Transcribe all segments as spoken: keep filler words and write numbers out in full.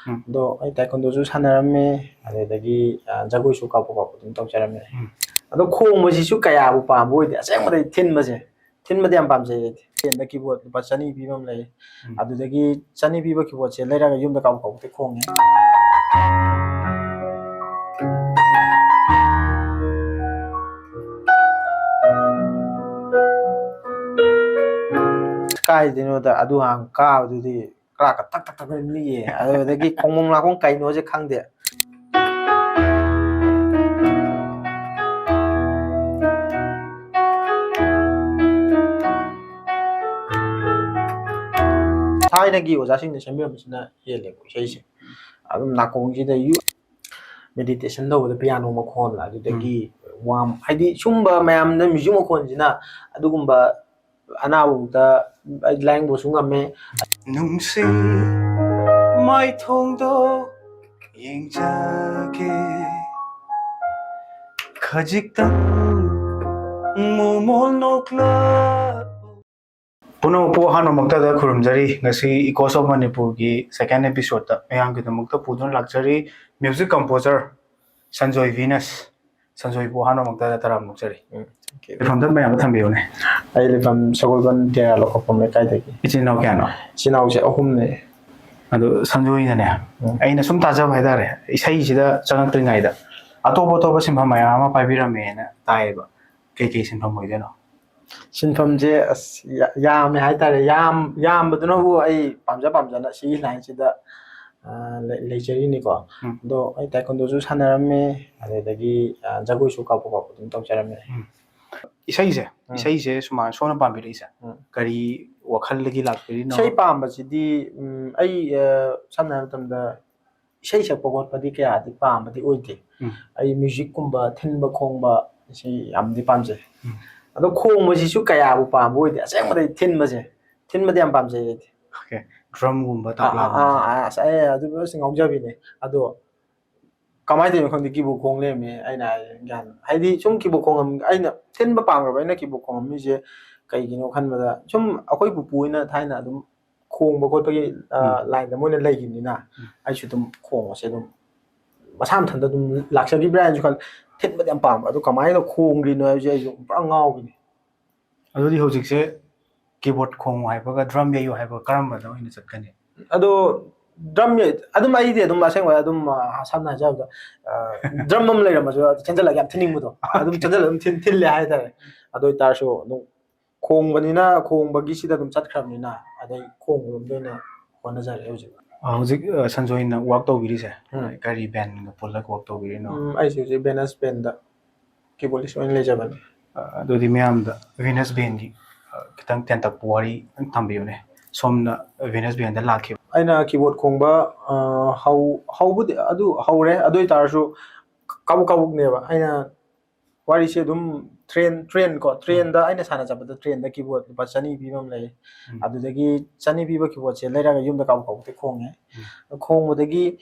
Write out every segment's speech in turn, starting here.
ꯎꯝ꯫ ꯑꯗꯣ ꯑꯩ ꯇꯥꯏꯀꯨꯟꯗꯣꯁꯨ ꯁꯥꯟꯅꯔꯝꯃꯦ, ꯑꯗꯨꯗꯒꯤ, ꯑ, ꯖꯒꯣꯏꯁꯨ ꯀꯥꯎꯄ ꯀꯥꯎꯄ ꯑꯗꯨꯝ ꯇꯧꯖꯔꯝꯃꯦ꯫ ꯎꯝ꯫ ꯑꯗꯣ ꯈꯣꯡꯕꯁꯤꯁꯨ ꯀꯌꯥꯕꯨ ꯄꯥꯝꯕ ꯑꯣꯏꯗꯦ, ꯑꯁꯦꯡꯕꯗꯤ ꯊꯤꯟꯕꯁꯦ, ꯊꯤꯟꯕꯗꯤ ꯌꯥꯝ ꯄꯥꯝꯖꯩ ꯑꯩꯗꯤ꯫ ꯍꯦꯟꯗ ꯀꯤꯕꯣꯔꯗ ꯂꯨꯄꯥ ꯆꯅꯤ ꯄꯤꯕ ꯑꯃ ꯂꯩ, ꯎꯝ꯫ ꯑꯗꯨꯗꯒꯤ ꯆꯅꯤ ꯄꯤꯕ ꯀꯤꯕꯣꯔꯗꯁꯦ ꯂꯩꯔꯒ ꯌꯨꯝꯗ ꯀꯥꯎꯄ ꯀꯥꯎꯄꯗꯤ ꯈꯣꯡꯉꯦ꯫ ꯀꯥꯏꯗꯩꯅꯣꯗ, ꯑꯗꯨ ꯍꯥꯟꯅ ꯀꯥꯕꯗꯨꯗꯤ ꯀ꯭ꯂꯥꯛꯀ ꯇꯛ ꯇꯛ ꯇꯛ ꯅꯤꯛꯑꯦ꯫ ꯑꯗꯨꯗꯒꯤ ꯈꯣꯡꯕꯣꯡ ꯂꯥꯛꯐꯝ ꯀꯩꯅꯣꯁꯦ ꯈꯪꯗꯦ꯫ ꯊꯥꯏꯅꯒꯤ ꯑꯣꯖꯥꯁꯤꯡꯅ ꯁꯦꯝꯕꯤꯔꯝꯕꯁꯤꯅ ꯍꯦꯜꯂꯦꯀꯣ ꯏꯁꯩꯁꯦ꯫ ꯑꯗꯨꯝ ꯅꯥꯀꯣꯡꯁꯤꯗ ꯌꯨ-, meditation ꯇꯧꯕꯗ ꯄꯤꯌꯥꯅꯣ ꯃꯈꯣꯟ, ꯑꯗꯨꯗꯒꯤ ꯎꯝ꯫ ꯋꯥꯝ, ꯍꯥꯏꯗꯤ ꯁꯨꯝꯕ ꯃꯌꯥꯝꯅ ꯃ꯭ꯌꯨꯖꯤꯛ ꯃꯈꯣꯟꯁꯤꯅ ꯑꯗꯨꯒꯨꯝꯕ ꯑꯅꯥꯕꯕꯨꯛꯇ ꯑꯩ ꯂꯥꯌꯦꯡꯕꯁꯨ ꯉꯝꯃꯦ꯫ ꯅꯨꯡꯁꯤꯠ ꯃꯥꯏꯊꯣꯡꯗꯣ ꯌꯦꯡꯖꯒꯦ, ꯈꯖꯤꯛꯇꯪ ꯃꯣꯃꯣꯟ ꯅꯣꯛꯂꯛꯎ꯫ ꯄꯨꯝꯅꯃꯛꯄꯨ ꯑꯍꯥꯟꯕꯃꯛꯇꯗ ꯈꯨꯔꯨꯝꯖꯔꯤ꯫ ꯉꯁꯤ Echoes of Manipurꯒꯤ second episodeꯇ ꯃꯌꯥꯝꯒꯤꯗꯃꯛꯇ ꯄꯨꯗꯨꯅ ꯂꯥꯛꯆꯔꯤ꯫ Music composer Sanjoy Vinas. ꯁꯟꯖꯣꯏꯕꯨ ꯑꯍꯥꯟꯕꯃꯛꯇꯗ ꯇꯔꯥꯝꯅ ꯑꯣꯛꯆꯔꯤ꯫ ꯎꯝ, thank you꯫ ꯂꯩꯐꯝꯗ ꯃꯌꯥꯝ ꯑꯃ ꯊꯝꯕꯤꯌꯨꯅꯦ꯫ ꯑꯩ ꯂꯩꯐꯝ ꯁꯒꯣꯜꯕꯟ ꯇꯦꯔꯥ ꯂꯧꯈꯣꯛꯄꯝ ꯂꯩꯀꯥꯏꯗꯒꯤ꯫ ꯏꯆꯤꯟ ꯏꯅꯥꯎ ꯀꯌꯥꯅꯣ? ꯏꯆꯤꯟ ꯏꯅꯥꯎꯁꯦ ꯑꯍꯨꯝꯅꯦ꯫ ꯑꯗꯨ ꯁꯟꯖꯣꯏꯅꯅꯦ, ꯎꯝ꯫ ꯑꯩꯅ ꯁꯨꯝ ꯇꯥꯖꯕ ꯍꯥꯏꯇꯥꯔꯦ, ꯏꯁꯩꯁꯤꯗ ꯆꯪꯉꯛꯇ꯭ꯔꯤꯉꯩꯗ ꯑꯇꯣꯞ ꯑꯇꯣꯞꯄ ꯁꯤꯟꯐꯝ ꯃꯌꯥꯝ ꯑꯃ ꯄꯥꯏꯕꯤꯔꯝꯃꯦꯅ ꯇꯥꯏꯌꯦꯕ꯫ ꯀꯩꯀꯩ ꯁꯤꯟꯐꯝ ꯑꯣꯏꯗꯣꯏꯅꯣ? ꯁꯤꯟꯐꯝꯁꯦ ꯑꯁ ꯌꯥ-, ꯌꯥꯝꯃꯦ ꯍꯥꯏꯇꯥꯔꯦ꯫ ꯌꯥꯝ-, ꯌꯥꯝꯕꯗꯨꯅꯕꯨ ꯑꯩ ꯄꯥꯝꯖ ꯄꯥꯝꯖꯅ ꯁꯤꯒꯤ lineꯁꯤꯗ, ꯑ, ꯂꯩ-, ꯂꯩꯖꯔꯤꯅꯤꯀꯣ꯫ ꯎꯝ꯫ ꯑꯗꯣ ꯑꯩ ꯇꯥꯏꯀꯨꯟꯗꯣꯁꯨ ꯁꯥꯟꯅꯔꯝꯃꯦ, ꯑꯗꯨꯗꯒꯤ, ꯑ, ꯖꯒꯣꯏꯁꯨ ꯀꯥꯎꯄ ꯀꯥꯎꯄ ꯑꯗꯨꯝ ꯇꯧꯖꯔꯝꯃꯦ꯫ ꯎꯝ꯫ ꯏꯁꯩꯁꯦ, ꯎꯝ꯫ ꯏꯁꯩꯁꯦ ꯁꯨꯃꯥꯏꯅ ꯁꯣꯝꯅ ꯄꯥꯝꯕꯤꯔꯛꯏꯁꯦ ꯎꯝ꯫ ꯀꯔꯤ ꯋꯥꯈꯜꯗꯒꯤ ꯂꯥꯛꯄꯤꯔꯤꯅꯣ? ꯏꯁꯩ ꯄꯥꯝꯕꯁꯤꯗꯤ, ꯎꯝ, ꯑꯩ, ꯑ, ꯁꯝꯅ ꯍꯥꯏꯔꯕ ꯃꯇꯝꯗ ꯏꯁꯩ ꯁꯛꯄ ꯈꯣꯠꯄꯗꯤ ꯀꯌꯥꯗꯤ ꯄꯥꯝꯕꯗꯤ ꯑꯣꯏꯗꯦ꯫ ꯎꯝ꯫ ꯑꯩ musicꯀꯨꯝꯕ ꯊꯤꯟꯕ ꯈꯣꯡꯕ ꯁꯤ ꯌꯥꯝꯗꯤ ꯄꯥꯝꯖꯩ꯫ ꯎꯝ꯫ ꯑꯗꯣ ꯈꯣꯡꯕꯁꯤꯁꯨ ꯀꯌꯥꯕꯨ ꯄꯥꯝꯕ ꯑꯣꯏꯗꯦ, ꯑꯁꯦꯡꯕꯗꯤ ꯊꯤꯟꯕꯁꯦ, ꯊꯤꯟꯕꯗꯤ ꯌꯥꯝ ꯄꯥꯝꯖꯩ ꯑꯩꯗꯤ꯫ Okay꯫ Drumꯒꯨꯝꯕ, ꯑꯥ, ꯇꯕ꯭ꯂꯥꯒꯨꯝꯕ꯫ ꯑꯥ, ꯑꯥ, ꯑꯁ, ꯑꯩ ꯑꯗꯨ ꯑꯁ ꯉꯥꯎꯖꯕꯤꯅꯦ꯫ ꯑꯗꯣ ꯀꯃꯥꯏꯅ ꯇꯧꯔꯤꯅꯣ ꯈꯪꯗꯦ, keyboard ꯈꯣꯡ ꯂꯩꯔꯝꯃꯦ꯫ ꯑꯩꯅ ꯍꯥꯏ ꯒ꯭ꯌꯥꯟ, ꯍꯥꯏꯗꯤ ꯁꯨꯝ keyboard ꯈꯣꯡꯉꯝ-, ꯑꯩꯅ ꯊꯤꯟꯕ ꯄꯥꯝꯈ꯭ꯔꯕ ꯑꯩꯅ keyboard ꯈꯣꯡꯉꯝꯃꯤꯁꯦ ꯀꯩꯒꯤꯅꯣ ꯈꯟꯕꯗ ꯁꯨꯝ ꯑꯩꯈꯣꯏ ꯄꯨꯄꯨ ꯍꯣꯏꯅ ꯊꯥꯏꯅ ꯑꯗꯨꯝ ꯈꯣꯡꯕ ꯈꯣꯠꯄꯒꯤ ꯂꯥꯏꯟꯗ ꯃꯣꯏꯅ ꯂꯩꯈꯤꯕꯅꯤꯅ, ꯑꯩꯁꯨ ꯑꯗꯨꯝ ꯈꯣꯡꯕꯁꯦ ꯑꯗꯨꯝ ꯃꯁꯥ ꯃꯊꯟꯇ ꯑꯗꯨꯝ ꯂꯥꯛꯆꯈꯤꯕ꯭ꯔꯥ ꯍꯥꯏꯅꯁꯨ ꯈꯜꯂꯤ꯫ ꯊꯤꯟꯕꯗꯤ ꯌꯥꯝ ꯄꯥꯝꯕ, ꯑꯗꯨ ꯀꯃꯥꯏꯅ ꯈꯣꯡꯈ꯭ꯔꯤꯅꯣ ꯍꯥꯏꯕꯁꯦ ꯑꯩꯁꯨ ꯄꯨꯔꯥ ꯉꯥꯎꯕꯤꯅꯤ꯫ ꯑꯗꯨꯗꯤ ꯍꯧꯖꯤꯛꯁꯦ ꯀꯤꯕꯣꯔꯗ ꯈꯣꯡꯉꯨ ꯍꯥꯏꯕꯒ ꯗ꯭ꯔꯝ ꯌꯩꯌꯨ ꯍꯥꯏꯕꯒ ꯀꯔꯝꯕꯗ ꯑꯣꯏꯅ ꯆꯠꯀꯅꯤ? ꯑꯗꯣ ꯗ꯭ꯔꯝ ꯑꯗꯨꯝ, ꯑꯩꯗꯤ ꯑꯗꯨꯝ ꯑꯁꯦꯡꯕ ꯑꯗꯨꯝ, ꯁꯝꯅ ꯍꯥꯏꯖꯔꯕꯗ, ꯗ꯭ꯔꯝ ꯑꯃ ꯂꯩꯔꯝꯃꯁꯨ ꯆꯦꯟꯁꯤꯜꯂꯒ ꯌꯥꯝ ꯊꯤꯟꯅꯤꯡꯕꯗꯣ, ꯑꯗꯨꯝ ꯆꯦꯟꯁꯤꯜꯂꯒ ꯑꯗꯨꯝ ꯊꯤꯜꯂꯦ ꯍꯥꯏꯇꯥꯔꯦ꯫ ꯑꯗꯨ ꯑꯣꯏꯇꯥꯔꯁꯨ ꯑꯗꯨꯝ ꯈꯣꯡꯕꯅꯤꯅ, ꯈꯣꯡꯕꯒꯤꯁꯤꯗ ꯑꯗꯨꯝ ꯆꯠꯈ꯭ꯔꯕꯅꯤꯅ, ꯑꯗꯩ ꯈꯣꯡꯕꯔꯣꯝꯗ ꯑꯣꯏꯅ ꯍꯣꯠꯅꯖꯔꯦ ꯍꯧꯖꯤꯛ꯫ ꯍꯧꯖꯤꯛ ꯁꯟꯖꯣꯏꯅ ꯋꯥꯛ ꯇꯧꯕꯤꯔꯤꯁꯦ ꯀꯔꯤ ꯕꯦꯟꯒ ꯄꯨꯜꯂꯒ ꯋꯥꯛ ꯇꯧꯕꯤꯔꯤꯅꯣ? ꯑꯩꯁꯦ ꯍꯧꯖꯤꯛ ꯚꯦꯅꯁ ꯕꯦꯟꯗ ꯀꯤꯕꯣꯔꯗꯤꯁ ꯑꯣꯏꯅ ꯂꯩꯖꯕꯅꯤ꯫ ꯑꯗꯨꯗꯤ ꯃꯌꯥꯝꯗ ꯚꯦꯅꯁ ꯕꯦꯟꯒꯤ ꯈꯤꯇꯪ ꯇꯦꯟꯇꯛꯄ ꯋꯥꯔꯤ ꯊꯝꯕꯤꯌꯨꯅꯦ꯫ ꯁꯣꯝꯅ ꯚꯦꯅꯁ ꯕꯦꯟꯗ ꯂꯥꯛꯈꯤꯕ? ꯑꯩꯅ ꯀꯤꯕꯣꯔꯗ ꯈꯣꯡꯕ ꯍꯧꯕꯗꯤ ꯑꯗꯨ ꯍꯧꯔꯦ, ꯑꯗꯨ ꯑꯣꯏꯇꯥꯔꯁꯨ ꯀꯥꯕꯛ ꯀꯥꯕꯛꯅꯦꯕ꯫ ꯑꯩꯅ ꯋꯥꯔꯤꯁꯦ ꯑꯗꯨꯝ ꯇ꯭ꯔꯦꯟ, ꯇ꯭ꯔꯦꯟ ꯀꯣ, ꯇ꯭ꯔꯦꯟꯗ ꯑꯩꯅ ꯁꯥꯟꯅ ꯆꯠꯄꯗ ꯇ꯭ꯔꯦꯟꯗ ꯀꯤꯕꯣꯔꯗ ꯂꯨꯄꯥ ꯆꯅꯤ ꯄꯤꯕ ꯑꯃ ꯂꯩ꯫ ꯑꯗꯨꯗꯒꯤ ꯆꯅꯤ ꯄꯤꯕ ꯀꯤꯕꯣꯔꯗꯁꯦ ꯂꯩꯔꯒ ꯌꯨꯝꯗ ꯀꯥꯕꯛ ꯀꯥꯕꯛꯇꯤ ꯈꯣꯡꯉꯦ꯫ ꯈꯣꯡꯕꯗꯒꯤ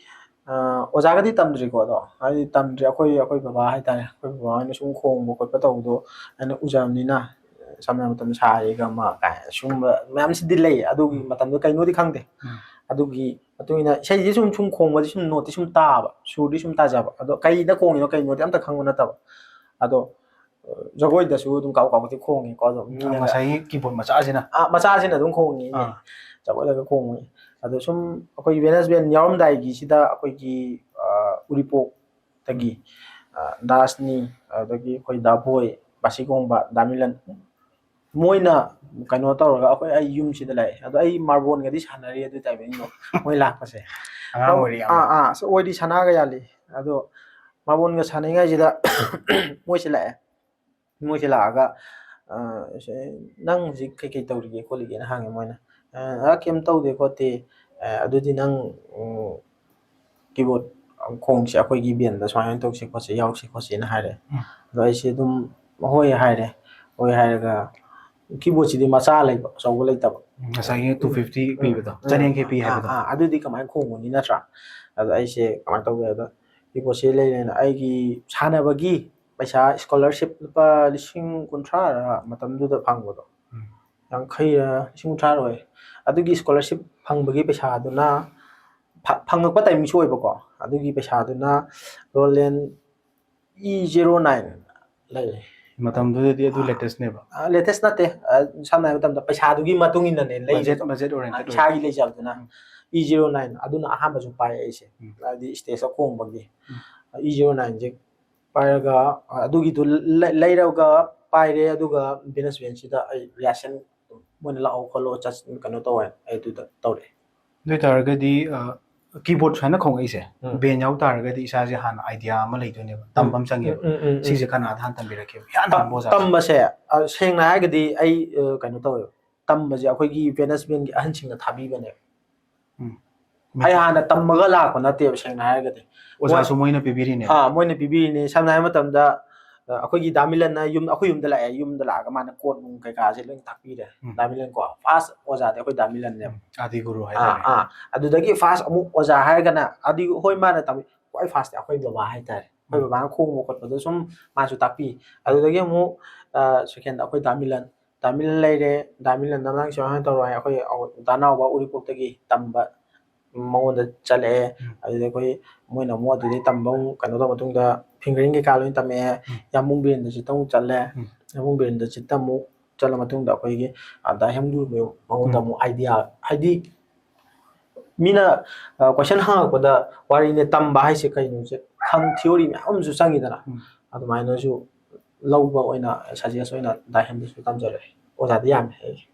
ꯑꯣꯖꯥꯒꯗꯤ ꯇꯝꯗ꯭ꯔꯤꯀꯣ, ꯑꯗꯣ ꯍꯥꯏꯗꯤ ꯇꯝꯗ꯭ꯔꯤ꯫ ꯑꯩꯈꯣꯏ, ꯑꯩꯈꯣꯏ ꯕꯕꯥ ꯍꯥꯏꯇꯥꯔꯦ, ꯑꯩꯈꯣꯏ ꯕꯕꯥ ꯍꯣꯏꯅ ꯁꯨꯝ ꯈꯣꯡꯕ ꯈꯣꯠꯄ ꯇꯧꯕꯗꯣ ꯑꯩꯅ ꯎꯖꯕꯅꯤꯅ, ꯁꯝꯅ ꯃꯇꯝꯗ ꯁꯥ ꯔꯦ ꯒ ꯃ ꯀꯥꯏꯅ ꯁꯨꯝꯕ ꯃꯌꯥꯝꯁꯤꯗꯤ ꯂꯩ꯫ ꯑꯗꯨꯒꯤ ꯃꯇꯝꯗ ꯀꯩꯅꯣꯗꯤ ꯈꯪꯗꯦ꯫ ꯑꯗꯨꯒꯤ ꯃꯇꯨꯡ ꯏꯟꯅ ꯏꯁꯩꯁꯤ ꯁꯨꯝ, ꯁꯨꯝ ꯈꯣꯡꯕꯗꯤ ꯁꯨꯝ ꯅꯣꯠꯇꯤ ꯁꯨꯝ ꯇꯥꯕ, ꯁꯨꯔꯗꯤ ꯁꯨꯝ ꯇꯥꯖꯕ, ꯑꯗꯣ ꯀꯩꯗ ꯈꯣꯡꯉꯤꯅꯣ ꯀꯩꯅꯣꯗꯤ ꯑꯝꯇ ꯈꯪꯕ ꯅꯠꯇꯕ꯫ ꯑꯗꯣ ꯖꯒꯣꯏꯗꯁꯨ ꯑꯗꯨꯝ ꯀꯥꯎ ꯀꯥꯎꯕꯗꯤ ꯈꯣꯡꯉꯤꯀꯣ꯫ ꯑꯗꯨꯝ ꯃꯤꯅꯒ, ꯉꯁꯥꯏꯒꯤ ꯀꯤꯕꯣꯔꯗ ꯃꯆꯥꯁꯤꯅ? ꯑꯥ, ꯃꯆꯥꯁꯤꯅ ꯑꯗꯨꯝ ꯈꯣꯡꯉꯤꯅꯦ꯫ ꯑꯥ꯫ ꯖꯒꯣꯏꯗꯒ ꯈꯣꯡꯉꯤ꯫ ꯑꯗꯣ ꯁꯨꯝ ꯑꯩꯈꯣꯏꯒꯤ ꯚꯦꯅꯁ ꯕꯦꯟ ꯌꯥꯎꯔꯝꯗꯥꯏꯒꯤꯁꯤꯗ ꯑꯩꯈꯣꯏꯒꯤ, ꯑꯥ, ꯎꯔꯤꯄꯣꯛꯇꯒꯤ, ꯑꯥ, ꯗꯥꯁꯅꯤ, ꯑꯗꯒꯤ ꯑꯩꯈꯣꯏ ꯗꯥꯕꯣꯏ, ꯕꯥꯁꯤꯈꯣꯡꯕ, ꯗꯥꯃꯤꯂꯟ, ꯃꯣꯏꯅ ꯀꯩꯅꯣ ꯇꯧꯔꯒ ꯑꯩꯈꯣꯏ, ꯑꯩ ꯌꯨꯝꯁꯤꯗ ꯂꯥꯛꯑꯦ꯫ ꯑꯗꯣ ꯑꯩ ꯃꯥꯔꯕꯣꯜꯒꯗꯤ ꯁꯥꯟꯅꯔꯤ ꯑꯗꯨ ꯇꯥꯏꯃꯤꯡꯗꯣ, ꯃꯣꯏ ꯂꯥꯛꯄꯁꯦ꯫ ꯑꯉꯥꯡ ꯑꯣꯏꯔꯤ ꯌꯥꯝꯅ꯫ ꯑꯥ, ꯑꯥ, ꯑꯁ, ꯑꯣꯏꯔꯤ, ꯁꯅꯥꯒ ꯌꯥꯜꯂꯤ꯫ ꯑꯗꯣ ꯃꯥꯔꯕꯣꯜꯒ ꯁꯥꯟꯅꯔꯤꯉꯩꯁꯤꯗ ꯃꯣꯏꯁꯦ ꯂꯥꯛꯑꯦ꯫ ꯃꯣꯏꯁꯦ ꯂꯥꯛꯑꯒ, "ꯑ, ꯁꯦ, ꯅꯪ ꯍꯧꯖꯤꯛ ꯀꯩꯀꯩ ꯇꯧꯔꯤꯒꯦ ꯈꯣꯠꯂꯤꯒꯦꯅ?" ꯍꯪꯉꯦ ꯃꯣꯏꯅ꯫ "ꯑ, ꯑ, ꯀꯩꯝ ꯇꯧꯗꯦ ꯈꯣꯠꯇꯦ꯫ ꯑ, ꯑꯗꯨꯗꯤ ꯅꯪ, ꯎꯝ, ꯀꯤꯕꯣꯔꯗ ꯈꯣꯡꯁꯦ, ꯑꯩꯈꯣꯏꯒꯤ ꯕꯦꯟꯗ ꯁꯨꯃꯥꯏꯅ ꯇꯧꯁꯦ ꯈꯣꯠꯁꯦ, ꯌꯥꯎꯁꯦ ꯈꯣꯠꯁꯦꯅ" ꯍꯥꯏꯔꯦ꯫ ꯎꯝ꯫ ꯑꯗꯣ ꯑꯩꯁꯦ ꯑꯗꯨꯝ "ꯍꯣꯏ" ꯍꯥꯏꯔꯦ꯫ "ꯍꯣꯏ" ꯍꯥꯏꯔꯒ, ꯀꯤꯕꯣꯔꯗꯁꯤꯗꯤ ꯃꯆꯥ ꯂꯩꯕ, ꯑꯆꯧꯕ ꯂꯩꯇꯕ꯫ ꯉꯁꯥꯏꯒꯤ two fifty ꯄꯤꯕꯗꯣ, ꯎꯝ, ꯆꯅꯤ ꯌꯥꯡꯈꯩ ꯄꯤ ꯍꯥꯏꯕꯗꯣ꯫ ꯑꯥ, ꯑꯗꯨꯗꯤ ꯀꯃꯥꯏꯅ ꯈꯣꯡꯉꯨꯅꯤ, ꯅꯠꯇ꯭ꯔꯥ? ꯑꯗ ꯑꯩꯁꯦ ꯀꯃꯥꯏꯅ ꯇꯧꯒꯦ ꯍꯥꯏꯕꯗ, ꯀꯤꯕꯣꯔꯗꯁꯦ ꯂꯩꯔꯦꯅ, ꯑꯩꯒꯤ ꯁꯥꯟꯅꯕꯒꯤ ꯄꯩꯁꯥ, ꯁ꯭ꯀꯣꯂꯔꯁꯤꯞ ꯂꯨꯄꯥ ꯂꯤꯁꯤꯡ ꯀꯨꯟꯊ꯭ꯔꯥꯔ ꯃꯇꯝꯗꯨꯗ ꯐꯪꯕꯗꯣ, ꯎꯝ꯫ ꯌꯥꯡꯈꯩꯔ ꯂꯤꯁꯤꯡ ꯀꯨꯟꯊ꯭ꯔꯥꯔ ꯑꯣꯏ꯫ ꯑꯗꯨꯒꯤ ꯁ꯭ꯀꯣꯂꯔꯁꯤꯞ ꯐꯪꯕꯒꯤ ꯄꯩꯁꯥꯗꯨꯅ, ꯐ- ꯐꯪꯉꯛꯄ ꯇꯥꯏꯃꯤꯡꯁꯨ ꯑꯣꯏꯕꯀꯣ, ꯑꯗꯨꯒꯤ ꯄꯩꯁꯥꯗꯨꯅ ꯔꯣꯂꯦꯟ ꯏ ꯖꯤꯔꯣ ꯅꯥꯏꯟ ꯂꯩꯔꯦ꯫ ꯃꯇꯝꯗꯨꯗꯗꯤ ꯑꯗꯨ ꯂꯦꯇꯦꯁꯅꯦꯕ꯫ ꯂꯦꯇꯦꯁ ꯅꯠꯇꯦ, ꯑ, ꯁꯝꯅ ꯍꯥꯏꯕ ꯃꯇꯝꯗ ꯄꯩꯁꯥꯗꯨꯒꯤ ꯃꯇꯨꯡ ꯏꯟꯅꯅꯦ ꯕꯖꯦꯠ ꯂꯩꯔꯤꯗꯣ꯫ ꯕꯖꯦꯠ ꯑ, ꯑꯣꯔꯤꯌꯦꯟꯇꯦꯠ ꯏꯁꯥꯒꯤ ꯂꯩꯖꯕꯗꯨꯅ ꯎꯝ. ꯏ ꯖꯤꯔꯣ ꯅꯥꯏꯟ ꯑꯗꯨꯅ ꯑꯍꯥꯟꯕꯁꯨ ꯄꯥꯏ ꯑꯩꯁꯦ, ꯎꯝ. ꯍꯥꯏꯗꯤ ꯁ꯭ꯇꯦꯖꯇ ꯈꯣꯡꯕꯒꯤ. ꯎꯝ. ꯏ ꯖꯤꯔꯣ ꯅꯥꯏꯟꯁꯦ ꯄꯥꯏꯔꯒ, ꯑ, ꯑꯗꯨꯒꯤꯗꯨ ꯂꯩ- ꯂꯩꯔꯒ ꯄꯥꯏꯔꯦ, ꯑꯗꯨꯒ ꯕꯤꯖꯤꯅꯦꯁ ꯕꯦꯟꯁꯤꯗ ꯑꯩ ꯔꯤꯍꯥꯔꯁꯦꯜ ꯃꯣꯏꯅ ꯂꯥꯛꯑꯣ ꯈꯣꯠꯂꯣ ꯆꯠ ꯀꯩꯅꯣ ꯇꯧꯋꯦ, ꯑꯩ ꯑꯗꯨꯗ ꯇꯧꯔꯛꯑꯦ. ꯑꯗꯨ ꯑꯣꯏꯇꯥꯔꯒꯗꯤ ꯀꯤꯕꯣꯔꯗ ꯁꯨꯃꯥꯏꯅ ꯈꯣꯡꯉꯛꯏꯁꯦ, ꯎꯝ. ꯕꯦꯟ ꯌꯥꯎ ꯇꯥꯔꯒꯗꯤ ꯏꯁꯥꯁꯦ ꯍꯥꯟꯅ ꯑꯥꯏꯗꯤꯌꯥ ꯑꯃ ꯂꯩꯗꯣꯏꯅꯦꯕ, ꯇꯝꯕ ꯑꯃ ꯆꯪꯉꯦꯕ꯫ ꯎꯝ, ꯎꯝ, ꯎꯝ, ꯎꯝ. ꯁꯤꯁꯦ ꯀꯅꯥꯗ ꯍꯥꯟꯅ ꯇꯝꯕꯤꯔꯛꯀꯦꯕ? ꯏꯍꯥꯟ ꯍꯥꯟꯕ ꯑꯣꯖꯥ꯫ ꯇꯝꯕꯁꯦ, ꯑ, ꯁꯦꯡꯅ ꯍꯥꯏꯔꯒꯗꯤ ꯑꯩ, ꯑ, ꯀꯩꯅꯣ ꯇꯧꯋꯦꯕ, ꯇꯝꯕꯁꯦ ꯑꯩꯈꯣꯏꯒꯤ ꯕꯤꯖꯤꯅꯦꯁ ꯕꯦꯟꯒꯤ ꯑꯍꯟꯁꯤꯡꯅ ꯊꯥꯕꯤꯕꯅꯦꯕ. ꯎꯝ. ꯑꯩ ꯍꯥꯟꯅ ꯇꯝꯃꯒ ꯂꯥꯛꯄ ꯅꯠꯇꯦꯕ, ꯁꯦꯡꯅ ꯍꯥꯏꯔꯒꯗꯤ. ꯑꯣꯖꯥꯁꯨ ꯃꯣꯏꯅ ꯄꯤꯕꯤꯔꯤꯅꯦ꯫ ꯑꯥ, ꯃꯣꯏꯅ ꯄꯤꯕꯤꯔꯤꯅꯦ. ꯁꯝꯅ ꯍꯥꯏꯕ ꯃꯇꯝꯗ, ꯑ, ꯑꯩꯈꯣꯏꯒꯤ ꯗꯥ ꯃꯤꯂꯟꯅ ꯌꯨꯝ, ꯑꯩꯈꯣꯏ ꯌꯨꯝꯗ ꯂꯥꯛꯑꯦ, ꯌꯨꯝꯗ ꯂꯥꯛꯑꯒ ꯃꯥꯅ ꯀꯣꯠ ꯅꯨꯡ ꯀꯩꯀꯥꯁꯦ ꯂꯣꯏ ꯇꯥꯛꯄꯤꯔꯦ. ꯎꯝ. ꯗꯥ ꯃꯤꯂꯟ ꯀꯣ, ꯐꯥꯔꯁ ꯑꯣꯖꯥꯗꯤ ꯑꯩꯈꯣꯏ ꯗꯥ ꯃꯤꯂꯟꯅꯦꯕ. ꯎꯝ. ꯑꯥꯗꯤ ꯒꯨꯔꯨ ꯑꯥ, ꯍꯥꯏꯇꯥꯔꯦ꯫ ꯑꯥ. ꯑꯗꯨꯗꯒꯤ ꯐꯥꯔꯁ ꯑꯃꯨꯛ ꯑꯣꯖꯥ ꯍꯥꯏꯔꯒꯅ, ꯑꯗꯨꯗꯤ ꯍꯣꯏ, ꯃꯥꯅ ꯇꯝꯃꯤ, ꯈ꯭ꯋꯥꯏ ꯐꯥꯔꯁꯇꯤ ꯑꯩꯈꯣꯏ ꯕꯕꯥ ꯍꯥꯏꯇꯥꯔꯦ. ꯑꯩꯈꯣꯏ ꯎꯝ. ꯕꯕꯥꯅ ꯈꯣꯡꯕ ꯈꯣꯠꯄꯗꯣ ꯁꯨꯝ ꯃꯥꯁꯨ ꯇꯥꯛꯄꯤ. ꯑꯗꯨꯗꯒꯤ ꯑꯃꯨꯛ, ꯑ, ꯁꯦꯀꯦꯟꯗ ꯑꯩꯈꯣꯏ ꯗꯥ ꯃꯤꯂꯟ, ꯗꯥ ꯃꯤꯂꯟ ꯂꯩꯔꯦ. ꯗꯥ ꯃꯤꯂꯟꯅ ꯅꯪ ꯁꯨꯃꯥꯏꯅ ꯇꯧꯔꯣ ꯍꯥꯏ. ꯑꯩꯈꯣꯏ ꯗꯥ ꯅꯥꯎꯕ ꯎꯔꯤꯄꯣꯛꯇꯒꯤ ꯇꯝꯕ, ꯃꯉꯣꯟꯗ ꯆꯠꯂꯛꯑꯦ. ꯎꯝ. ꯑꯗꯨꯗꯩ ꯑꯩꯈꯣꯏ, ꯃꯣꯏꯅ ꯑꯃꯨꯛ ꯑꯗꯨꯗꯩ ꯇꯝꯕ ꯑꯃꯨꯛ ꯀꯩꯅꯣ ꯇꯧꯕ ꯃꯇꯨꯡꯗ ꯐꯤꯡꯒꯔꯤꯡ ꯀꯩꯀꯥ ꯂꯣꯏꯅ ꯇꯝꯃꯛꯑꯦ. ꯎꯝ. ꯌꯥꯝꯕꯨꯡ ꯕꯤꯔꯦꯟꯗꯖꯤꯠꯇ ꯑꯃꯨꯛ ꯆꯠꯂꯦ. ꯎꯝ. ꯌꯥꯝꯕꯨꯡ ꯕꯤꯔꯦꯟꯗꯖꯤꯠꯇ ꯑꯃꯨꯛ ꯆꯠꯂ ꯃꯇꯨꯡꯗ ꯑꯩꯈꯣꯏꯒꯤ, ꯑ, ꯗꯥ ꯍꯦꯝꯒꯨꯔꯨ ꯃꯉꯣꯟꯗ ꯎꯝ. ꯑꯃꯨꯛ ꯑꯥꯏꯗꯤꯌꯥ, ꯍꯥꯏꯗꯤ ꯃꯤꯅ, ꯑ, ꯀꯣꯏꯁꯟ ꯍꯪꯉꯛꯄꯗ ꯋꯥꯔꯤꯅꯦ, ꯇꯝꯕ ꯍꯥꯏꯁꯦ ꯀꯩꯅꯣꯁꯦ ꯈꯪ, ꯊꯤꯑꯣꯔꯤ ꯃꯌꯥꯝ ꯑꯃꯁꯨ ꯆꯪꯉꯤꯗꯅ. ꯎꯝ. ꯑꯗꯨꯃꯥꯏꯅꯁꯨ ꯂꯧꯕ ꯑꯣꯏꯅ, ꯁꯖꯦꯁ ꯑꯣꯏꯅ ꯗꯥ ꯍꯦꯝꯗꯁꯨ ꯇꯝꯖꯔꯛꯑꯦ꯫ ꯑꯣꯖꯥꯗꯤ ꯌꯥꯝꯃꯦ ꯑꯩꯒꯤ꯫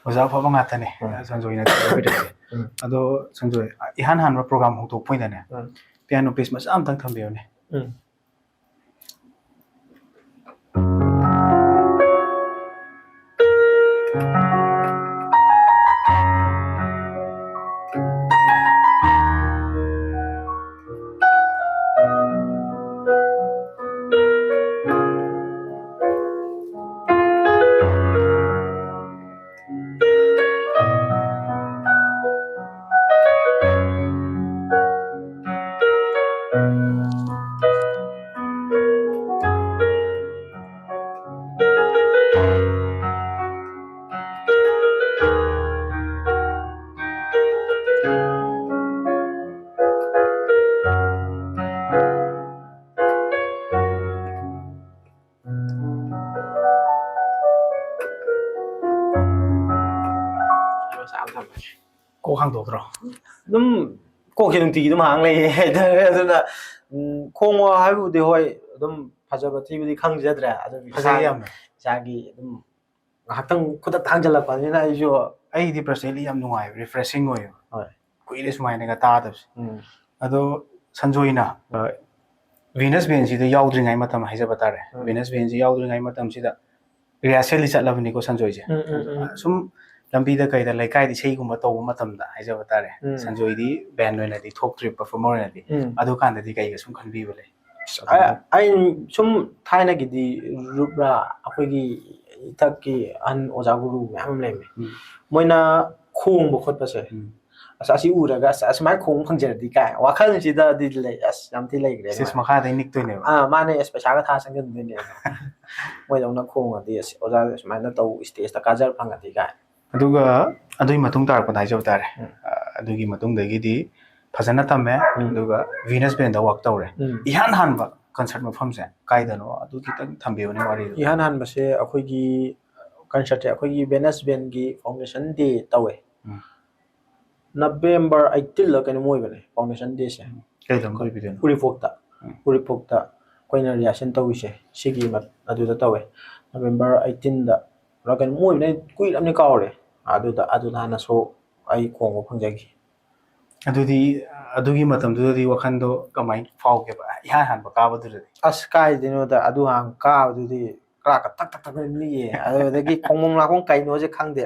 ꯑꯣꯖꯥ ꯑꯐꯕ ꯉꯥꯛꯇꯅꯦ, ꯎꯝ. ꯁꯟꯖꯣꯏꯅ ꯇꯥꯛꯄꯤꯔꯤꯁꯦ꯫ ꯎꯝ. ꯑꯗꯣ ꯁꯟꯖꯣꯏ, ꯏꯍꯥꯟ ꯍꯥꯟꯕ ꯄ꯭ꯔꯣꯒ꯭ꯔꯥꯝ ꯍꯧꯗꯣꯛꯄ ꯑꯣꯏꯅꯅꯦ, ꯎꯝ. ꯄꯤꯌꯥꯅꯣ ꯄꯤꯁ ꯃꯆꯥ ꯑꯝꯇꯪ ꯊꯝꯕꯤꯌꯨꯅꯦ꯫ ꯎꯝ. ꯀꯣꯛ ꯍꯥꯡꯗꯣꯛꯇ꯭ꯔꯣ? ꯑꯗꯨꯝ ꯀꯣꯛꯁꯦ ꯅꯨꯡꯇꯤꯒꯤ ꯑꯗꯨꯝ ꯍꯥꯡ ꯂꯩꯌꯦ ꯍꯥꯏꯇꯥꯔꯦ꯫ ꯑꯗꯨꯅ ꯎꯝ, ꯈꯣꯡꯕ ꯍꯥꯏꯕꯕꯨꯗꯤ ꯍꯣꯏ, ꯑꯗꯨꯝ ꯐꯖꯕ ꯊꯤꯕꯗꯤ ꯈꯪꯖꯗ꯭ꯔꯦ꯫ ꯑꯗꯨꯝ ꯐꯖꯩ ꯏꯁꯥꯒꯤ- ꯌꯥꯝꯅ꯫ ꯏꯁꯥꯒꯤ ꯑꯗꯨꯝ ꯉꯥꯏꯍꯥꯛꯇꯪ ꯈꯨꯗꯛꯇ ꯍꯥꯡꯖꯜꯂꯛꯄꯅꯤꯅ ꯑꯩꯁꯨ ꯑꯩꯗꯤ personally ꯌꯥꯝ ꯅꯨꯡꯉꯥꯏꯕ, refreshing ꯑꯣꯏꯌꯦꯕ꯫ ꯍꯣꯏ꯫ ꯀꯨꯏꯔꯦ ꯁꯨꯃꯥꯏꯅꯒ ꯇꯥꯗꯕꯁꯦ꯫ ꯎꯝ, ꯑꯗꯣ ꯁꯟꯖꯣꯏꯅ ꯚꯤꯅꯁ ꯕꯦꯟꯁꯤꯗ ꯌꯥꯎꯗ꯭ꯔꯤꯉꯩ ꯃꯇꯝ ꯍꯥꯏꯖꯕ ꯇꯥꯔꯦ꯫ ꯎꯝ꯫ ꯚꯤꯅꯁ ꯕꯦꯟꯁꯤ ꯌꯥꯎꯗ꯭ꯔꯤꯉꯩ ꯃꯇꯝꯁꯤꯗ ꯔꯤꯍꯔꯁꯦꯜꯗꯤ ꯆꯠꯂꯕꯅꯤꯀꯣ ꯁꯟꯖꯣꯏꯁꯦ꯫ ꯎꯝ, ꯎꯝ, ꯎꯝ꯫ ꯁꯨꯝ ꯂꯝꯕꯤꯗ ꯀꯩꯗ ꯂꯩꯀꯥꯏꯗ ꯏꯁꯩꯒꯨꯝꯕ ꯇꯧꯕ ꯃꯇꯝꯗ ꯍꯥꯏꯖꯕ ꯇꯥꯔꯦ, ꯎꯝ꯫ ꯁꯟꯖꯣꯏꯗꯤ ꯕꯦꯟ ꯑꯣꯏꯅꯗꯤ ꯊꯣꯛꯇ꯭ꯔꯤ, performer ꯑꯣꯏꯅꯗꯤ꯫ ꯎꯝ꯫ ꯑꯗꯨꯀꯥꯟꯗꯗꯤ ꯀꯩꯒ ꯁꯨꯝ ꯈꯟꯕꯤꯕ ꯂꯩ? ꯑꯁ, ꯑꯩ ꯑꯗꯨꯝ- ꯑꯩ ꯁꯨꯝ ꯊꯥꯏꯅꯒꯤꯗꯤ ꯔꯨꯞꯔꯥ ꯑꯩꯈꯣꯏꯒꯤ ꯏꯊꯛꯀꯤ ꯑꯍꯟ ꯑꯣꯖꯥ ꯒꯨꯔꯨ ꯃꯌꯥꯝ ꯑꯃ ꯂꯩꯔꯝꯃꯦ꯫ ꯎꯝ. ꯃꯣꯏꯅ ꯈꯣꯡꯕ ꯈꯣꯠꯄꯁꯦ, ꯎꯝ. ꯑꯁ, ꯑꯁꯤ ꯎꯔꯒ ꯑꯁ, ꯑꯁꯨꯃꯥꯏꯅ ꯈꯣꯡꯕ ꯐꯪꯖꯔꯗꯤ ꯀꯥꯏ ꯋꯥꯈꯜꯁꯤꯗꯗꯤ ꯂꯩ꯫ ꯑꯁ, ꯌꯥꯝ ꯊꯤ ꯂꯩꯈ꯭ꯔꯦ꯫ Stage ꯃꯈꯥꯗꯩ ꯅꯤꯛꯇꯣꯏꯅꯦꯕ꯫ ꯑꯥ, ꯃꯥꯅꯦ, ꯑꯁ, ꯄꯩꯁꯥꯒ ꯊꯥ ꯆꯪꯁꯤꯟꯗꯣꯏꯅꯦ꯫ ꯃꯣꯏꯗꯧꯅ ꯈꯣꯡꯉꯗꯤ, ꯑꯁ, ꯑꯣꯖꯥ ꯁꯨꯃꯥꯏꯅ ꯇꯧ, stageꯇ ꯀꯥꯖꯔ ꯐꯪꯉꯗꯤ ꯀꯥꯏ꯫ ꯑꯗꯨꯒ ꯑꯗꯨꯒꯤ ꯃꯇꯨꯡ ꯇꯥꯔꯛꯄꯗ ꯍꯥꯏꯖꯕ ꯇꯥꯔꯦ꯫ ꯎꯝ. ꯑ, ꯑꯗꯨꯒꯤ ꯃꯇꯨꯡꯗꯒꯤꯗꯤ ꯐꯖꯅ ꯇꯝꯃꯦ, ꯎꯝ. ꯑꯗꯨꯒ ꯚꯤꯅꯁ ꯕꯦꯟꯗ work ꯇꯧꯔꯦ꯫ ꯎꯝ. ꯏꯍꯥꯟ ꯍꯥꯟꯕ concert ꯃꯐꯝꯁꯦ ꯀꯥꯏꯗꯅꯣ? ꯑꯗꯨ ꯈꯤꯇꯪ ꯊꯝꯕꯤꯌꯨꯅꯦ ꯋꯥꯔꯤꯗꯣ꯫ ꯏꯍꯥꯟ ꯍꯥꯟꯕꯁꯦ ꯑꯩꯈꯣꯏꯒꯤ concertꯁꯦ ꯑꯩꯈꯣꯏꯒꯤ ꯚꯤꯅꯁ ꯕꯦꯟꯒꯤ foundation day ꯇꯧꯋꯦ꯫ ꯎꯝ. November eighteenꯂ ꯀꯩꯅꯣꯝ ꯑꯣꯏꯕꯅꯦ foundation dayꯁꯦ꯫ ꯀꯩ ꯂꯝꯗ ꯑꯣꯏꯕꯤꯗꯣꯏꯅꯣ? ꯎꯝ. ꯎꯔꯤꯄꯣꯛꯇ ꯑꯩꯈꯣꯏꯅ rehearsal ꯇꯧꯔꯤꯁꯦ ꯁꯤꯒꯤ ꯃ-, ꯑꯗꯨꯗ ꯇꯧꯋꯦ꯫ November eighteenꯗ ꯀꯩꯅꯣꯝ ꯑꯣꯏꯕꯅꯦ, ꯀꯨꯏꯔꯕꯅꯤ ꯀꯥꯎꯔꯦ꯫ ꯑꯗꯨꯗ, ꯑꯗꯨꯗ ꯍꯥꯟꯅ show ꯑꯩ ꯈꯣꯡꯕ ꯐꯪꯖꯈꯤ꯫ ꯑꯗꯨꯗꯤ, ꯑꯗꯨꯒꯤ ꯃꯇꯝꯗꯨꯗꯗꯤ ꯋꯥꯈꯜꯗꯣ ꯀꯃꯥꯏꯅ ꯐꯥꯎꯒꯦꯕ, ꯏꯍꯥꯟ ꯍꯥꯟꯕ ꯀꯥꯕꯗꯨꯗꯗꯤ? ꯑꯁ, ꯀꯥꯏꯗꯩꯅꯣꯗ, ꯑꯗꯨ ꯍꯥꯟꯅ ꯀꯥꯕꯗꯨꯗꯤ ꯀ꯭ꯔꯥꯛꯀ ꯇꯛ ꯇꯛ ꯇꯛ ꯅꯤꯛꯑꯦ꯫ ꯑꯗꯨꯗꯒꯤ ꯈꯣꯡꯐꯝ ꯂꯥꯛꯐꯝ ꯀꯩꯅꯣꯁꯦ ꯈꯪꯗꯦ꯫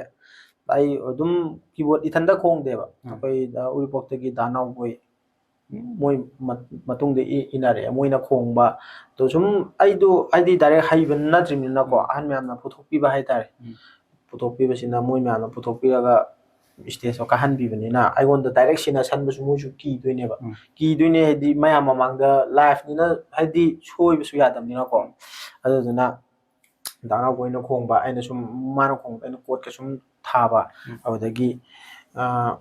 ꯑꯩ ꯑꯗꯨꯝ keyboard ꯏꯊꯟꯇ ꯈꯣꯡꯗꯦꯕ꯫ ꯎꯝ. ꯑꯩꯈꯣꯏ, ꯑ, ꯎꯔꯤꯄꯣꯛꯇꯒꯤ ꯗꯥ ꯅꯥꯎꯕꯣꯏ, ꯃꯣꯏ ꯃ-, ꯃꯇꯨꯡꯗ ꯏ-, ꯏꯟꯅꯔꯛꯑꯦ ꯃꯣꯏꯅ ꯈꯣꯡꯕ꯫ ꯑꯗꯣ ꯁꯨꯝ ꯑꯩꯗꯣ ꯍꯥꯏꯗꯤ direct ꯍꯩꯕ ꯅꯠꯇ꯭ꯔꯤꯕꯅꯤꯅꯀꯣ, ꯎꯝ. ꯑꯍꯟ ꯃꯌꯥꯝꯅ ꯄꯨꯊꯣꯛꯄꯤꯕ ꯍꯥꯏꯇꯥꯔꯦ꯫ ꯎꯝ. ꯄꯨꯊꯣꯛꯄꯤꯕꯁꯤꯅ ꯃꯣꯏ ꯃꯌꯥꯝꯅ ꯄꯨꯊꯣꯛꯄꯤꯔꯒ stageꯇꯣ ꯀꯥꯍꯟꯕꯤꯕꯅꯤꯅ ꯑꯩꯉꯣꯟꯗ direct ꯁꯤꯟꯅꯁꯟꯕꯁꯨ ꯃꯣꯏꯁꯨ ꯀꯤꯗꯣꯏꯅꯦꯕ꯫ ꯎꯝ. ꯀꯤꯗꯣꯏꯅꯦ ꯍꯥꯏꯗꯤ ꯃꯌꯥꯝ ꯃꯃꯥꯡꯗ liveꯅꯤꯅ ꯍꯥꯏꯗꯤ ꯁꯣꯏꯕꯁꯨ ꯌꯥꯗꯕꯅꯤꯅꯀꯣ꯫ ꯑꯗꯨꯗꯨꯅ ꯗꯥ ꯅꯥꯎꯕꯣꯏꯅ ꯈꯣꯡꯕ, ꯑꯩꯅ ꯁꯨꯝ ꯃꯥꯅ ꯈꯣꯡꯕꯗ ꯑꯩꯅ ꯀꯣꯠꯀ ꯁꯨꯝ ꯊꯥꯕ꯫ ꯎꯝ. ꯑꯗꯨꯗꯒꯤ, ꯑ,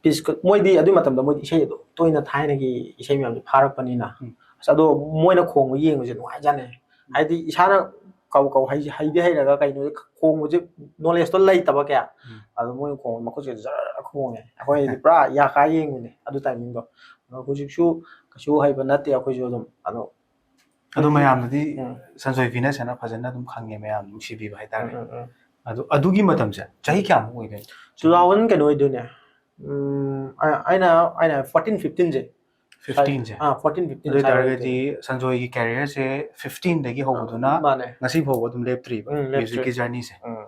ꯄꯤꯁꯀ-, ꯃꯣꯏꯗꯤ ꯑꯗꯨꯏ ꯃꯇꯝꯗ ꯃꯣꯏꯗꯤ ꯏꯁꯩ ꯑꯗꯨꯝ ꯇꯣꯏꯅ ꯊꯥꯏꯅꯒꯤ ꯏꯁꯩ ꯃꯌꯥꯝꯁꯦ ꯐꯥꯔꯛꯄꯅꯤꯅ꯫ ꯎꯝ. ꯑꯁ, ꯑꯗꯣ ꯃꯣꯏꯅ ꯈꯣꯡꯕ ꯌꯦꯡꯕꯁꯦ ꯅꯨꯡꯉꯥꯏꯖꯥꯠꯅꯦ꯫ ꯍꯥꯏꯗꯤ ꯏꯁꯥꯅ ꯀꯧ ꯀꯧ ꯍꯩ- ꯍꯩꯗꯤ ꯍꯩꯔꯒ ꯀꯩꯅꯣ ꯈꯣꯡꯕꯁꯦ, ꯅꯣꯂꯦꯖꯇꯣ ꯂꯩꯇꯕ ꯀꯌꯥ꯫ ꯎꯝ. ꯑꯗꯣ ꯃꯣꯏꯅ ꯈꯣꯡꯕ ꯃꯈꯨꯠꯁꯦ ꯖꯔ ꯈꯣꯡꯉꯦ꯫ ꯑꯩꯈꯣꯏꯗꯤ ꯄꯨꯔꯥ ꯌꯥꯈꯥ ꯌꯦꯡꯕꯅꯦ ꯑꯗꯨ ꯇꯥꯏꯃꯤꯡꯗꯣ꯫ ꯑꯗꯣ ꯍꯧꯖꯤꯛꯁꯨ ꯀꯩꯁꯨ ꯍꯩꯕ ꯅꯠꯇꯦ ꯑꯩꯈꯣꯏꯁꯨ ꯑꯗꯨꯝ꯫ ꯑꯗꯣ ꯑꯗꯣ ꯃꯌꯥꯝꯅꯗꯤ ꯎꯝ. ꯁꯟꯖꯣꯏ ꯐꯤꯠꯅꯦꯁ ꯍꯥꯏꯅ ꯐꯖꯅ ꯑꯗꯨꯝ ꯈꯪꯉꯦ, ꯃꯌꯥꯝ ꯅꯨꯡꯁꯤꯕꯤꯕ ꯍꯥꯏꯇꯥꯔꯦ꯫ ꯎꯝ, ꯎꯝ, ꯎꯝ. ꯑꯗꯨ ꯑꯗꯨꯒꯤ ꯃꯇꯝꯁꯦ ꯆꯍꯤ ꯀꯌꯥꯃꯨꯛ ꯑꯣꯏꯗꯣꯏꯅꯣ? ꯇꯨ ꯊꯥꯎꯖꯟ ꯀꯩꯅꯣ ꯑꯣꯏꯗꯣꯏꯅꯦ꯫ ꯎꯝ, ꯑ- ꯑꯩꯅ ꯑꯩꯅ ꯐꯣꯔꯇꯤꯟ ꯐꯤꯐꯇꯤꯟꯁꯦ꯫ ꯐꯤꯐꯇꯤꯟꯁꯦ꯫ ꯑꯥ, ꯐꯣꯔꯇꯤꯟ ꯐꯤꯐꯇꯤꯟ ꯑꯗꯨ ꯑꯣꯏꯇꯥꯔꯒꯗꯤ ꯁꯟꯖꯣꯏꯒꯤ ꯀꯦꯔꯤꯌꯔꯁꯦ ꯐꯤꯐꯇꯤꯟꯗꯒꯤ ꯍꯧꯕꯗꯨꯅ ꯃꯥꯅꯦ꯫ ꯉꯁꯤ ꯐꯥꯎꯕ ꯑꯗꯨꯝ ꯂꯦꯞꯇ꯭ꯔꯤꯕ ꯎꯝ, ꯂꯦꯞꯇ꯭ꯔꯤ꯫ ꯃ꯭ꯌꯨꯖꯤꯛꯀꯤ ꯖꯔꯅꯤꯁꯦ꯫ ꯎꯝ.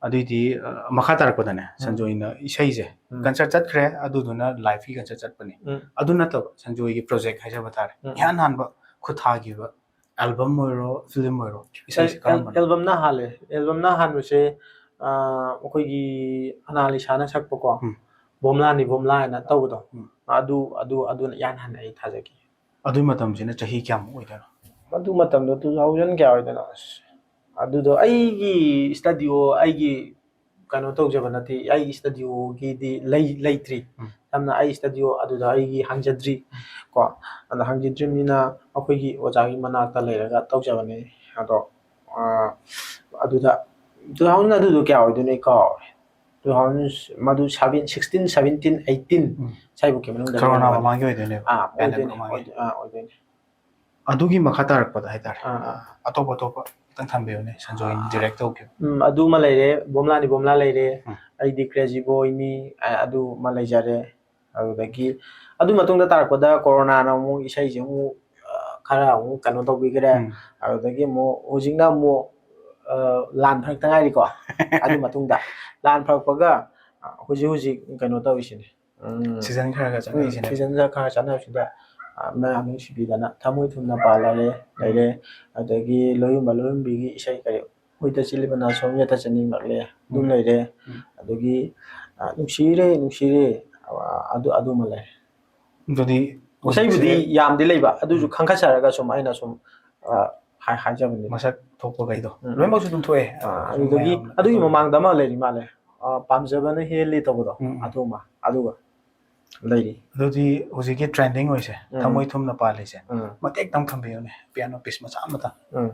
ꯑꯗꯨꯏꯗꯤ ꯑ, ꯃꯈꯥ ꯇꯥꯔꯛꯄꯗꯅꯦ ꯁꯟꯖꯣꯏꯅ ꯏꯁꯩꯁꯦ ꯎꯝ. ꯀꯟꯁꯔꯠ ꯆꯠꯈ꯭ꯔꯦ, ꯑꯗꯨꯗꯨꯅ ꯂꯥꯏꯐꯀꯤ ꯀꯟꯁꯔꯠ ꯆꯠꯄꯅꯤ꯫ ꯎꯝ. ꯑꯗꯨ ꯅꯠꯇꯕ ꯁꯟꯖꯣꯏꯒꯤ ꯄ꯭ꯔꯣꯖꯦꯛ ꯍꯥꯏꯖꯕ ꯇꯥꯔꯦ, ꯎꯝ. ꯏꯍꯥꯟ ꯍꯥꯟꯕ ꯈꯨꯠꯊꯥꯒꯤꯕ ꯑꯦꯜꯕꯝ ꯑꯣꯏꯔꯣ, ꯐꯤꯂꯝ ꯑꯣꯏꯔꯣ, ꯏꯁꯩꯁꯦ ꯀꯔꯝꯕꯅꯣ? ꯑꯦꯜꯕꯝꯅ ꯍꯥꯜꯂꯦ꯫ ꯑꯦꯜꯕꯝꯅ ꯍꯥꯟꯕꯁꯦ, ꯑ, ꯑꯩꯈꯣꯏꯒꯤ ꯑꯅꯥꯂꯤꯁꯥꯅ ꯁꯛꯄꯀꯣ, ꯎꯝ. ꯕꯣꯝꯂꯥꯅꯤ ꯕꯣꯝꯂꯥ ꯍꯥꯏꯅ ꯇꯧꯕꯗꯣ, ꯎꯝ. ꯑꯗꯨ ꯑꯗꯨ ꯑꯗꯨꯅ ꯏꯍꯥꯟ ꯍꯥꯟꯅ ꯑꯩ ꯊꯥꯖꯈꯤ꯫ ꯑꯗꯨꯏ ꯃꯇꯝꯁꯤꯅ ꯆꯍꯤ ꯀꯌꯥꯃꯨꯛ ꯑꯣꯏꯗꯣꯏꯅꯣ? ꯑꯗꯨ ꯃꯇꯝꯗꯣ ꯇꯨ ꯊꯥꯎꯖꯟ ꯀꯌꯥ ꯑꯣꯏꯗꯣꯏꯅꯣ? ꯑꯁ, ꯑꯗꯨꯗꯣ ꯑꯩꯒꯤ ꯏꯁꯇꯗꯤꯑꯣ, ꯑꯩꯒꯤ ꯀꯩꯅꯣ ꯇꯧꯖꯕ ꯅꯠꯇꯦ, ꯑꯩꯒꯤ ꯏꯁꯇꯗꯤꯑꯣꯒꯤꯗꯤ ꯂꯩ ꯂꯩꯇ꯭ꯔꯤ꯫ ꯎꯝ. ꯌꯥꯝꯅ ꯑꯩ ꯏꯁꯇꯗꯤꯑꯣ ꯑꯗꯨꯗ ꯑꯩꯒꯤ ꯍꯥꯡꯖꯗ꯭ꯔꯤ ꯀꯣ꯫ ꯑꯗ ꯍꯥꯡꯖꯗ꯭ꯔꯤꯕꯅꯤꯅ ꯑꯩꯈꯣꯏꯒꯤ ꯑꯣꯖꯥꯒꯤ ꯃꯅꯥꯛꯇ ꯂꯩꯔꯒ ꯇꯧꯖꯕꯅꯦ꯫ ꯑꯗꯣ ꯑ, ꯑꯗꯨꯗ ꯇꯨ ꯊꯥꯎꯖꯟ ꯑꯗꯨꯗꯣ ꯀꯌꯥ ꯑꯣꯏꯗꯣꯏꯅꯣ ꯑꯩ ꯀꯥꯎꯔꯦ꯫ ꯇꯨ ꯊꯥꯎꯖꯟ ꯃꯗꯨ ꯁꯚꯦꯟ ꯁꯤꯛꯁꯇꯤꯟ ꯁꯦꯚꯦꯟꯇꯤꯟ ꯑꯩꯠꯇꯤꯟ ꯎꯝ. ꯁ꯭ꯋꯥꯏꯐꯥꯎꯀꯤ ꯃꯅꯨꯡꯗ ꯀꯣꯔꯣꯅꯥ ꯑꯣꯏꯔꯝꯒꯅꯤ꯫ ꯃꯃꯥꯡꯒꯤ ꯑꯣꯏꯗꯣꯏꯅꯦꯕ, ꯑꯥ, ꯄꯦꯟꯗꯦꯃꯤꯛ ꯑꯣꯏꯗꯣꯏꯅꯦ, ꯃꯃꯥꯡꯒꯤ꯫ ꯑꯣꯏꯗꯣꯏ- ꯑꯥ, ꯑꯣꯏꯗꯣꯏꯅꯦ꯫ ꯑꯗꯨꯒꯤ ꯃꯈꯥ ꯇꯥꯔꯛꯄꯗ ꯍꯥꯏꯇꯥꯔꯦ, ꯑꯥ. ꯑꯇꯣꯞ ꯑꯇꯣꯞꯄ ꯈꯤꯇꯪ ꯊꯝꯕꯤꯌꯨꯅꯦ, ꯁꯟꯖꯣꯏꯅ ꯗꯤꯔꯦꯛ ꯇꯧꯈꯤꯕ꯫ ꯎꯝ, ꯑꯗꯨꯃ ꯂꯩꯔꯦ, ꯕꯣꯝꯂꯥꯅꯤ ꯕꯣꯝꯂꯥ ꯂꯩꯔꯦ, ꯎꯝ. ꯑꯩꯗꯤ ꯀ꯭ꯔꯦꯖꯤ ꯕꯣꯏꯅꯤ, ꯑ- ꯑꯗꯨꯃ ꯂꯩꯖꯔꯦ꯫ ꯑꯗꯨꯗꯒꯤ ꯑꯗꯨ ꯃꯇꯨꯡꯗ ꯇꯥꯔꯛꯄꯗ ꯀꯣꯔꯣꯅꯥꯅ ꯑꯃꯨꯛ ꯏꯁꯩꯁꯦ ꯑꯃꯨꯛ, ꯑ, ꯈꯔ ꯑꯃꯨꯛ ꯀꯩꯅꯣ ꯇꯧꯕꯤꯈ꯭ꯔꯦ꯫ ꯎꯝ. ꯑꯗꯨꯗꯒꯤ ꯑꯃꯨꯛ ꯍꯧꯖꯤꯛꯅ ꯑꯃꯨꯛ, ꯑ, ꯂꯥꯟ ꯐꯔꯛꯇ ꯉꯥꯏꯔꯤꯀꯣ꯫ ꯑꯗꯨ ꯃꯇꯨꯡꯗ ꯂꯥꯟ ꯐꯔꯛꯄꯒ, ꯑ, ꯍꯧꯖꯤꯛ ꯍꯧꯖꯤꯛ ꯀꯩꯅꯣ ꯇꯧꯔꯤꯁꯤꯅꯦ꯫ ꯎꯝ. ꯁꯤꯖꯟ ꯈꯔ ꯈꯔ ꯆꯠꯅꯔꯤꯁꯤꯅꯦ꯫ ꯁꯤꯖꯟꯗ ꯈꯔ ꯆꯠꯅꯕꯁꯤꯗ, ꯑ, ꯃꯌꯥꯝ ꯅꯨꯡꯁꯤꯕꯤꯗꯅ ꯊꯃꯣꯏ ꯊꯨꯝꯅ ꯄꯥꯜꯂꯔꯦ ꯂꯩꯔꯦ꯫ ꯑꯗꯒꯤ ꯂꯣꯏꯌꯨꯝꯕ ꯂꯣꯏꯌꯨꯝꯕꯤꯒꯤ ꯏꯁꯩ ꯀꯔꯤ, ꯍꯨꯏꯗ ꯆꯦꯜꯂꯤꯕ ꯅꯥꯁꯣꯝ ꯌꯦꯠꯇ ꯆꯦꯟꯅꯤꯡꯂꯛꯂꯦ ꯑꯗꯨꯝ ꯎꯝ. ꯂꯩꯔꯦ꯫ ꯎꯝ. ꯑꯗꯒꯤ, ꯑ, ꯅꯨꯡꯁꯤꯔꯦ ꯅꯨꯡꯁꯤꯔꯦ, ꯑ, ꯑꯗꯨ ꯑꯗꯨꯃ ꯂꯩꯔꯦ꯫ ꯑꯗꯨꯗꯤ ꯏꯁꯩꯕꯨꯗꯤ ꯍꯧꯖꯤꯛꯁꯦ ꯌꯥꯝꯗꯤ ꯂꯩꯕ, ꯑꯗꯨꯁꯨ ꯎꯝ. ꯈꯟꯒꯠꯆꯔꯒ ꯁꯨꯝ ꯑꯩꯅ ꯁꯨꯝ, ꯑ, ꯍꯥꯏ- ꯍꯥꯏꯖꯕꯅꯤ꯫ ꯃꯁꯛ ꯊꯣꯛꯄꯈꯩꯗꯣ ꯎꯝ. ꯂꯣꯏꯅꯃꯛꯁꯨ ꯑꯗꯨꯝ ꯊꯣꯛꯑꯦ꯫ ꯑ, ꯑꯗꯨꯁꯨ ꯑꯗꯨꯗꯒꯤ ꯃꯌꯥꯝꯅ ꯑꯗꯨꯒꯤ ꯑꯗꯨꯝ ꯃꯃꯥꯡꯗ ꯑꯃ ꯂꯩꯔꯤ ꯃꯥꯜꯂꯦ, ꯑ, ꯄꯥꯝꯖꯕꯅ ꯍꯦꯜꯂꯤ ꯇꯧꯕꯗꯣ, ꯎꯝ, ꯎꯝ. ꯑꯗꯨꯃ ꯑꯗꯨꯒ ꯂꯩꯔꯤ꯫ ꯑꯗꯨꯗꯤ ꯍꯧꯖꯤꯛꯀꯤ ꯇ꯭ꯔꯦꯟꯗꯤꯡ ꯑꯣꯏꯁꯦ, ꯎꯝ. ꯊꯃꯣꯏ ꯊꯨꯝꯅ ꯄꯥꯜꯂꯤꯁꯦ, ꯎꯝ. ꯃꯇꯦꯛꯇꯪ ꯊꯝꯕꯤꯌꯨꯅꯦ, ꯄꯤꯌꯥꯅꯣ ꯄꯤꯁ ꯃꯆꯥ ꯑꯃꯇꯪ꯫ ꯎꯝ.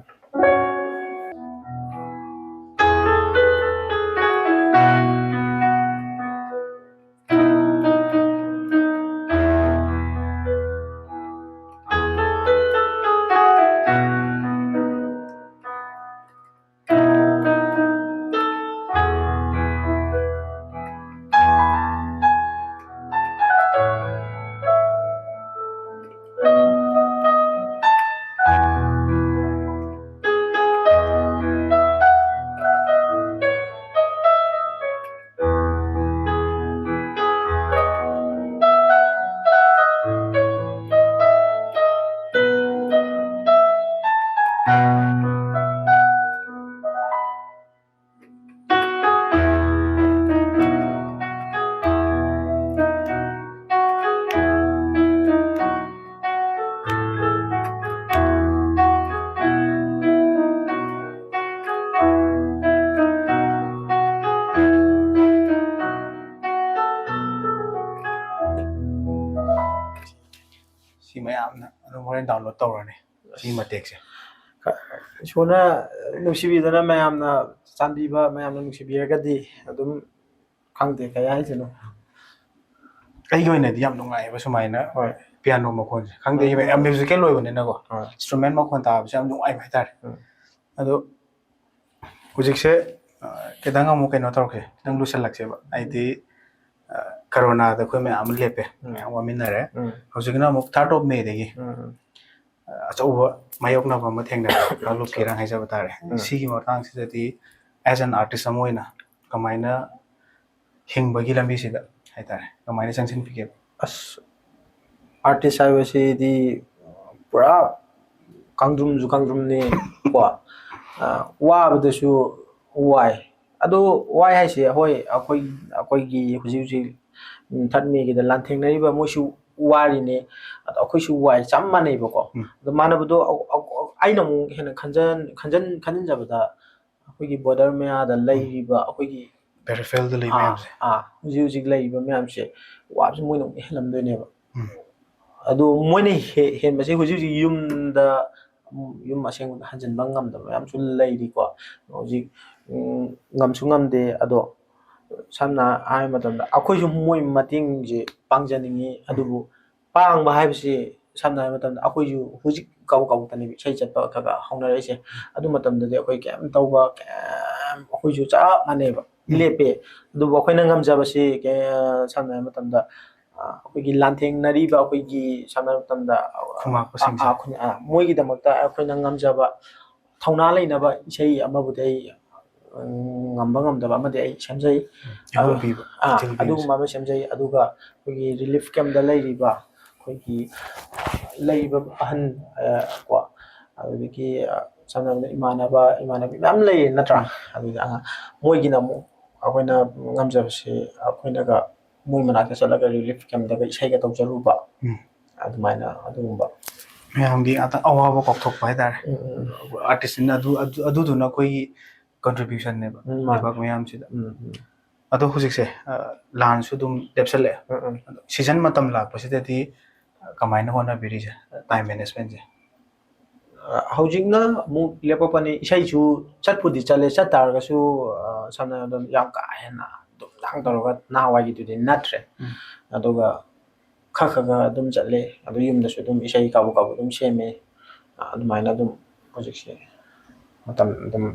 ꯃꯌꯥꯝꯅ ꯑꯗꯨꯝ ꯍꯣꯔꯦꯟ download ꯇꯧꯔꯅꯤ ꯁꯤ ꯃꯇꯦꯛꯁꯦ꯫ ꯏꯁꯣꯔꯅ ꯅꯨꯡꯁꯤꯕꯤꯗꯅ ꯃꯌꯥꯝꯅ ꯆꯥꯟꯕꯤꯕ, ꯃꯌꯥꯝꯅ ꯅꯨꯡꯁꯤꯕꯤꯔꯒꯗꯤ ꯑꯗꯨꯝ ꯈꯪꯗꯦ ꯀꯩ ꯍꯥꯏꯗꯣꯏꯅꯣ꯫ ꯑꯩꯒꯤ ꯑꯣꯏꯅꯗꯤ ꯌꯥꯝ ꯅꯨꯡꯉꯥꯏꯌꯦꯕ ꯁꯨꯃꯥꯏꯅ꯫ ꯍꯣꯏ꯫ Piano ꯃꯈꯣꯟꯁꯦ ꯈꯪꯗꯦ, ꯎꯝ꯫ ꯌꯥꯝ musical ꯑꯣꯏꯕꯅꯤꯅꯀꯣ꯫ ꯍꯣꯏ꯫ Instrument ꯃꯈꯣꯟ ꯇꯥꯕꯁꯦ ꯌꯥꯝ ꯅꯨꯡꯉꯥꯏꯕ ꯍꯥꯏꯇꯥꯔꯦ꯫ ꯎꯝ꯫ ꯑꯗꯣ ꯍꯧꯖꯤꯛꯁꯦ, ꯑ, ꯈꯤꯇꯪ ꯑꯃꯨꯛ ꯀꯩꯅꯣ ꯇꯧꯔꯛꯀꯦ, ꯈꯤꯇꯪ ꯂꯨꯁꯜꯂꯛꯁꯦꯕ꯫ ꯍꯥꯏꯗꯤ, ꯑ, ꯀꯣꯔꯣꯅꯥꯗ ꯑꯩꯈꯣꯏ ꯃꯌꯥꯝ ꯑꯃ ꯂꯦꯞꯄꯦ, ꯎꯝ꯫ ꯃꯌꯥꯝ ꯋꯥꯃꯤꯟꯅꯔꯦ꯫ ꯎꯝ꯫ ꯍꯧꯖꯤꯛꯅ ꯑꯃꯨꯛ third of Mayꯗꯒꯤ, ꯎꯝ꯫ ꯑ, ꯑꯆꯧꯕ ꯃꯥꯌꯣꯛꯅꯕ ꯑꯃ ꯊꯦꯡꯅꯔꯦ, ꯀꯥꯡꯂꯨꯞꯀꯤ ꯏꯔꯥꯡ ꯍꯥꯏꯖꯕ ꯇꯥꯔꯦ꯫ ꯎꯝ꯫ ꯁꯤꯒꯤ ꯃꯇꯥꯡꯁꯤꯗꯗꯤ as an artist ꯑꯃ ꯑꯣꯏꯅ ꯀꯃꯥꯏꯅ ꯍꯤꯡꯕꯒꯤ ꯂꯝꯕꯤꯁꯤꯗ ꯍꯥꯏꯇꯥꯔꯦ, ꯀꯃꯥꯏꯅ ꯆꯪꯁꯤꯟꯕꯤꯒꯦ? ꯑꯁ, artist ꯍꯥꯏꯕꯁꯤꯗꯤ ꯄꯨꯔꯥ ꯀꯥꯡꯗ꯭ꯔꯨꯝꯁꯨ ꯀꯥꯡꯗ꯭ꯔꯨꯝꯅꯤ ꯀꯣ꯫ ꯑ, ꯋꯥꯕꯗꯁꯨ ꯋꯥꯏ꯫ ꯑꯗꯣ ꯋꯥꯏ ꯍꯥꯏꯁꯦ, ꯍꯣꯏ, ꯑꯩꯈꯣꯏ, ꯑꯩꯈꯣꯏꯒꯤ ꯍꯧꯖꯤꯛ ꯍꯧꯖꯤꯛ, ꯎꯝ, third Mayꯒꯤꯗ ꯂꯥꯟꯊꯦꯡꯅꯔꯤꯕ ꯃꯣꯏꯁꯨ ꯋꯥꯔꯤꯅꯦ, ꯑꯗꯣ ꯑꯩꯈꯣꯏꯁꯨ ꯋꯥꯏ, ꯆꯞ ꯃꯥꯟꯅꯩꯕꯀꯣ꯫ ꯎꯝ꯫ ꯑꯗꯣ ꯃꯥꯟꯅꯕꯗꯣ ꯑ-, ꯑ-, ꯑꯩꯅ ꯑꯃꯨꯛ ꯍꯦꯟꯅ ꯈꯟꯖꯟ-, ꯈꯟꯖꯟ-, ꯈꯟꯖꯤꯟꯖꯕꯗ ꯑꯩꯈꯣꯏꯒꯤ border ꯃꯌꯥꯗ ꯎꯝ꯫ ꯂꯩꯔꯤꯕ ꯑꯩꯈꯣꯏꯒꯤ peripheralꯗ ꯂꯩ ꯑꯥ, ꯃꯌꯥꯝꯁꯦ꯫ ꯑꯥ, ꯍꯧꯖꯤꯛ ꯍꯧꯖꯤꯛ ꯂꯩꯔꯤꯕ ꯃꯌꯥꯝꯁꯦ ꯋꯥꯕꯁꯤ ꯃꯣꯏꯅ ꯑꯃꯨꯛ ꯍꯦꯜꯂꯝꯗꯣꯏꯅꯦꯕ꯫ ꯎꯝ꯫ ꯑꯗꯣ ꯃꯣꯏꯅ ꯍꯦ-, ꯍꯦꯟꯕꯁꯦ ꯍꯧꯖꯤꯛ ꯍꯧꯖꯤꯛ ꯌꯨꯝꯗ, ꯎꯝ, ꯌꯨꯝ ꯑꯁꯦꯡꯕꯗ ꯍꯟꯖꯤꯟꯕ ꯉꯝꯗꯕ ꯃꯌꯥꯝꯁꯨ ꯂꯩꯔꯤꯀꯣ꯫ ꯍꯧꯖꯤꯛ, ꯎꯝ, ꯉꯝꯁꯨ ꯉꯝꯗꯦ꯫ ꯑꯗꯣ ꯁꯝꯅ ꯍꯥꯏꯕ ꯃꯇꯝꯗ ꯑꯩꯈꯣꯏꯁꯨ ꯃꯣꯏ ꯃꯇꯦꯡꯁꯦ ꯄꯥꯡꯖꯅꯤꯡꯉꯤ, ꯎꯝ꯫ ꯑꯗꯨꯕꯨ ꯄꯥꯡꯕ ꯍꯥꯏꯕꯁꯤ ꯁꯝꯅ ꯍꯥꯏꯔꯕ ꯃꯇꯝꯗ ꯑꯩꯈꯣꯏꯁꯨ ꯍꯧꯖꯤꯛ ꯀꯕꯛ ꯀꯕꯛꯇꯅꯦꯕ ꯏꯁꯩ ꯆꯠꯄ ꯈꯔ ꯈꯔ ꯍꯧꯅꯔꯛꯏꯁꯦ꯫ ꯑꯗꯨ ꯃꯇꯝꯗꯗꯤ ꯑꯩꯈꯣꯏ ꯀꯩꯝ ꯇꯧꯕ, ꯀꯩꯝ, ꯑꯩꯈꯣꯏꯁꯨ ꯆꯞ ꯃꯥꯟꯅꯩꯕ, ꯎꯝ꯫ ꯂꯦꯞꯄꯦ꯫ ꯑꯗꯨꯕꯨ ꯑꯩꯈꯣꯏꯅ ꯉꯝꯖꯕꯁꯤ ꯀꯩ-, ꯁꯝꯅ ꯍꯥꯏꯔꯕ ꯃꯇꯝꯗ, ꯑ, ꯑꯩꯈꯣꯏꯒꯤ ꯂꯥꯟꯊꯦꯡꯅꯔꯤꯕ ꯑꯩꯈꯣꯏꯒꯤ, ꯁꯝꯅ ꯍꯥꯏꯔꯕ ꯃꯇꯝꯗ, ꯈꯨꯃꯥꯛꯄꯁꯤꯡꯁꯦ꯫ ꯑ, ꯑ, ꯈꯨꯟ-, ꯑ, ꯃꯣꯏꯒꯤꯗꯃꯛꯇ ꯑꯩꯈꯣꯏꯅ ꯉꯝꯖꯕ ꯊꯧꯅꯥ ꯂꯩꯅꯕ ꯏꯁꯩ ꯑꯃꯕꯨꯗꯤ ꯑꯩ, ꯎꯝ, ꯉꯝꯕ ꯉꯝꯗꯕ ꯑꯃꯗꯤ ꯑꯩ ꯁꯦꯝꯖꯩ꯫ ꯌꯥꯎꯍꯟꯕꯤꯕ, ꯑꯥ, ꯏꯊꯤꯜ ꯄꯤꯕꯁꯦ꯫ ꯑꯗꯨꯒꯨꯝꯕ ꯑꯃ ꯁꯦꯝꯖꯩ꯫ ꯑꯗꯨꯒ ꯑꯩꯈꯣꯏꯒꯤ relief campꯇ ꯂꯩꯔꯤꯕ, ꯑꯩꯈꯣꯏꯒꯤ ꯂꯩꯔꯤꯕ ꯑꯍꯟ, ꯑ, ꯀꯣ, ꯑꯗꯨꯗꯒꯤ, ꯑ, ꯁꯝꯅ ꯍꯥꯏꯔꯕꯗ ꯏꯃꯥꯟꯅꯕ, ꯏꯃꯥꯟꯅꯕꯤ ꯃꯌꯥꯝ ꯂꯩꯌꯦ ꯅꯠꯇ꯭ꯔꯥ? ꯎꯝ꯫ ꯑꯗꯨꯗꯤ ꯑꯉꯥꯡ, ꯃꯣꯏꯒꯤꯅ ꯑꯃꯨꯛ ꯑꯩꯈꯣꯏꯅ ꯉꯝꯖꯕꯁꯤ ꯑꯩꯈꯣꯏꯅꯒ ꯃꯣꯏ ꯃꯅꯥꯛꯇ ꯆꯠꯂꯒ relief campꯇꯒ ꯏꯁꯩꯒ ꯇꯧꯖꯔꯨꯕ꯫ ꯎꯝ꯫ ꯑꯗꯨꯃꯥꯏꯅ ꯑꯗꯨꯒꯨꯝꯕ꯫ ꯃꯌꯥꯝꯒꯤ ꯉꯥꯛꯇ ꯑꯋꯥꯕ ꯀꯥꯎꯊꯣꯛꯄ ꯍꯥꯏꯇꯥꯔꯦ꯫ ꯎꯝ, ꯎꯝ, ꯎꯝ꯫ Artistꯅ ꯑꯗꯨ, ꯑꯗꯨ, ꯑꯗꯨꯗꯨꯅ ꯑꯩꯈꯣꯏꯒꯤ contributionꯅꯦꯕ, ꯎꯝ, ꯃꯥꯅꯦ꯫ ꯂꯩꯕꯥꯛ ꯃꯌꯥꯝꯁꯤꯗ꯫ ꯎꯝ, ꯎꯝ꯫ ꯑꯗꯣ ꯍꯧꯖꯤꯛꯁꯦ, ꯑ, ꯂꯥꯟꯁꯨ ꯑꯗꯨꯝ ꯂꯦꯞꯁꯜꯂꯛꯑꯦ꯫ ꯎꯝ, ꯎꯝ꯫ ꯑꯗꯣ season ꯃꯇꯝ ꯂꯥꯛꯄꯁꯤꯗꯗꯤ ꯀꯃꯥꯏꯅ ꯍꯣꯠꯅꯕꯤꯔꯤꯁꯦ, ꯇꯥꯏꯝ ꯃꯦꯅꯦꯖꯃꯦꯟꯁꯦ? ꯑ, ꯍꯧꯖꯤꯛꯅ ꯑꯃꯨꯛ ꯂꯦꯞꯄꯛꯄꯅꯤ꯫ ꯏꯁꯩꯁꯨ ꯆꯠꯄꯨꯗꯤ ꯆꯠꯂꯦ, ꯆꯠ ꯇꯥꯔꯒꯁꯨ, ꯑ, ꯁꯝꯅ ꯍꯥꯏꯔꯕꯗ ꯌꯥꯝ ꯀꯥ ꯍꯦꯟꯅ ꯗꯨꯝꯗꯥꯡ ꯇꯧꯔꯒ ꯅꯍꯥꯟꯋꯥꯏꯒꯤꯗꯨꯗꯤ ꯅꯠꯇ꯭ꯔꯦ꯫ ꯎꯝ꯫ ꯑꯗꯨꯒ ꯈꯔ ꯈꯔ ꯈꯔ ꯑꯗꯨꯝ ꯆꯠꯂꯦ꯫ ꯑꯗꯨ ꯌꯨꯝꯗꯁꯨ ꯑꯗꯨꯝ ꯏꯁꯩ ꯀꯥꯕꯣꯛ ꯀꯥꯕꯣꯛ ꯑꯗꯨꯝ ꯁꯦꯝꯃꯦ꯫ ꯑ, ꯑꯗꯨꯃꯥꯏꯅ ꯑꯗꯨꯝ ꯍꯧꯖꯤꯛꯁꯦ ꯃꯇꯝ ꯑꯗꯨꯝ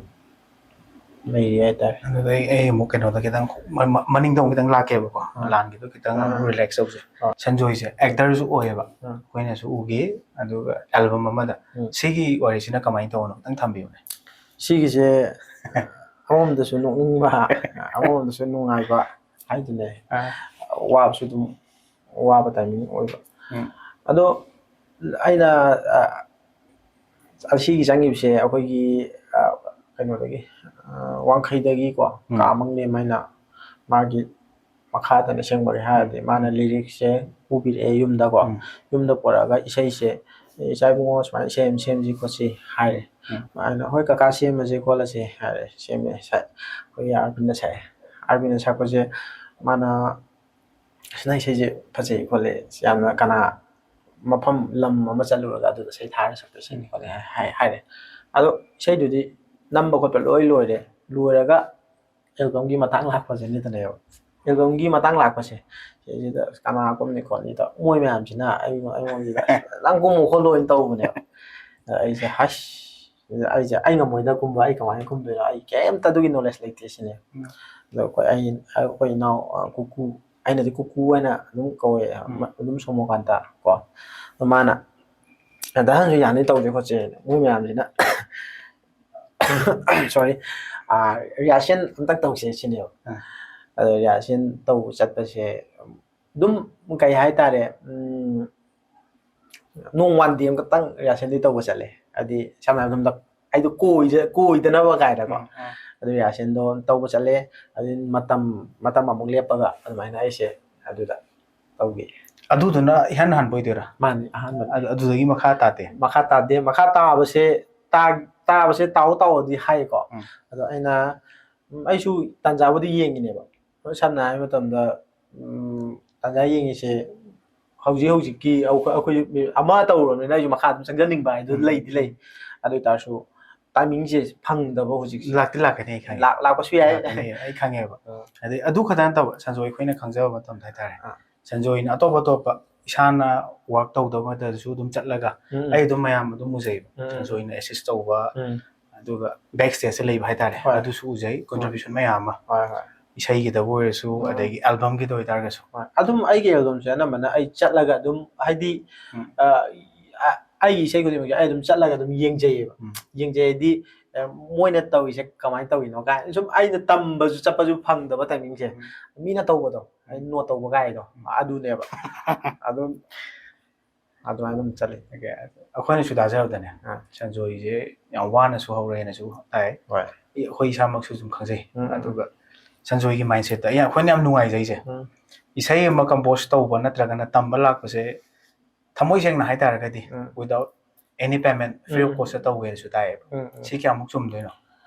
ꯂꯩꯔꯤ ꯍꯥꯏꯇꯥꯔꯦ꯫ ꯑꯗꯨꯗꯩ ꯑꯩ ꯑꯃꯨꯛ ꯀꯩꯅꯣꯗ ꯈꯤꯇꯪ ꯃ-, ꯃ-, ꯃꯅꯤꯡꯗ ꯑꯃꯨꯛ ꯈꯤꯇꯪ ꯂꯥꯛꯀꯦꯕꯀꯣ꯫ ꯑꯥ꯫ ꯂꯥꯟꯒꯤꯗꯣ ꯈꯤꯇꯪ ꯑꯥ꯫ ꯔꯤꯂꯦꯛꯁ ꯇꯧꯁꯦ꯫ ꯑꯥ꯫ ꯁꯟꯖꯣꯏꯁꯦ ꯑꯦꯛꯇꯔꯁꯨ ꯑꯣꯏꯌꯦꯕ꯫ ꯑꯥ꯫ ꯑꯩꯈꯣꯏꯅꯁꯨ ꯎꯈꯤ꯫ ꯑꯗꯨꯒ ꯑꯦꯜꯕꯝ ꯑꯃꯗ꯫ ꯎꯝ꯫ ꯁꯤꯒꯤ ꯋꯥꯔꯤꯁꯤꯅ ꯀꯃꯥꯏꯅ ꯇꯧꯕꯅꯣ? ꯈꯤꯇꯪ ꯊꯝꯕꯤꯌꯨꯅꯦ꯫ ꯁꯤꯒꯤꯁꯦ ꯑꯃꯔꯣꯝꯗꯁꯨ ꯅꯣꯛꯅꯤꯡꯕ, ꯑꯃꯔꯣꯝꯗꯁꯨ ꯅꯨꯡꯉꯥꯏꯕ ꯍꯥꯏꯗꯨꯅꯦ꯫ ꯑꯥ꯫ ꯋꯥꯕꯁꯨ ꯑꯗꯨꯝ ꯋꯥꯕ ꯇꯥꯏꯃꯤꯡ ꯑꯣꯏꯕ꯫ ꯎꯝ꯫ ꯑꯗꯣ ꯑꯩꯅ, ꯑ, ꯑꯁꯤꯒꯤ ꯆꯪꯉꯤꯕꯁꯦ ꯑꯩꯈꯣꯏꯒꯤ, ꯑ, ꯀꯩꯅꯣꯗꯒꯤ, ꯑ, ꯋꯥꯡꯈꯩꯗꯒꯤꯀꯣ, ꯎꯝ꯫ ꯀꯥꯃꯪꯂꯦꯝ ꯍꯥꯏꯅ ꯃꯥꯒꯤ ꯃꯈꯥꯗꯅ ꯁꯦꯝꯕꯒꯤ ꯍꯥꯏꯔꯗꯤ, ꯎꯝ꯫ ꯃꯥꯅ ꯎꯝ꯫ ꯂꯤꯔꯤꯛꯁꯦ ꯄꯨꯕꯤꯔꯛꯑꯦ ꯌꯨꯝꯗꯀꯣ꯫ ꯎꯝ꯫ ꯌꯨꯝꯗ ꯄꯨꯔꯛꯑꯒ ꯏꯁꯩꯁꯦ, "ꯏꯆꯥ ꯏꯕꯨꯡꯉꯣ ꯁꯨꯃꯥꯏꯅ ꯏꯁꯩ ꯑꯃ ꯁꯦꯝꯁꯤ ꯈꯣꯠꯁꯤ" ꯍꯥꯏꯔꯦ꯫ ꯎꯝ꯫ ꯑꯩꯅ, "ꯍꯣꯏ ꯀꯀꯥ, ꯁꯦꯝꯃꯁꯦ ꯈꯣꯠꯂꯁꯦ" ꯍꯥꯏꯔꯦ꯫ ꯁꯦꯝꯃꯦ꯫ ꯁꯥꯏ-, ꯑꯩꯈꯣꯏꯒꯤ ꯑꯥꯔꯕꯤꯟꯗ ꯁꯛꯑꯦ꯫ ꯑꯥꯔꯕꯤꯟꯗ ꯁꯛꯄꯁꯦ ꯃꯥꯅ, "ꯑꯁ, ꯅꯪ ꯏꯁꯩꯁꯦ ꯐꯖꯩ ꯈꯣꯠꯂꯦ, ꯌꯥꯝꯅ ꯀꯅꯥ ꯃꯐꯝ ꯂꯝ ꯑꯃ ꯆꯠꯂꯨꯔꯒ ꯑꯗꯨꯗ ꯏꯁꯩ ꯊꯥꯔꯒ ꯁꯛꯇꯣꯏ ꯏꯁꯩꯅꯤ" ꯈꯣꯠꯂꯦ ꯍꯥꯏ-, ꯍꯥꯏ-, ꯍꯥꯏꯔꯦ꯫ ꯑꯗꯣ ꯏꯁꯩꯗꯨꯗꯤ ꯅꯝꯕ ꯈꯣꯠꯄ ꯂꯣꯏ ꯂꯣꯏꯔꯦ꯫ ꯂꯣꯏꯔꯒ ꯑꯦꯜꯕꯝꯒꯤ ꯃꯇꯥꯡ ꯂꯥꯛꯄꯁꯤꯅꯤꯗꯅꯦꯕ꯫ ꯑꯦꯜꯕꯝꯒꯤ ꯃꯇꯥꯡ ꯂꯥꯛꯄꯁꯦ, ꯁꯤꯁꯤꯗ ꯀꯅꯥ ꯀꯨꯝꯅꯤ ꯈꯣꯠꯅꯤ ꯇꯧ-, ꯃꯣꯏ ꯃꯌꯥꯝꯁꯤꯅ ꯑꯩꯉꯣꯟ-, ꯑꯩꯉꯣꯟꯁꯤꯗ "ꯅꯪ ꯀꯨꯝꯃꯨ ꯈꯣꯠꯂꯨ" ꯑꯣꯏꯅ ꯇꯧꯕꯅꯦꯕ꯫ ꯑꯗ ꯑꯩꯁꯦ, "ꯍꯁ, ꯑꯩꯁꯦ ꯑꯩ ꯉꯝꯃꯣꯏꯗ ꯀꯨꯝꯕ, ꯑꯩ ꯀꯃꯥꯏꯅ ꯀꯨꯝꯗꯣꯏꯅꯣ? ꯑꯩ ꯀꯩꯝꯇ ꯑꯗꯨꯒꯤ ꯅꯣꯂꯦꯖ ꯂꯩꯇꯦ" ꯁꯤꯅꯦ꯫ ꯎꯝ꯫ ꯑꯗꯣ ꯑꯩꯈꯣꯏ, ꯑꯩ, ꯑꯩꯈꯣꯏ ꯏꯅꯥꯎ, ꯑ, ꯀꯨꯀꯨ, ꯑꯩꯅꯗꯤ ꯀꯨꯀꯨ ꯍꯥꯏꯅ ꯑꯗꯨꯝ ꯀꯧꯋꯦ, ꯎꯝ꯫ ꯑꯗꯨꯝ ꯁꯣꯃꯣꯀꯥꯟꯇ ꯀꯣ꯫ ꯑꯗꯣ ꯃꯥꯅ, "ꯗꯥ ꯁꯟꯖꯨ ꯌꯥꯅꯤ, ꯇꯧꯁꯦ ꯈꯣꯠꯁꯦ" ꯃꯣꯏ ꯃꯌꯥꯝꯁꯤꯅ꯫ ꯁꯣꯔꯤ, ꯑꯥ, ꯔꯤꯍꯥꯔꯁꯦꯜ ꯑꯝꯇꯪ ꯇꯧꯁꯦ ꯁꯤꯅꯦꯕ꯫ ꯑꯥ꯫ ꯑꯗꯣ ꯔꯤꯍꯥꯔꯁꯦꯜ ꯇꯧꯕ ꯆꯠꯄꯁꯦ ꯑꯗꯨꯝ ꯀꯩ ꯍꯥꯏꯇꯥꯔꯦ, ꯎꯝ, ꯅꯣꯡ ꯋꯥꯟ ꯗꯦ ꯑꯃꯈꯛꯇꯪ ꯔꯤꯍꯥꯔꯁꯦꯜꯗꯤ ꯇꯧꯕ ꯆꯠꯂꯦ꯫ ꯍꯥꯏꯗꯤ ꯁꯝꯅ ꯍꯥꯏꯔꯕꯗ ꯑꯩꯗꯣ ꯀꯣꯏꯖ-, ꯀꯣꯏꯗꯅꯕ ꯀꯥꯏꯅꯀꯣ꯫ ꯎꯝ, ꯎꯝ꯫ ꯑꯗꯨ ꯔꯤꯍꯥꯔꯁꯦꯜꯗꯣ ꯇꯧꯕ ꯆꯠꯂꯦ꯫ ꯑꯗꯨ ꯃꯇꯝ, ꯃꯇꯝ ꯑꯃꯨꯛ ꯂꯦꯞꯄꯒ ꯑꯗꯨꯃꯥꯏꯅ ꯑꯩꯁꯦ ꯑꯗꯨꯗ ꯇꯧꯈꯤ꯫ ꯑꯗꯨꯗꯨꯅ ꯏꯍꯥꯟ ꯍꯥꯟꯕ ꯑꯣꯏꯗꯣꯏꯔꯥ? ꯃꯥꯅꯤ, ꯑꯍꯥꯟꯕꯅꯤ꯫ ꯑꯗꯨ-, ꯑꯗꯨꯗꯒꯤ ꯃꯈꯥ ꯇꯥꯗꯦ? ꯃꯈꯥ ꯇꯥꯗꯦ꯫ ꯃꯈꯥ ꯇꯥꯕꯁꯦ ꯇꯥ-, ꯇꯥꯕꯁꯦ ꯇꯥꯎꯑꯣ, ꯇꯥꯎꯑꯣꯗꯤ ꯍꯥꯏꯌꯦꯀꯣ꯫ ꯎꯝ꯫ ꯑꯗꯣ ꯑꯩꯅ, ꯎꯝ, ꯑꯩꯁꯨ ꯇꯥꯟꯖꯥꯕꯨꯗꯤ ꯌꯦꯡꯉꯤꯅꯦꯕ꯫ ꯍꯣꯏ, ꯁꯝꯅ ꯍꯥꯏꯕ ꯃꯇꯝꯗ, ꯎꯝ, ꯇꯥꯟꯖꯥ ꯌꯦꯡꯉꯤꯁꯦ ꯍꯧꯖꯤꯛ ꯍꯧꯖꯤꯛꯀꯤ ꯑꯩꯈꯣꯏ ꯑꯩꯈꯣꯏ ꯑꯃ ꯇꯧꯔꯨꯔꯕꯅꯤꯅ ꯑꯩꯁꯨ ꯃꯈꯥ ꯑꯗꯨꯝ ꯆꯪꯖꯅꯤꯡꯕ ꯍꯥꯏꯗꯨ ꯎꯝ. ꯂꯩꯗꯤ ꯂꯩ꯫ ꯑꯗꯨ ꯑꯣꯏꯇꯥꯔꯁꯨ timingꯁꯦ ꯐꯪꯗꯕ ꯍꯧꯖꯤꯛꯁꯦ꯫ ꯂꯥꯛꯇꯤ ꯂꯥꯛꯀꯅꯤ ꯑꯩ ꯈꯪꯉꯦ꯫ ꯂꯥꯛ- ꯂꯥꯛꯄꯁꯨ ꯌꯥꯏ꯫ ꯂꯥꯛꯀꯅꯤ ꯑꯩ ꯈꯪꯉꯦꯕ꯫ ꯑꯥ. ꯑꯗꯩ ꯑꯗꯨ ꯈꯛꯇ ꯅꯠꯇꯕ ꯁꯟꯖꯣꯏ ꯑꯩꯈꯣꯏꯅ ꯈꯪꯖꯕ ꯃꯇꯝꯗ ꯍꯥꯏꯇꯥꯔꯦ, ꯑꯥ. ꯁꯟꯖꯣꯏꯅ ꯑꯇꯣꯞ ꯑꯇꯣꯞꯄ ꯏꯁꯥꯅ work ꯇꯧꯗꯕꯗꯁꯨ ꯑꯗꯨꯝ ꯆꯠꯂꯒ ꯎꯝ. ꯑꯩ ꯑꯗꯨꯝ ꯃꯌꯥꯝ ꯑꯗꯨꯝ ꯎꯖꯩꯕ꯫ ꯎꯝ. ꯁꯟꯖꯣꯏꯅ assist ꯇꯧꯕ, ꯎꯝ. ꯑꯗꯨꯒ back stageꯇ ꯂꯩꯕ ꯍꯥꯏꯇꯥꯔꯦ, ꯍꯣꯏ. ꯑꯗꯨꯁꯨ ꯎꯖꯩ, contribution ꯃꯌꯥꯝ ꯑꯃ ꯍꯣꯏ ꯍꯣꯏ. ꯏꯁꯩꯒꯤꯗꯕꯨ ꯑꯣꯏꯔꯁꯨ, ꯎꯝ. ꯑꯗꯒꯤ albumꯒꯤꯗ ꯑꯣꯏꯇꯥꯔꯒꯁꯨ꯫ ꯍꯣꯏ꯫ ꯑꯗꯨꯝ ꯑꯩꯒꯤ albumꯁꯦ ꯑꯅꯝꯕꯅ ꯑꯩ ꯆꯠꯂꯒ ꯑꯗꯨꯝ ꯍꯥꯏꯗꯤ ꯎꯝ. ꯑ, ꯑ, ꯑꯩꯒꯤ ꯏꯁꯩ ꯈꯨꯗꯤꯡꯃꯛꯁꯦ ꯑꯩ ꯑꯗꯨꯝ ꯆꯠꯂꯒ ꯑꯗꯨꯝ ꯌꯦꯡꯖꯩꯌꯦꯕ꯫ ꯎꯝ. ꯌꯦꯡꯖꯩ ꯍꯥꯏꯗꯤ ꯑ, ꯃꯣꯏꯅ ꯇꯧꯔꯤꯁꯦ ꯀꯃꯥꯏꯅ ꯇꯧꯔꯤꯅꯣ ꯀꯥꯏꯅ ꯁꯨꯝ ꯑꯩꯅ ꯇꯝꯕꯁꯨ ꯆꯠꯄꯁꯨ ꯐꯪꯗꯕ timingꯁꯦ, ꯎꯝ. ꯃꯤꯅ ꯇꯧꯕꯗꯣ ꯑꯩ ꯎꯝ. note ꯇꯧꯕ ꯀꯥꯏꯗꯣ ꯎꯝ. ꯑꯗꯨꯅꯦꯕ꯫ ꯑꯗꯨꯝ ꯑꯗꯨꯃꯥꯏꯅ ꯑꯗꯨꯝ ꯆꯠꯂꯤ꯫ Okay, ꯑꯩꯈꯣꯏꯅ ꯁꯨꯗꯥꯖꯕꯗꯅꯦ, ꯑꯥ. ꯁꯟꯖꯣꯏꯁꯦ ꯌꯥꯝ ꯋꯥꯅꯁꯨ ꯍꯧꯔꯦꯅꯁꯨ ꯇꯥꯏ꯫ ꯍꯣꯏ. ꯑꯩꯈꯣꯏ ꯏꯁꯥꯃꯛꯁꯨ ꯑꯗꯨꯝ ꯈꯪꯖꯩ꯫ ꯎꯝ, ꯎꯝ. ꯑꯗꯨꯒ ꯁꯟꯖꯣꯏꯒꯤ mindsetꯇ ꯑꯩ, ꯑꯩꯈꯣꯏꯅ ꯌꯥꯝ ꯅꯨꯡꯉꯥꯏꯖꯩꯁꯦ, ꯎꯝ. ꯏꯁꯩ ꯑꯃ compose ꯇꯧꯕ ꯅꯠꯇ꯭ꯔꯒꯅ ꯇꯝꯕ ꯂꯥꯛꯄꯁꯦ, ꯊꯃꯣꯏ ꯁꯦꯡꯅ ꯍꯥꯏꯇꯥꯔꯒꯗꯤ, ꯎꯝ. without any payment, free of ꯎꯝ. costꯇ ꯇꯧꯋꯦꯅꯁꯨ ꯇꯥꯏꯌꯦꯕ꯫ ꯎꯝ, ꯎꯝ. ꯁꯤ ꯀꯌꯥꯃꯨꯛ ꯆꯨꯝꯗꯣꯏꯅꯣ?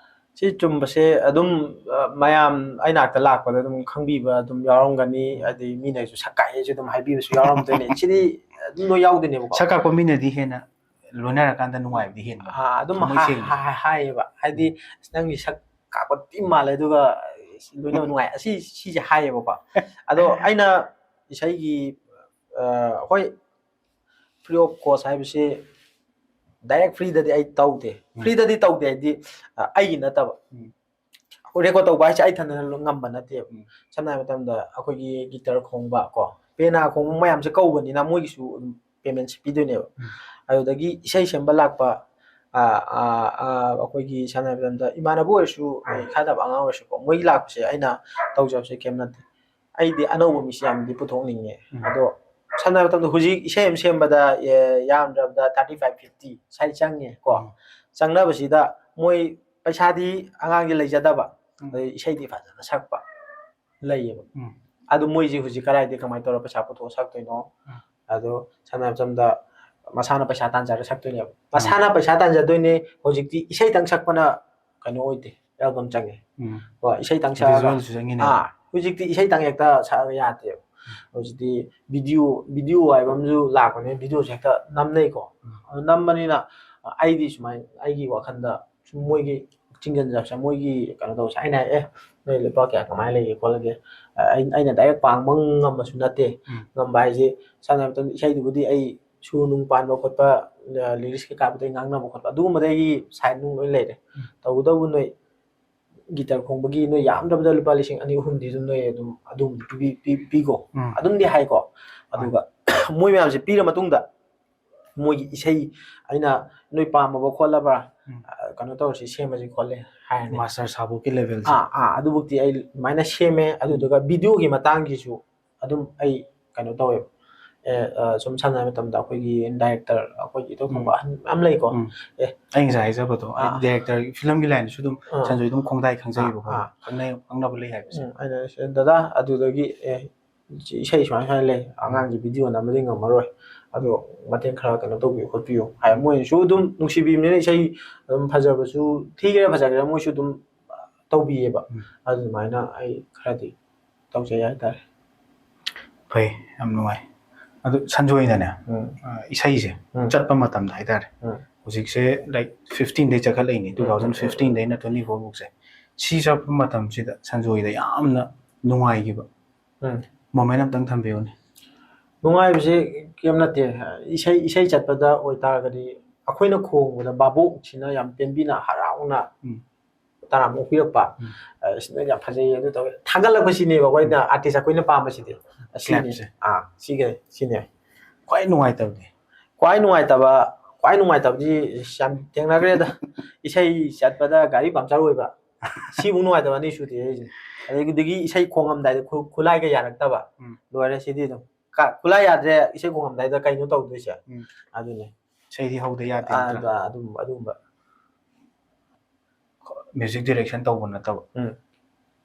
ꯁꯤ ꯆꯨꯝꯕꯁꯦ ꯑꯗꯨꯝ ꯑ, ꯃꯌꯥꯝ ꯑꯩ ꯅꯥꯛꯇ ꯂꯥꯛꯄꯗ ꯑꯗꯨꯝ ꯈꯪꯕꯤꯕ ꯑꯗꯨꯝ ꯌꯥꯎꯔꯝꯒꯅꯤ, ꯑꯗꯩ ꯃꯤꯅꯁꯨ ꯁꯛ ꯀꯥꯛꯑꯦꯁꯨ ꯑꯗꯨꯝ ꯍꯥꯏꯕꯤꯕꯁꯨ ꯌꯥꯎꯔꯝꯗꯣꯏꯅꯦ꯫ ꯁꯤꯗꯤ ꯑꯗꯨꯝ ꯂꯣꯏ ꯌꯥꯎꯗꯣꯏꯅꯦꯕꯀꯣ꯫ ꯁꯛ ꯀꯥꯛꯄ ꯃꯤꯅꯗꯤ ꯍꯦꯟꯅ ꯂꯣꯏꯅꯔꯀꯥꯟꯗ ꯅꯨꯡꯉꯥꯏꯕꯗꯤ ꯍꯦꯟꯕ꯫ ꯑꯥ, ꯑꯗꯨꯝ ꯊꯃꯣꯏ ꯍꯥ- ꯁꯦꯡꯅ꯫ ꯍꯥ- ꯍꯥ- ꯍꯥꯏꯌꯦꯕ, ꯍꯥꯏꯗꯤ "ꯑꯁ, ꯅꯪꯒꯤ ꯁꯛ ꯀꯥꯛꯄ ꯊꯤ ꯃꯥꯜꯂꯦ, ꯑꯗꯨꯒ ꯂꯣꯏꯅꯕ ꯅꯨꯡꯉꯥꯏ", ꯑꯁꯤ ꯁꯤꯁꯦ ꯍꯥꯏꯌꯦꯕꯀꯣ꯫ ꯑꯗꯣ ꯑꯩꯅ ꯏꯁꯩꯒꯤ ꯑ, ꯍꯣꯏ, free of cost ꯍꯥꯏꯕꯁꯤ direct freeꯗꯗꯤ ꯑꯩ ꯇꯧꯗꯦ꯫ ꯎꯝ. Freeꯗꯗꯤ ꯇꯧꯗꯦ ꯍꯥꯏꯗꯤ ꯑ, ꯑꯩꯒꯤ ꯅꯠꯇꯕ꯫ ꯎꯝ. Record ꯇꯧꯕ ꯍꯥꯏꯁꯦ ꯑꯩ ꯏꯊꯟꯗꯅ ꯂꯣꯏ ꯉꯝꯕ ꯅꯠꯇꯦꯕ꯫ ꯎꯝ. ꯁꯝꯅ ꯍꯥꯏꯔꯕ ꯃꯇꯝꯗ ꯑꯩꯈꯣꯏꯒꯤ guitar ꯈꯣꯡꯕ ꯀꯣ, piano ꯈꯣꯡꯕ ꯃꯌꯥꯝꯁꯦ ꯀꯧꯕꯅꯤꯅ ꯃꯣꯏꯒꯤꯁꯨ ꯑꯗꯨꯝ paymentꯁꯦ ꯄꯤꯗꯣꯏꯅꯦꯕ꯫ ꯎꯝ. ꯑꯗꯨꯗꯒꯤ ꯏꯁꯩ ꯁꯦꯝꯕ ꯂꯥꯛꯄ ꯑ, ꯑ, ꯑ, ꯑꯩꯈꯣꯏꯒꯤ ꯁꯝꯅ ꯍꯥꯏꯔꯕ ꯃꯇꯝꯗ ꯏꯃꯥꯟꯅꯕ ꯑꯣꯏꯔꯁꯨ, ꯑꯩ ꯏꯈꯥ ꯊꯥꯕ ꯑꯉꯥꯡ ꯑꯣꯏꯔꯁꯨꯀꯣ, ꯃꯣꯏꯒꯤ ꯂꯥꯛꯄꯁꯦ ꯑꯩꯅ ꯇꯧꯖꯕꯁꯦ ꯀꯩꯝ ꯅꯠꯇꯦ꯫ ꯑꯩꯗꯤ ꯑꯅꯧꯕ ꯃꯤꯁꯦ ꯌꯥꯝꯅꯗꯤ ꯄꯨꯊꯣꯛꯅꯤꯡꯉꯦ꯫ ꯎꯝ. ꯑꯗꯣ ꯁꯝꯅ ꯍꯥꯏꯔꯕ ꯃꯇꯝꯗ ꯍꯧꯖꯤꯛ ꯏꯁꯩ ꯑꯃ ꯁꯦꯝꯕꯗ, ꯑꯦ, ꯌꯥꯝꯗ꯭ꯔꯕꯗ thirty five, fifty ꯁ꯭ꯋꯥꯏ ꯆꯪꯉꯦ ꯀꯣ꯫ ꯎꯝ. ꯆꯪꯅꯕꯁꯤꯗ ꯃꯣꯏ ꯄꯩꯁꯥꯗꯤ ꯑꯉꯥꯡꯒꯤ ꯂꯩꯖꯗꯕ, ꯎꯝ. ꯑꯗꯩ ꯏꯁꯩꯗꯤ ꯐꯖꯅ ꯁꯛꯄ ꯂꯩꯌꯦꯕ꯫ ꯎꯝ. ꯑꯗꯨ ꯃꯣꯏꯁꯦ ꯍꯧꯖꯤꯛ ꯀꯗꯥꯏꯗꯒꯤ ꯀꯃꯥꯏꯅ ꯇꯧꯔꯒ ꯄꯩꯁꯥ ꯄꯨꯊꯣꯛꯑ ꯁꯛꯇꯣꯏꯅꯣ? ꯎꯝ. ꯑꯗꯣ ꯁꯝꯅ ꯍꯥꯏꯔꯕ ꯃꯇꯝꯗ ꯃꯁꯥꯅ ꯄꯩꯁꯥ ꯇꯥꯟꯖꯔꯒ ꯁꯛꯇꯣꯏꯅꯦꯕ꯫ ꯃꯁꯥꯅ ꯄꯩꯁꯥ ꯇꯥꯟꯖꯗꯣꯏꯅꯦ꯫ ꯍꯧꯖꯤꯛꯇꯤ ꯏꯁꯩꯇꯪ ꯁꯛꯄꯅ ꯀꯩꯅꯣ ꯑꯣꯏꯗꯦ, album ꯆꯪꯉꯦ꯫ ꯎꯝ. ꯀꯣ, ꯏꯁꯩꯇꯪ ꯁꯛꯑꯒ Visualꯁꯨ ꯆꯪꯉꯤꯅꯦ꯫ ꯑꯥ, ꯍꯧꯖꯤꯛꯇꯤ ꯏꯁꯩꯇꯪ ꯍꯦꯛꯇ ꯁꯛꯑꯒ ꯌꯥꯗꯦꯕ꯫ ꯍꯧꯖꯤꯛꯇꯤ ꯚꯤꯗꯤꯑꯣ ꯚꯤꯗꯤꯑꯣ ꯍꯥꯏꯕ ꯑꯃꯁꯨ ꯂꯥꯛꯄꯅꯦ, ꯚꯤꯗꯤꯑꯣꯁꯦ ꯍꯦꯛꯇ ꯅꯝꯅꯩꯀꯣ꯫ ꯎꯝ. ꯑꯗꯨ ꯅꯝꯕꯅꯤꯅ ꯑꯩꯗꯤ ꯁꯨꯃꯥꯏꯅ, ꯑꯩꯒꯤ ꯋꯥꯈꯜꯗ ꯁꯨꯝ ꯃꯣꯏꯒꯤ ꯆꯤꯡꯖꯟꯖꯕꯁꯦ, ꯃꯣꯏꯒꯤ ꯀꯩꯅꯣ ꯇꯧꯕꯁꯦ, ꯑꯩꯅ ꯍꯥꯏ, "ꯑꯦ, ꯅꯣꯏ ꯂꯨꯄꯥ ꯀꯌꯥ ꯀꯃꯥꯏꯅ ꯂꯩꯒꯦ ꯈꯣꯠꯂꯒꯦ?" ꯑ, ꯑꯩ-, ꯑꯩꯅ ꯗꯥꯏꯔꯦꯛ ꯄꯥꯡꯕ ꯉꯝꯕꯁꯨ ꯅꯠꯇꯦ꯫ ꯎꯝ. ꯉꯝꯕ ꯍꯥꯏꯁꯦ, ꯁꯝꯅ ꯍꯥꯏꯔꯕꯗ ꯏꯁꯩꯗꯨꯕꯨꯗꯤ ꯑꯩ ꯁꯨꯔ ꯅꯨꯡ ꯄꯥꯟꯕ ꯈꯣꯠꯄ, ꯑ, ꯂꯤꯔꯤꯛꯁ ꯀꯩꯀꯥꯕꯨꯗꯤ ꯑꯩ ꯉꯥꯡꯅꯕ ꯈꯣꯠꯄ ꯑꯗꯨꯒꯨꯝꯕꯗꯤ ꯑꯩꯒꯤ ꯁꯥꯏꯠ ꯅꯨꯡ ꯂꯣꯏ ꯂꯩꯔꯦ꯫ ꯎꯝ. ꯇꯧꯕꯇꯕꯨ ꯅꯣꯏ ꯒꯤꯇꯔ ꯈꯣꯡꯕꯒꯤ ꯅꯣꯏ ꯌꯥꯝꯗ꯭ꯔꯕꯗ ꯂꯨꯄꯥ ꯂꯤꯁꯤꯡ ꯑꯅꯤ ꯑꯍꯨꯝꯗꯤ ꯑꯗꯨꯝ ꯅꯣꯏ ꯑꯗꯨꯝ, ꯑꯗꯨꯝ ꯄꯤ-, ꯄꯤ-, ꯄꯤꯀꯣ꯫ ꯎꯝ. ꯑꯗꯨꯝꯗꯤ ꯍꯥꯏꯀꯣ꯫ ꯑꯗꯨꯒ ꯃꯣꯏ ꯃꯌꯥꯝꯁꯦ ꯄꯤꯔ ꯃꯇꯨꯡꯗ ꯃꯣꯏꯒꯤ ꯏꯁꯩ ꯑꯩꯅ ꯅꯣꯏ ꯄꯥꯝꯃꯕ ꯈꯣꯠꯂꯕ꯭ꯔꯥ? ꯎꯝ. ꯑ, ꯀꯩꯅꯣ ꯇꯧꯔꯁꯤ, ꯁꯦꯝꯃꯁꯤ ꯈꯣꯠꯂꯦ ꯍꯥꯏꯔꯅꯤ꯫ ꯃꯥꯁꯇꯔ ꯁꯥꯕꯣꯛꯀꯤ ꯂꯦꯚꯦꯜꯁꯦ꯫ ꯑꯥ, ꯑꯥ, ꯑꯗꯨꯕꯨꯛꯇꯤ ꯑꯩ ꯑꯗꯨꯃꯥꯏꯅ ꯁꯦꯝꯃꯦ꯫ ꯑꯗꯨꯗꯨꯒ ꯚꯤꯗꯤꯑꯣꯒꯤ ꯃꯇꯥꯡꯒꯤꯁꯨ ꯑꯗꯨꯝ ꯑꯩ ꯀꯩꯅꯣ ꯇꯧꯋꯦꯕ꯫ ꯑꯦ, ꯑ, ꯁꯨꯝ ꯁꯝꯅ ꯍꯥꯏ ꯃꯇꯝꯗ ꯑꯩꯈꯣꯏꯒꯤ ꯗꯥꯏꯔꯦꯛꯇꯔ, ꯑꯩꯈꯣꯏꯒꯤ ꯏꯊꯧ ꯎꯝ. ꯈꯪꯕ ꯑꯍꯟ ꯃꯌꯥꯝ ꯂꯩꯀꯣ꯫ ꯎꯝ. ꯑꯦ. ꯑꯩ ꯉꯁꯥꯏ ꯍꯥꯏꯖꯕꯗꯣ, ꯑꯩ ꯑꯥ. ꯗꯥꯏꯔꯦꯛꯇꯔ, ꯐꯤꯂꯝꯒꯤ ꯂꯥꯏꯟꯗꯁꯨ ꯑꯗꯨꯝ ꯑꯥ. ꯁꯟꯖꯣꯏ ꯑꯗꯨꯝ ꯈꯣꯡꯗꯥꯏ ꯈꯪꯖꯩꯕꯀꯣ, ꯑꯥ. ꯈꯪꯅꯩ, ꯈꯪꯅꯕ ꯂꯩ ꯍꯥꯏꯕꯁꯦ꯫ ꯎꯝ, ꯑꯩꯅ, "ꯗꯗꯥ, ꯑꯗꯨꯗꯒꯤ, ꯑꯦ, ꯏꯁꯩ ꯁꯨꯃꯥꯏ ꯁꯨꯃꯥꯏꯅ ꯂꯩ, ꯑꯉꯥꯡꯁꯦ ꯚꯤꯗꯤꯑꯣ ꯅꯝꯕꯗꯤ ꯉꯝꯃꯔꯣꯏ, ꯑꯗꯣ ꯃꯇꯦꯡ ꯈꯔ ꯀꯩꯅꯣ ꯇꯧꯕꯤꯌꯨ ꯈꯣꯠꯄꯤꯌꯨ" ꯍꯥꯏ꯫ ꯃꯣꯏꯅꯁꯨ ꯑꯗꯨꯝ ꯅꯨꯡꯁꯤꯕꯤꯕꯅꯤꯅ, ꯏꯁꯩ ꯑꯗꯨꯝ ꯐꯖꯕꯁꯨ, ꯊꯤꯒꯦꯔꯥ ꯐꯖꯒꯦꯔꯥ, ꯃꯣꯏꯁꯨ ꯑꯗꯨꯝ ꯇꯧꯕꯤꯌꯦꯕ꯫ ꯎꯝ. ꯑꯗꯨꯃꯥꯏꯅ ꯑꯩ ꯈꯔꯗꯤ ꯇꯧꯖꯩ ꯍꯥꯏꯇꯥꯔꯦ꯫ ꯐꯩ, ꯌꯥꯝ ꯅꯨꯡꯉꯥꯏ꯫ ꯑꯗꯨ ꯁꯟꯖꯣꯏꯅꯅꯦ, ꯎꯝ. ꯑ, ꯏꯁꯩꯁꯦ ꯎꯝ. ꯆꯠꯄ ꯃꯇꯝꯗ ꯍꯥꯏꯇꯥꯔꯦ, ꯎꯝ. ꯍꯧꯖꯤꯛꯁꯦ, like, ꯐꯤꯐꯇꯤꯟꯗꯩ ꯆꯠꯈꯠꯂꯛꯏꯅꯤ, ꯎꯝ, ꯇꯨ ꯊꯥꯎꯖꯟ ꯐꯤꯐꯇꯤꯟꯗꯩꯅ ꯇ꯭ꯋꯦꯟꯇꯤ ꯐꯣꯔ ꯐꯥꯎꯁꯦ꯫ ꯁꯤ ꯆꯠꯄ ꯃꯇꯝꯁꯤꯗ ꯁꯟꯖꯣꯏꯗ ꯌꯥꯝꯅ ꯅꯨꯡꯉꯥꯏꯈꯤꯕ ꯎꯝ. ꯃꯣꯃꯦꯟ ꯑꯝꯇꯪ ꯊꯝꯕꯤꯌꯨꯅꯦ꯫ ꯅꯨꯡꯉꯥꯏꯕꯁꯦ ꯀꯩꯝ ꯅꯠꯇꯦ꯫ ꯏꯁꯩ, ꯏꯁꯩ ꯆꯠꯄꯗ ꯑꯣꯏꯇꯥꯔꯒꯗꯤ, ꯑꯩꯈꯣꯏꯅ ꯈꯣꯡꯕꯗ ꯚꯥꯕꯣꯛꯁꯤꯅ ꯌꯥꯝ ꯄꯦꯟꯕꯤꯅ, ꯍꯔꯥꯎꯅ ꯎꯝ. ꯇꯔꯥꯝ ꯑꯣꯛꯄꯤꯔꯛꯄ, ꯎꯝ. ꯑ, ꯁꯤꯅ ꯌꯥꯝ ꯐꯖꯩ ꯑꯗꯨ ꯇꯧꯋꯦ, ꯊꯥꯒꯠꯂꯛꯄꯁꯤꯅꯦꯕ ꯑꯩꯈꯣꯏꯅ, ꯑꯥꯔꯇꯤꯁ ꯑꯩꯈꯣꯏꯅ ꯄꯥꯝꯕꯁꯤꯗꯤ꯫ ꯑꯁꯤꯅꯤ꯫ ꯀ꯭ꯂꯦꯞꯁꯦ꯫ ꯑꯥ, ꯁꯤꯒ-, ꯁꯤꯅꯦ꯫ ꯈ꯭ꯋꯥꯏ ꯅꯨꯡꯉꯥꯏꯇꯕꯗꯤ? ꯈ꯭ꯋꯥꯏ ꯅꯨꯡꯉꯥꯏꯇꯕ, ꯈ꯭ꯋꯥꯏ ꯅꯨꯡꯉꯥꯏꯇꯕꯗꯤ ꯌꯥꯝ ꯊꯦꯡꯅꯈ꯭ꯔꯦꯗ꯫ ꯏꯁꯩ ꯆꯠꯄꯗ ꯒꯥꯔꯤ ꯄꯝꯆꯔ ꯑꯣꯏꯕ, ꯁꯤꯃꯨꯛ ꯅꯨꯡꯉꯥꯏꯇꯕ ꯑꯅꯤ ꯁꯨꯗꯦ ꯑꯩꯁꯦ꯫ ꯑꯗꯒꯤꯗꯤ ꯏꯁꯩ ꯈꯣꯡꯉꯝꯗꯥꯏꯗ ꯈꯨ-, ꯈꯨꯠꯂꯥꯏꯒ ꯌꯥꯔꯛꯇꯕ, ꯎꯝ. ꯂꯣꯏꯔꯦ ꯁꯤꯗꯤ ꯑꯗꯨꯝ꯫ ꯀ-, ꯈꯨꯠꯂꯥꯏ ꯌꯥꯗ꯭ꯔꯦ, ꯏꯁꯩ ꯈꯣꯡꯉꯝꯗꯥꯏꯗ ꯀꯩꯅꯣ ꯇꯧꯗꯣꯏꯁꯦ? ꯎꯝ. ꯑꯗꯨꯅꯦ꯫ ꯏꯁꯩꯗꯤ ꯍꯧꯗ ꯌꯥꯗꯦ ꯑꯥ, ꯅꯠꯇ꯭ꯔꯥ? ꯑꯗꯨ-, ꯑꯗꯨꯝꯕ, ꯑꯗꯨꯝꯕ꯫ ꯃ꯭ꯌꯨꯖꯤꯛ ꯗꯤꯔꯦꯛꯁꯟ ꯇꯧꯕ ꯅꯠꯇꯕ, ꯎꯝ.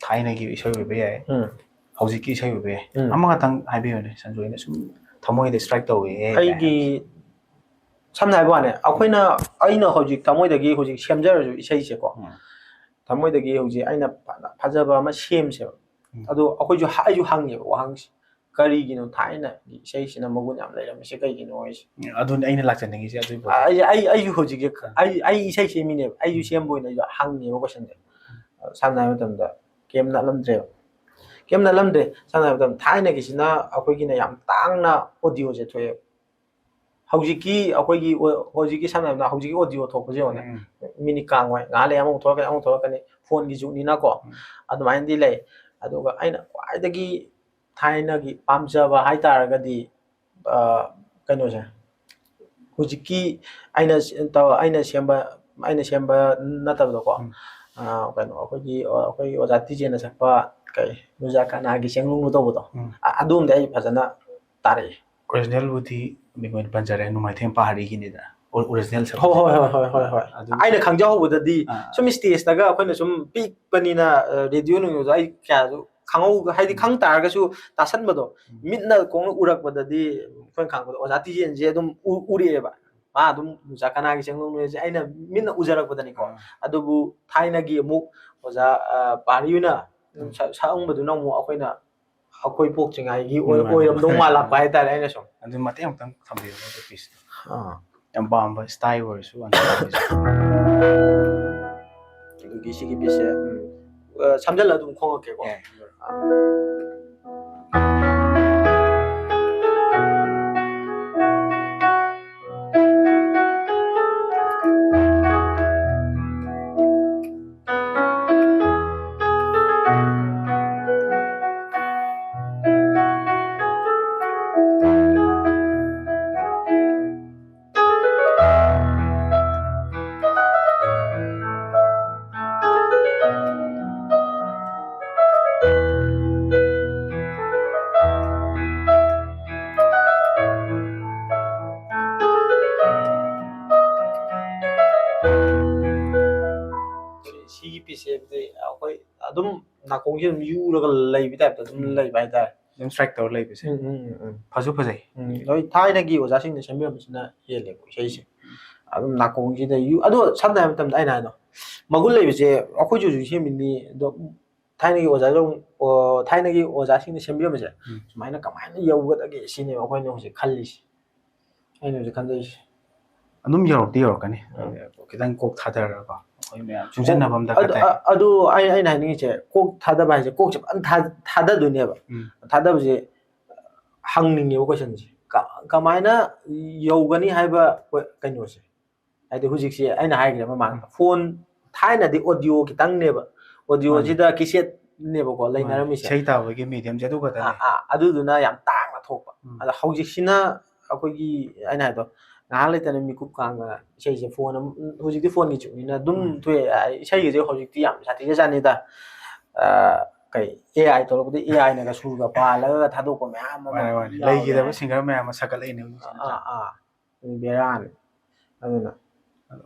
ꯊꯥꯏꯅꯒꯤ ꯏꯁꯩ ꯑꯣꯏꯕ ꯌꯥꯏ, ꯎꯝ. ꯍꯧꯖꯤꯛꯀꯤ ꯏꯁꯩ ꯑꯣꯏꯕ ꯌꯥꯏ, ꯎꯝ. ꯑꯃꯈꯛꯇꯪ ꯍꯥꯏꯕꯤꯌꯨꯅꯦ, ꯁꯟꯖꯣꯏꯅ ꯁꯨꯝ ꯊꯃꯣꯏꯗ ꯁ꯭ꯇ꯭ꯔꯥꯏꯛ ꯇꯧꯋꯦ ꯍꯥꯏ ꯑꯩꯒꯤ, ꯁꯝꯅ ꯍꯥꯏꯕ ꯋꯥꯅꯦ, ꯑꯩꯈꯣꯏꯅ, ꯑꯩꯅ ꯍꯧꯖꯤꯛ ꯊꯃꯣꯏꯗꯒꯤ ꯍꯧꯖꯤꯛ ꯁꯦꯝꯖꯔꯁꯨ ꯏꯁꯩꯁꯦꯀꯣ, ꯎꯝ. ꯊꯃꯣꯏꯗꯒꯤ ꯍꯧꯖꯤꯛ ꯑꯩꯅ ꯐꯅ ꯐꯖꯕ ꯑꯃ ꯁꯦꯝꯁꯦꯕ꯫ ꯎꯝ. ꯑꯗꯣ ꯑꯩꯈꯣꯏꯁꯨ ꯍ-, ꯑꯩꯁꯨ ꯍꯪꯉꯦꯕ ꯋꯥꯍꯪꯁꯦ, ꯀꯔꯤꯒꯤꯅꯣ ꯊꯥꯏꯅꯒꯤ ꯏꯁꯩꯁꯤꯅ ꯃꯒꯨꯟ ꯌꯥꯝ ꯂꯩꯔꯝꯃꯤꯁꯦ ꯀꯩꯒꯤꯅꯣ ꯍꯥꯏꯁꯦ? ꯑꯗꯨꯅꯤ ꯑꯩꯅ ꯂꯥꯛꯆꯅꯤꯡꯉꯤꯁꯦ ꯑꯗꯨꯒꯤ ꯄꯣꯠꯇꯣ꯫ ꯑꯩ ꯑꯩ ꯑꯩꯁꯨ ꯍꯧꯖꯤꯛꯁꯦ ꯑꯩ ꯑꯩ ꯏꯁꯩ ꯁꯦꯝꯃꯤꯅꯦꯕ, ꯑꯩꯁꯨ ꯁꯦꯝꯕ ꯑꯣꯏꯅ ꯑꯩꯁꯨ ꯍꯪꯉꯦꯕ ꯀꯣꯏꯁꯟꯁꯦ꯫ ꯁꯝꯅ ꯍꯥꯏꯕ ꯃꯇꯝꯗ ꯀꯦꯝ ꯅꯠꯂꯝꯗ꯭ꯔꯦꯕ꯫ ꯀꯦꯝ ꯅꯠꯂꯝꯗ꯭ꯔꯦ꯫ ꯁꯝꯅ ꯍꯥꯏꯕ ꯃꯇꯝꯗ ꯊꯥꯏꯅꯒꯤꯁꯤꯅ ꯑꯩꯈꯣꯏꯒꯤꯅ ꯌꯥꯝ ꯇꯥꯡꯅ ꯑꯣꯗꯤꯑꯣꯁꯦ ꯊꯣꯛꯑꯦꯕ꯫ ꯍꯧꯖꯤꯛꯀꯤ ꯑꯩꯈꯣꯏꯒꯤ ꯑꯣ- ꯍꯧꯖꯤꯛꯀꯤ ꯁꯝꯅ ꯍꯥꯏꯔꯕꯗ ꯍꯧꯖꯤꯛꯀꯤ ꯑꯣꯗꯤꯑꯣ ꯊꯣꯛꯄꯁꯦ ꯌꯦꯡꯉꯣꯅꯦ꯫ ꯎꯝ. ꯃꯤꯅꯤꯠ ꯀꯥꯡ ꯑꯣꯏ, ꯉꯥꯏꯍꯥꯛ ꯂꯩ ꯑꯃꯨꯛ ꯊꯣꯛꯂꯛꯀꯅꯤ, ꯑꯃꯨꯛ ꯊꯣꯛꯂꯛꯀꯅꯤ, ꯐꯣꯟꯒꯤ ꯖꯨꯛꯅꯤꯅꯀꯣ꯫ ꯎꯝ. ꯑꯗꯨꯃꯥꯏꯅꯗꯤ ꯂꯩ꯫ ꯑꯗꯨꯒ ꯑꯩꯅ ꯈ꯭ꯋꯥꯏꯗꯒꯤ ꯊꯥꯏꯅꯒꯤ ꯄꯥꯝꯖꯕ ꯍꯥꯏꯇꯥꯔꯒꯗꯤ ꯑ, ꯀꯩꯅꯣꯁꯦ, ꯍꯧꯖꯤꯛꯀꯤ ꯑꯩꯅ ꯁ- ꯇꯧ- ꯑꯩꯅ ꯁꯦꯝꯕ ꯑꯩꯅ ꯁꯦꯝꯕ ꯅꯠꯇꯕꯗꯀꯣ꯫ ꯎꯝ. ꯑ, ꯀꯩꯅꯣ ꯑꯩꯈꯣꯏꯒꯤ ꯑꯩꯈꯣꯏꯒꯤ ꯑꯣꯖꯥ ꯇꯤꯖꯦꯅ ꯁꯛꯄ ꯀꯩ ꯅꯨꯖꯥ ꯀꯅꯥꯒꯤ ꯆꯦꯡꯅꯨꯡꯅꯨ ꯇꯧꯕꯗꯣ꯫ ꯎꯝ. ꯑ- ꯑꯗꯨꯝꯗꯤ ꯑꯩ ꯐꯖꯅ ꯇꯥꯔꯛꯑꯦ꯫ ꯑꯣꯔꯤꯖꯤꯅꯦꯜꯕꯨꯗꯤ ꯃꯤꯡ ꯑꯣꯏꯅ ꯄꯟꯖꯔꯦ, ꯅꯣꯡꯃꯥꯏꯊꯦꯝ ꯄꯥꯔꯤꯒꯤꯅꯤꯗ꯫ ꯑꯣ- ꯑꯣꯔꯤꯖꯤꯅꯦꯜ ꯁꯛꯄꯁꯦ꯫ ꯍꯣꯏ ꯍꯣꯏ ꯍꯣꯏ ꯍꯣꯏ ꯍꯣꯏ ꯍꯣꯏ꯫ ꯑꯗꯨ ꯑꯩꯅ ꯈꯪꯖꯍꯧꯕꯗꯗꯤ ꯑꯥ. ꯁꯨꯝ ꯏꯁꯇꯦꯖꯇꯒ ꯑꯩꯈꯣꯏꯅ ꯁꯨꯝ ꯄꯤꯛꯄꯅꯤꯅ, ꯑ, ꯔꯦꯗꯤꯑꯣ ꯅꯨꯡꯗꯣ ꯑꯩ ꯀꯌꯥꯁꯨ ꯈꯪꯍꯧ ꯍꯥꯏꯗꯤ ꯎꯝ. ꯈꯪ ꯇꯥꯔꯒꯁꯨ ꯇꯥꯁꯟꯕꯗꯣ ꯎꯝ. ꯃꯤꯠꯅ ꯈꯣꯡꯅ ꯎꯔꯛꯄꯗꯗꯤ ꯑꯩꯈꯣꯏꯅ ꯈꯪꯕꯗ ꯑꯣꯖꯥ ꯇꯤꯖꯦꯟꯁꯦ ꯑꯗꯨꯝ ꯎ- ꯎꯔꯛꯑꯦꯕ꯫ ꯃꯥ ꯑꯗꯨꯝ ꯅꯨꯖꯥ ꯀꯅꯥꯒꯤ ꯆꯦꯡꯅꯨꯡꯅꯨꯁꯦ ꯑꯩꯅ ꯃꯤꯠꯅ ꯎꯖꯔꯛꯄꯗꯅꯤꯀꯣ꯫ ꯑꯥ. ꯑꯗꯨꯕꯨ ꯊꯥꯏꯅꯒꯤ ꯑꯃꯨꯛ ꯑꯣꯖꯥ, ꯑ, ꯄꯥꯔꯤ ꯍꯣꯏꯅ ꯑꯗꯨꯝ ꯎꯝ. ꯁꯛ- ꯁꯛꯑꯝꯕꯗꯨꯅ ꯑꯃꯨꯛ ꯑꯩꯈꯣꯏꯅ ꯑꯩꯈꯣꯏ ꯄꯣꯛꯇ꯭ꯔꯤꯉꯩꯒꯤ ꯑꯣꯏ- ꯃꯥꯅꯦ. ꯑꯣꯏꯔꯝꯗꯧ ꯃꯥꯜꯂꯛꯄ ꯍꯥꯏꯇꯥꯔꯦ ꯑꯩꯅ ꯁꯨꯝ꯫ ꯑꯗꯨ ꯃꯇꯦꯛ ꯑꯃꯇꯪ ꯊꯝꯕꯤꯌꯨ ꯑꯗꯨ ꯄꯤꯁꯇꯣ꯫ ꯑꯥ. ꯌꯥꯝ ꯄꯥꯝꯕ ꯏꯁꯇꯥꯏꯜ ꯑꯣꯏꯔꯁꯨ ꯑꯟꯁꯥꯔꯒꯤꯁꯨ꯫ ꯑꯗꯨꯒꯤ ꯁꯤꯒꯤ ꯄꯤꯁꯁꯦ, ꯎꯝ, ꯑ, ꯁꯝꯖꯜꯂ ꯑꯗꯨꯝ ꯈꯣꯡꯉꯛꯀꯦꯀꯣ꯫ ꯌꯥꯏ. ꯁꯤꯒꯤ ꯄꯤꯁꯁꯦ ꯍꯥꯏꯕꯗꯤ ꯑꯩꯈꯣꯏ ꯑꯗꯨꯝ ꯅꯥꯀꯣꯡꯁꯦ ꯑꯗꯨꯝ ꯌꯨꯔꯒ ꯂꯩꯕ ꯇꯥꯏꯞꯇ ꯑꯗꯨꯝ ꯎꯝ. ꯂꯩꯕ ꯍꯥꯏꯇꯥꯔꯦ꯫ ꯑꯗꯨꯝ ꯁ꯭ꯇ꯭ꯔꯥꯏꯛ ꯇꯧꯔ ꯂꯩꯕꯁꯦ꯫ ꯎꯝ, ꯎꯝ, ꯎꯝ, ꯎꯝ. ꯐꯁꯨ ꯐꯖꯩ꯫ ꯎꯝ, ꯂꯣꯏ ꯊꯥꯏꯅꯒꯤ ꯑꯣꯖꯥꯁꯤꯡꯅ ꯁꯦꯝꯕꯤꯔꯝꯕꯁꯤꯅ ꯍꯦꯜꯂꯦꯀꯣ ꯏꯁꯩꯁꯦ꯫ ꯑꯗꯨꯝ ꯅꯥꯀꯣꯡꯁꯤꯗ ꯌꯨ-, ꯑꯗꯣ ꯁꯝꯅ ꯍꯥꯏꯕ ꯃꯇꯝꯗ ꯑꯩꯅ ꯍꯥꯏꯗꯣ ꯃꯒꯨꯟ ꯂꯩꯕꯁꯦ ꯑꯩꯈꯣꯏꯁꯨ ꯍꯧꯖꯤꯛ ꯁꯦꯝꯃꯤꯅꯤ, ꯑꯗꯣ ꯊꯥꯏꯅꯒꯤ ꯑꯣꯖꯥꯁꯤꯡ, ꯑꯣ, ꯊꯥꯏꯅꯒꯤ ꯑꯣꯖꯥꯁꯤꯡꯅ ꯁꯦꯝꯕꯤꯔꯝꯕꯁꯦ ꯎꯝ꯫ ꯁꯨꯃꯥꯏꯅ ꯀꯃꯥꯏꯅ ꯌꯧꯒꯗꯒꯦ ꯁꯤꯅꯦꯕ ꯑꯩꯈꯣꯏꯅ ꯍꯧꯖꯤꯛ ꯈꯜꯂꯤꯁꯦ, ꯑꯩꯅ ꯍꯧꯖꯤꯛ ꯈꯟꯖꯩꯁꯦ꯫ ꯑꯗꯨꯝ ꯌꯧꯔꯛꯇꯤ ꯌꯧꯔꯛꯀꯅꯤ꯫ ꯎꯝ꯫ ꯑꯗꯨ ꯈꯤꯇꯪ ꯀꯣꯛ ꯊꯥꯗꯔꯒꯀꯣ ꯑꯩꯈꯣꯏ ꯃꯌꯥꯝ ꯆꯨꯡꯁꯤꯟꯅꯕ ꯑꯃ ꯗꯔꯀꯥꯔ ꯑꯗꯨ ꯇꯥꯏ꯫ ꯑ- ꯑꯗꯨ ꯑꯩ ꯑꯩꯅ ꯍꯥꯏꯅꯤꯡꯉꯤꯁꯦ, ꯀꯣꯛ ꯊꯥꯗꯕ ꯍꯥꯏꯁꯦ ꯀꯣꯛꯁꯦ ꯐꯖꯅ ꯊꯥ- ꯊꯥꯗꯗꯣꯏꯅꯦꯕ꯫ ꯎꯝ꯫ ꯊꯥꯗꯕꯁꯦ ꯍꯪꯅꯤꯡꯉꯦꯕ ꯀꯣꯏꯁꯟꯁꯦ, ꯀ- ꯀꯃꯥꯏꯅ ꯌꯧꯒꯅꯤ ꯍꯥꯏꯕ ꯀꯣ- ꯀꯩꯅꯣꯁꯦ꯫ ꯍꯥꯏꯗꯤ ꯍꯧꯖꯤꯛꯁꯦ ꯑꯩꯅ ꯍꯥꯏꯈ꯭ꯔꯦ ꯃꯃꯥꯡꯗ, ꯐꯣꯟ, ꯊꯥꯏꯅꯗꯤ ꯑꯣꯗꯤꯑꯣ ꯈꯤꯇꯪꯅꯦꯕ, ꯑꯣꯗꯤꯑꯣꯁꯤꯗ ꯀꯦꯁꯦꯠꯅꯦꯕꯀꯣ ꯂꯩꯅꯔꯝꯃꯤꯁꯦ꯫ ꯏꯁꯩ ꯇꯥꯕꯒꯤ ꯃꯦꯗꯤꯌꯝꯁꯦ ꯑꯗꯨ ꯈꯛꯇꯅꯦ꯫ ꯑꯥ, ꯑꯥ, ꯑꯗꯨꯗꯨꯅ ꯌꯥꯝ ꯇꯥꯡꯅ ꯊꯣꯛꯄ꯫ ꯎꯝ꯫ ꯑꯗ ꯍꯧꯖꯤꯛꯁꯤꯅ ꯑꯩꯈꯣꯏꯒꯤ, ꯑꯩꯅ ꯍꯥꯏꯗꯣ, ꯉꯥꯏꯍꯥꯛ ꯂꯩꯇꯅ ꯃꯤꯀꯨꯞ ꯀꯥꯡꯗꯅ ꯏꯁꯩꯁꯦ ꯐꯣꯟ ꯑꯃ, ꯍꯧꯖꯤꯛꯇꯤ ꯐꯣꯟꯒꯤ ꯖꯨꯒꯅꯤꯅ ꯑꯗꯨꯝ ꯎꯝ꯫ ꯊꯣꯛꯑꯦ꯫ ꯑ, ꯏꯁꯩꯒꯁꯦ ꯍꯧꯖꯤꯛꯇꯤ ꯌꯥꯝ ꯁꯥꯊꯤꯒ ꯆꯥꯅꯤꯗ꯫ ꯑ, ꯀꯩ, ꯑꯦ ꯑꯥꯏ ꯊꯣꯛꯂꯛꯄꯗ ꯑꯦ ꯑꯥꯏꯅꯒ ꯁꯨꯔꯒ ꯄꯥꯜꯂꯒ ꯊꯥꯗꯣꯛꯄ ꯃꯌꯥꯝ ꯑꯃ ꯃꯥꯅꯦ, ꯃꯥꯅꯦ꯫ ꯌꯥꯎꯔꯦ꯫ ꯂꯩꯈꯤꯗꯕ ꯁꯤꯡꯒꯔ ꯃꯌꯥꯝ ꯑꯃ ꯁꯛꯀꯠꯂꯛꯏꯅꯦ ꯍꯧꯖꯤꯛꯁꯦ꯫ ꯑꯥ, ꯑꯥ, ꯕꯦꯔꯥꯅꯤ꯫ ꯑꯗꯨꯅ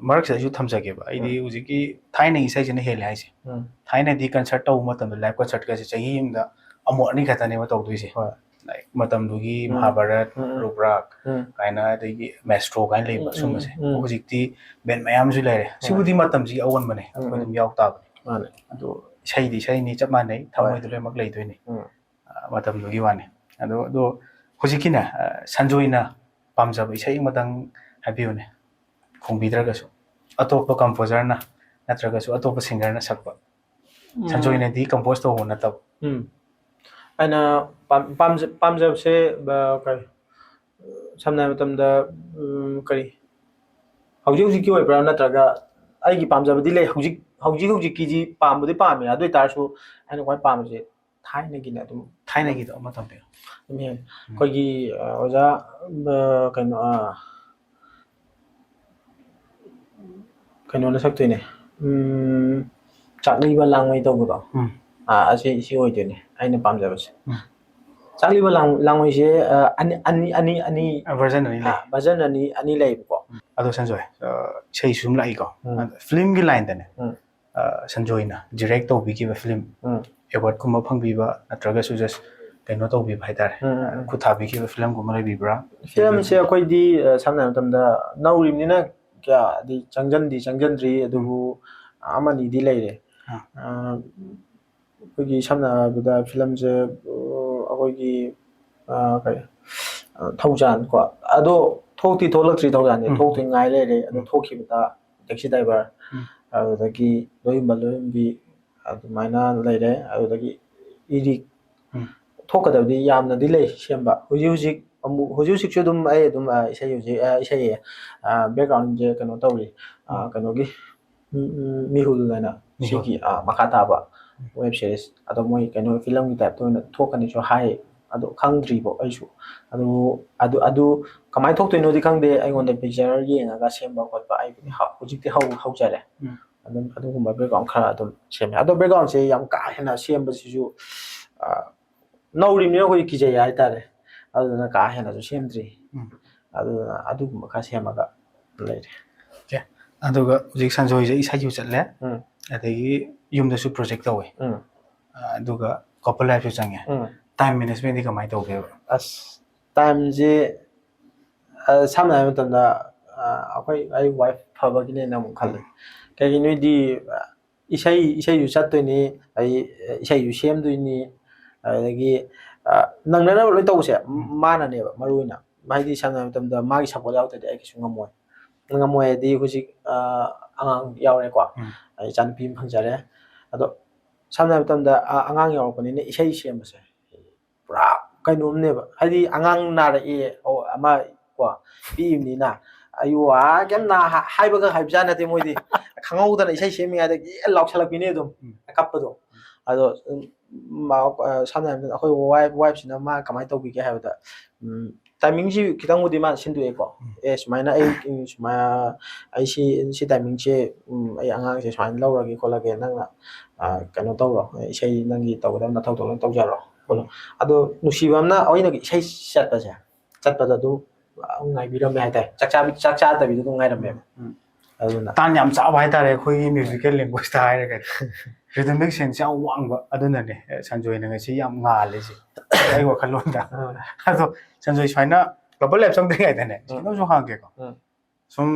ꯃꯔꯛꯁꯤꯗ ꯑꯩꯁꯨ ꯊꯝꯖꯒꯦꯕ, ꯑꯩꯗꯤ ꯍꯧꯖꯤꯛꯀꯤ ꯊꯥꯏꯅꯒꯤ ꯏꯁꯩꯁꯤꯅ ꯍꯦꯜꯂꯦ ꯍꯥꯏꯁꯦ꯫ ꯎꯝ꯫ ꯊꯥꯏꯅꯗꯤ ꯀꯟꯁꯔꯠ ꯇꯧꯕ ꯃꯇꯝꯗ, ꯂꯥꯏꯚ ꯀꯟꯁꯔꯠꯀꯁꯦ ꯆꯍꯤ ꯑꯃꯗ ꯑꯃꯨꯛ ꯑꯅꯤ ꯈꯛꯇꯅꯦꯕ ꯇꯧꯗꯣꯏꯁꯦ꯫ ꯍꯣꯏ꯫ Like, ꯃꯇꯝꯗꯨꯒꯤ ꯎꯝ꯫ ꯃꯍꯥꯚꯥꯔꯠ, ꯎꯝ, ꯎꯝ꯫ ꯔꯨꯕ꯭ꯔꯥꯛ ꯎꯝ꯫ ꯀꯥꯏꯅ, ꯑꯗꯒꯤ ꯃꯦꯁꯇ꯭ꯔꯣ ꯀꯥꯏꯅ ꯂꯩꯕ ꯎꯝ, ꯎꯝ, ꯁꯨꯝꯕꯁꯦ꯫ ꯎꯝ꯫ ꯍꯧꯖꯤꯛꯇꯤ ꯕꯦꯟ ꯃꯌꯥꯝꯁꯨ ꯂꯩꯔꯦ꯫ ꯁꯤꯕꯨꯗꯤ ꯃꯇꯝꯁꯤꯒꯤ ꯑꯑꯣꯟꯕꯅꯦ, ꯎꯝ, ꯑꯩꯈꯣꯏ ꯎꯝ꯫ ꯑꯗꯨꯝ ꯌꯥꯎ ꯇꯥꯕꯅꯤ꯫ ꯃꯥꯅꯦ꯫ ꯑꯗꯣ ꯏꯁꯩꯗꯤ ꯏꯁꯩꯅꯤ, ꯆꯞ ꯃꯥꯟꯅꯩ, ꯊꯃꯣꯏꯗ ꯂꯣꯏꯅꯃꯛ ꯂꯩꯗꯣꯏꯅꯤ꯫ ꯎꯝ꯫ ꯑ, ꯃꯇꯝꯗꯨꯒꯤ ꯋꯥꯅꯤ꯫ ꯑꯗꯣ, ꯑꯗꯣ ꯍꯧꯖꯤꯛꯀꯤꯅꯦ, ꯑ, ꯁꯟꯖꯣꯏꯅ ꯄꯥꯝꯖꯕ ꯏꯁꯩ ꯑꯃꯇꯪ ꯍꯥꯏꯕꯤꯌꯨꯅꯦ, ꯈꯣꯡꯕꯤꯗ꯭ꯔꯒꯁꯨ, ꯑꯇꯣꯞꯄ ꯀꯝꯄꯣꯖꯔꯅ ꯅꯠꯇ꯭ꯔꯒꯁꯨ ꯑꯇꯣꯞꯄ ꯁꯤꯡꯒꯔꯅ ꯁꯛꯄ꯫ ꯎꯝ꯫ ꯁꯟꯖꯣꯏꯅꯗꯤ ꯀꯝꯄꯣꯖ ꯇꯧꯕ ꯅꯠꯇꯕ꯫ ꯎꯝ꯫ ꯑꯩꯅ ꯄꯥꯝ- ꯄꯥꯝꯖ- ꯄꯥꯝꯖꯕꯁꯦ, ꯑ, ꯀꯔꯤ, ꯁꯝꯅ ꯍꯥꯏꯔꯕ ꯃꯇꯝꯗ, ꯎꯝ, ꯀꯔꯤ, ꯍꯧꯖꯤꯛ ꯍꯧꯖꯤꯛꯀꯤ ꯑꯣꯏꯕ꯭ꯔꯥ ꯅꯠꯇ꯭ꯔꯒ ꯑꯩꯒꯤ ꯄꯥꯝꯖꯕꯗꯤ ꯂꯩ, ꯍꯧꯖꯤꯛ ꯍꯧꯖꯤꯛ ꯍꯧꯖꯤꯛꯀꯤꯗꯤ ꯄꯥꯝꯕꯗꯤ ꯄꯥꯝꯃꯦ, ꯑꯗꯨ ꯑꯣꯏꯇꯥꯔꯁꯨ ꯑꯩꯅ ꯈ꯭ꯋꯥꯏ ꯄꯥꯝꯕꯁꯦ ꯊꯥꯏꯅꯒꯤꯅ ꯑꯗꯨꯝ ꯊꯥꯏꯅꯒꯤꯗꯣ ꯑꯃ ꯇꯝꯕꯤꯌꯨ꯫ ꯑꯗꯨꯝ ꯍꯦꯜꯂꯦ꯫ ꯑꯩꯈꯣꯏꯒꯤ, ꯑ, ꯑꯣꯖꯥ, ꯑ, ꯀꯩꯅꯣ, ꯑ, ꯀꯩꯅꯣꯅ ꯁꯛꯇꯣꯏꯅꯦ, ꯎꯝ, ꯆꯥꯛꯂꯤꯕ ꯂꯥꯡꯃꯩ ꯇꯧꯕꯗꯣ꯫ ꯎꯝ꯫ ꯑꯥ, ꯑꯁꯤ, ꯁꯤ ꯑꯣꯏꯗꯣꯏꯅꯦ ꯑꯩꯅ ꯄꯥꯝꯖꯕꯁꯦ꯫ ꯎꯝ꯫ ꯆꯥꯛꯂꯤꯕ ꯂꯥꯡ-, ꯂꯥꯡꯃꯩꯁꯦ, ꯑ, ꯑꯅꯤ, ꯑꯅꯤ, ꯑꯅꯤ, ꯑꯅꯤ, ꯚꯔꯖꯟ ꯑꯅꯤ ꯂꯩ꯫ ꯑꯥ, ꯚꯔꯖꯟ ꯑꯅꯤ, ꯑꯅꯤ ꯂꯩꯌꯦꯕꯀꯣ꯫ ꯑꯗꯣ ꯁꯟꯖꯣꯏ, ꯑ, ꯏꯁꯩ ꯁꯨꯝ ꯂꯥꯛꯏꯀꯣ꯫ ꯎꯝ꯫ ꯑꯗ ꯐꯤꯂꯝꯒꯤ ꯂꯥꯏꯟꯗꯅꯦ, ꯎꯝ꯫ ꯑ, ꯁꯟꯖꯣꯏꯅ ꯗꯤꯔꯦꯛ ꯇꯧꯕꯤꯈꯤꯕ ꯐꯤꯂꯝ, ꯎꯝ꯫ ꯑꯦꯋꯥꯔꯗꯀꯨꯝꯕ ꯐꯪꯕꯤꯕ ꯅꯠꯇ꯭ꯔꯒꯁꯨ just ꯀꯩꯅꯣ ꯇꯧꯕꯤꯕ ꯍꯥꯏꯇꯥꯔꯦ, ꯎꯝ, ꯎꯝ, ꯑ, ꯎꯝ꯫ ꯈꯨꯠ ꯊꯥꯕꯤꯈꯤꯕ ꯐꯤꯂꯝꯒꯨꯝꯕ ꯂꯩꯕꯤꯕ꯭ꯔꯥ? ꯐꯤꯂꯝꯁꯦ ꯑꯩꯈꯣꯏꯗꯤ, ꯑ, ꯁꯝꯅ ꯍꯥꯏꯔꯕ ꯃꯇꯝꯗ ꯅꯧꯔꯤꯕꯅꯤꯅ ꯀꯌꯥꯗꯤ ꯆꯪꯖꯟꯗꯤ ꯆꯪꯖꯟꯗ꯭ꯔꯤ, ꯑꯗꯨꯕꯨ ꯑꯃꯅꯤꯗꯤ ꯂꯩꯔꯦ꯫ ꯑꯥ꯫ ꯑ, ꯑꯩꯈꯣꯏꯒꯤ ꯁꯝꯅ ꯍꯥꯏꯔꯕꯗ ꯐꯤꯂꯝꯁꯦ ꯑꯩꯈꯣꯏꯒꯤ ꯀꯔꯤ ꯊꯧꯖꯥꯟ ꯀꯣ, ꯑꯗꯣ ꯊꯣꯛꯇꯤ ꯊꯣꯛꯂꯛꯇ꯭ꯔꯤ꯫ ꯊꯧꯖꯥꯟꯁꯦ ꯊꯣꯛꯇꯣꯏ ꯉꯥꯏ ꯂꯩꯔꯦ꯫ ꯑꯗꯣ ꯊꯣꯛꯈꯤꯕꯗ ꯇꯦꯛꯁꯤ ꯗ꯭ꯔꯥꯏꯚꯔ, ꯑꯗꯨꯗꯒꯤ ꯂꯣꯏꯌꯨꯝꯕ ꯂꯣꯏꯌꯨꯝꯕꯤ, ꯑꯗꯨꯃꯥꯏꯅ ꯂꯩꯔꯦ꯫ ꯑꯗꯨꯗꯒꯤ ꯏꯔꯤꯛ ꯊꯣꯛꯀꯗꯕꯗꯤ ꯌꯥꯝꯅꯗꯤ ꯂꯩ ꯁꯦꯝꯕ꯫ ꯍꯧꯖꯤꯛ ꯍꯧꯖꯤꯛ ꯑꯃꯨꯛ ꯍꯧꯖꯤꯛ ꯍꯧꯖꯤꯛꯁꯨ ꯑꯗꯨꯝ ꯑꯩ ꯑꯗꯨꯝ ꯏꯁꯩ ꯍꯧꯖꯤꯛ ꯏꯁꯩ ꯕꯦꯛꯒ꯭ꯔꯥꯎꯟꯁꯦ ꯀꯩꯅꯣ ꯇꯧꯔꯤ꯫ ꯀꯩꯅꯣꯒꯤ ꯃꯤꯍꯨꯜ ꯍꯥꯏꯅ ꯁꯤꯒꯤ ꯃꯈꯥ ꯇꯥꯕ ꯋꯦꯕ ꯁꯤꯔꯤꯁ ꯑꯗꯣ ꯃꯣꯏ ꯀꯩꯅꯣ ꯐꯤꯂꯝꯒꯤ ꯇꯥꯏꯞꯇ ꯑꯣꯏꯅ ꯊꯣꯛꯀꯅꯤꯁꯨ ꯍꯥꯏ꯫ ꯑꯗꯣ ꯈꯪꯗ꯭ꯔꯤꯕꯣ ꯑꯩꯁꯨ꯫ ꯑꯗꯨ ꯑꯗꯨ ꯑꯗꯨ ꯀꯃꯥꯏꯅ ꯊꯣꯛꯇꯣꯏꯅꯣꯗꯤ ꯈꯪꯗꯦ꯫ ꯑꯩꯉꯣꯟꯗ ꯄꯤꯛꯆꯔ ꯌꯦꯡꯉꯒ ꯁꯦꯝꯕ ꯈꯣꯠꯄ ꯑꯩꯕꯨꯗꯤ ꯍꯧꯖꯤꯛꯇꯤ ꯍꯧꯖꯔꯦ꯫ ꯑꯗꯨꯝ ꯑꯗꯨꯒꯨꯝꯕ ꯕꯦꯛꯒ꯭ꯔꯥꯎꯟ ꯈꯔ ꯑꯗꯨꯝ ꯁꯦꯝꯃꯦ꯫ ꯑꯗꯣ ꯕꯦꯛꯒ꯭ꯔꯥꯎꯟꯁꯦ ꯌꯥꯝ ꯀꯥ ꯍꯦꯟꯅ ꯁꯦꯝꯕꯁꯤꯁꯨ ꯅꯧꯔꯤꯕꯅꯤꯅ ꯑꯩꯈꯣꯏ ꯀꯤꯖꯩ ꯍꯥꯏꯇꯥꯔꯦ꯫ ꯑꯗꯨꯗꯨꯅ ꯀꯥ ꯍꯦꯟꯅꯁꯨ ꯁꯦꯝꯗ꯭ꯔꯤ꯫ ꯑꯗꯨꯗꯨꯅ ꯑꯗꯨꯒꯨꯝꯕ ꯈꯔ ꯁꯦꯝꯃꯒ ꯂꯩꯔꯦ꯫ ꯑꯗꯨꯒ ꯍꯧꯖꯤꯛ ꯁꯟꯖꯣꯏꯁꯦ ꯏꯁꯩꯁꯨ ꯆꯠꯂꯦ, ꯑꯗꯒꯤ ꯌꯨꯝꯗꯁꯨ ꯄ꯭ꯔꯣꯖꯦꯛ ꯇꯧꯋꯦ꯫ ꯑꯗꯨꯒ ꯀꯣꯄꯜ ꯂꯥꯏꯐꯁꯨ ꯆꯪꯉꯦ꯫ ꯇꯥꯏꯝ ꯃꯦꯅꯦꯖꯃꯦꯟꯗꯤ ꯀꯃꯥꯏꯅ ꯇꯧꯒꯦꯕ? ꯑꯁ, ꯇꯥꯏꯝꯁꯦ ꯁꯝꯅ ꯍꯥꯏꯕ ꯃꯇꯝꯗ ꯑꯩꯈꯣꯏ ꯑꯩ ꯋꯥꯏꯐ ꯐꯕꯒꯤꯅꯦꯅ ꯑꯃꯨꯛ ꯈꯜꯂꯦ꯫ ꯀꯩꯒꯤꯅꯣꯗꯤ ꯏꯁꯩ ꯏꯁꯩꯁꯨ ꯆꯠꯇꯣꯏꯅꯤ, ꯑꯩ ꯏꯁꯩꯁꯨ ꯁꯦꯝꯗꯣꯏꯅꯤ, ꯑꯗꯒꯤ ꯅꯪꯅꯅꯕ ꯂꯣꯏ ꯇꯧꯕꯁꯦ ꯃꯥꯅꯅꯦꯕ ꯃꯔꯨ ꯑꯣꯏꯅ꯫ ꯍꯥꯏꯗꯤ ꯁꯝꯅ ꯍꯥꯏꯕ ꯃꯇꯝꯗ ꯃꯥꯒꯤ ꯁꯞꯄꯣꯔꯠ ꯌꯥꯎꯗ꯭ꯔꯗꯤ ꯑꯩ ꯀꯩꯁꯨ ꯉꯝꯃꯣꯏ꯫ ꯉꯝꯃꯣꯏ ꯍꯥꯏꯗꯤ ꯍꯧꯖꯤꯛ ꯑꯉꯥꯡ ꯌꯥꯎꯔꯦꯀꯣ, ꯑꯩ ꯏꯆꯥꯅꯨꯄꯤ ꯑꯃ ꯐꯪꯖꯔꯦ꯫ ꯑꯗꯣ ꯁꯝꯅ ꯍꯥꯏꯕ ꯃꯇꯝꯗ ꯑꯉꯥꯡ ꯌꯥꯎꯔꯛꯄꯅꯤꯅ ꯏꯁꯩ ꯁꯦꯝꯕꯁꯦ ꯄꯨꯔꯥ ꯀꯩꯅꯣꯝꯅꯦꯕ꯫ ꯍꯥꯏꯗꯤ ꯑꯉꯥꯡ ꯅꯥꯔꯛꯑꯦ, ꯑꯃ ꯀꯣ, ꯄꯤꯛꯏꯕꯅꯤꯅ ꯑꯌꯨ ꯑꯥ ꯀꯩꯝ ꯍꯥꯏꯕꯒ ꯍꯥꯏꯕꯖꯥꯠ ꯅꯠꯇꯦ ꯃꯣꯏꯗꯤ꯫ ꯈꯪꯍꯧꯗꯅ ꯏꯁꯩ ꯁꯦꯝꯃꯤꯉꯩꯗꯒꯤ ꯂꯥꯎꯁꯜꯂꯛꯄꯤꯅꯦ ꯑꯗꯨꯝ ꯀꯞꯄꯗꯣ꯫ ꯑꯗꯣ ꯁꯝꯅ ꯍꯥꯏꯔꯕꯗ ꯑꯩꯈꯣꯏ ꯋꯥꯏꯐꯁꯤꯅ ꯃꯥ ꯀꯃꯥꯏꯅ ꯇꯧꯕꯤꯒꯦ ꯍꯥꯏꯕꯗ, ꯇꯥꯏꯃꯤꯡꯁꯤ ꯈꯤꯇꯪꯕꯨꯗꯤ ꯃꯥꯅ ꯁꯤꯟꯗꯣꯛꯑꯦꯀꯣ꯫ ꯑꯦ, ꯁꯨꯃꯥꯏꯅ ꯑꯩ ꯁꯨꯃꯥꯏꯅ ꯑꯩ ꯁꯤ ꯁꯤ ꯇꯥꯏꯃꯤꯡꯁꯦ ꯑꯩ ꯑꯉꯥꯡꯁꯦ ꯁꯨꯃꯥꯏꯅ ꯂꯧꯔꯒꯦ ꯈꯣꯠꯂꯒꯦ, ꯅꯪꯅ ꯀꯩꯅꯣ ꯇꯧꯔꯣ, ꯏꯁꯩ ꯅꯪꯒꯤ ꯇꯧꯒꯗꯕ ꯅꯊꯧꯗꯣ ꯂꯣꯏ ꯇꯧꯖꯔꯣ ꯈꯣꯠꯂꯣ꯫ ꯑꯗꯣ ꯅꯨꯡꯁꯤꯕ ꯑꯃꯅ ꯑꯩꯅ ꯏꯁꯩ ꯆꯠꯄꯁꯦ, ꯆꯠꯄꯗ ꯑꯗꯨꯝ ꯉꯥꯏꯕꯤꯔꯝꯃꯦ ꯍꯥꯏꯇꯥꯔꯦ꯫ ꯆꯥꯛ ꯆꯥꯕꯤ ꯆꯥꯛ ꯆꯥꯗꯕꯤꯗ ꯑꯗꯨꯝ ꯉꯥꯏꯔꯝꯃꯦꯕ꯫ ꯑꯗꯨꯅ ꯇꯥꯟ ꯌꯥꯝ ꯆꯥꯕ ꯍꯥꯏꯇꯥꯔꯦ ꯑꯩꯈꯣꯏꯒꯤ ꯃ꯭ꯌꯨꯖꯤꯀꯦꯜ ꯂꯦꯡꯒ꯭ꯋꯦꯖꯇ ꯍꯥꯏꯔꯒꯗꯤ꯫ ꯔꯤꯗꯃꯤꯛ ꯁꯦꯟꯁ ꯌꯥꯝ ꯋꯥꯡꯕ ꯑꯗꯨꯅꯅꯦ ꯁꯟꯖꯣꯏꯅ ꯉꯁꯤ ꯌꯥꯝ ꯉꯥꯜꯂꯤꯁꯦ ꯑꯩ ꯋꯥꯈꯜꯂꯣꯟꯗ꯫ ꯑꯗꯣ ꯁꯟꯖꯣꯏ ꯁꯨꯃꯥꯏꯅ ꯀꯄꯜ ꯂꯥꯏꯐ ꯆꯪꯗ꯭ꯔꯤꯉꯩꯗꯅꯦ ꯀꯩꯅꯣꯝꯁꯨ ꯍꯪꯒꯦꯀꯣ꯫ ꯁꯨꯝ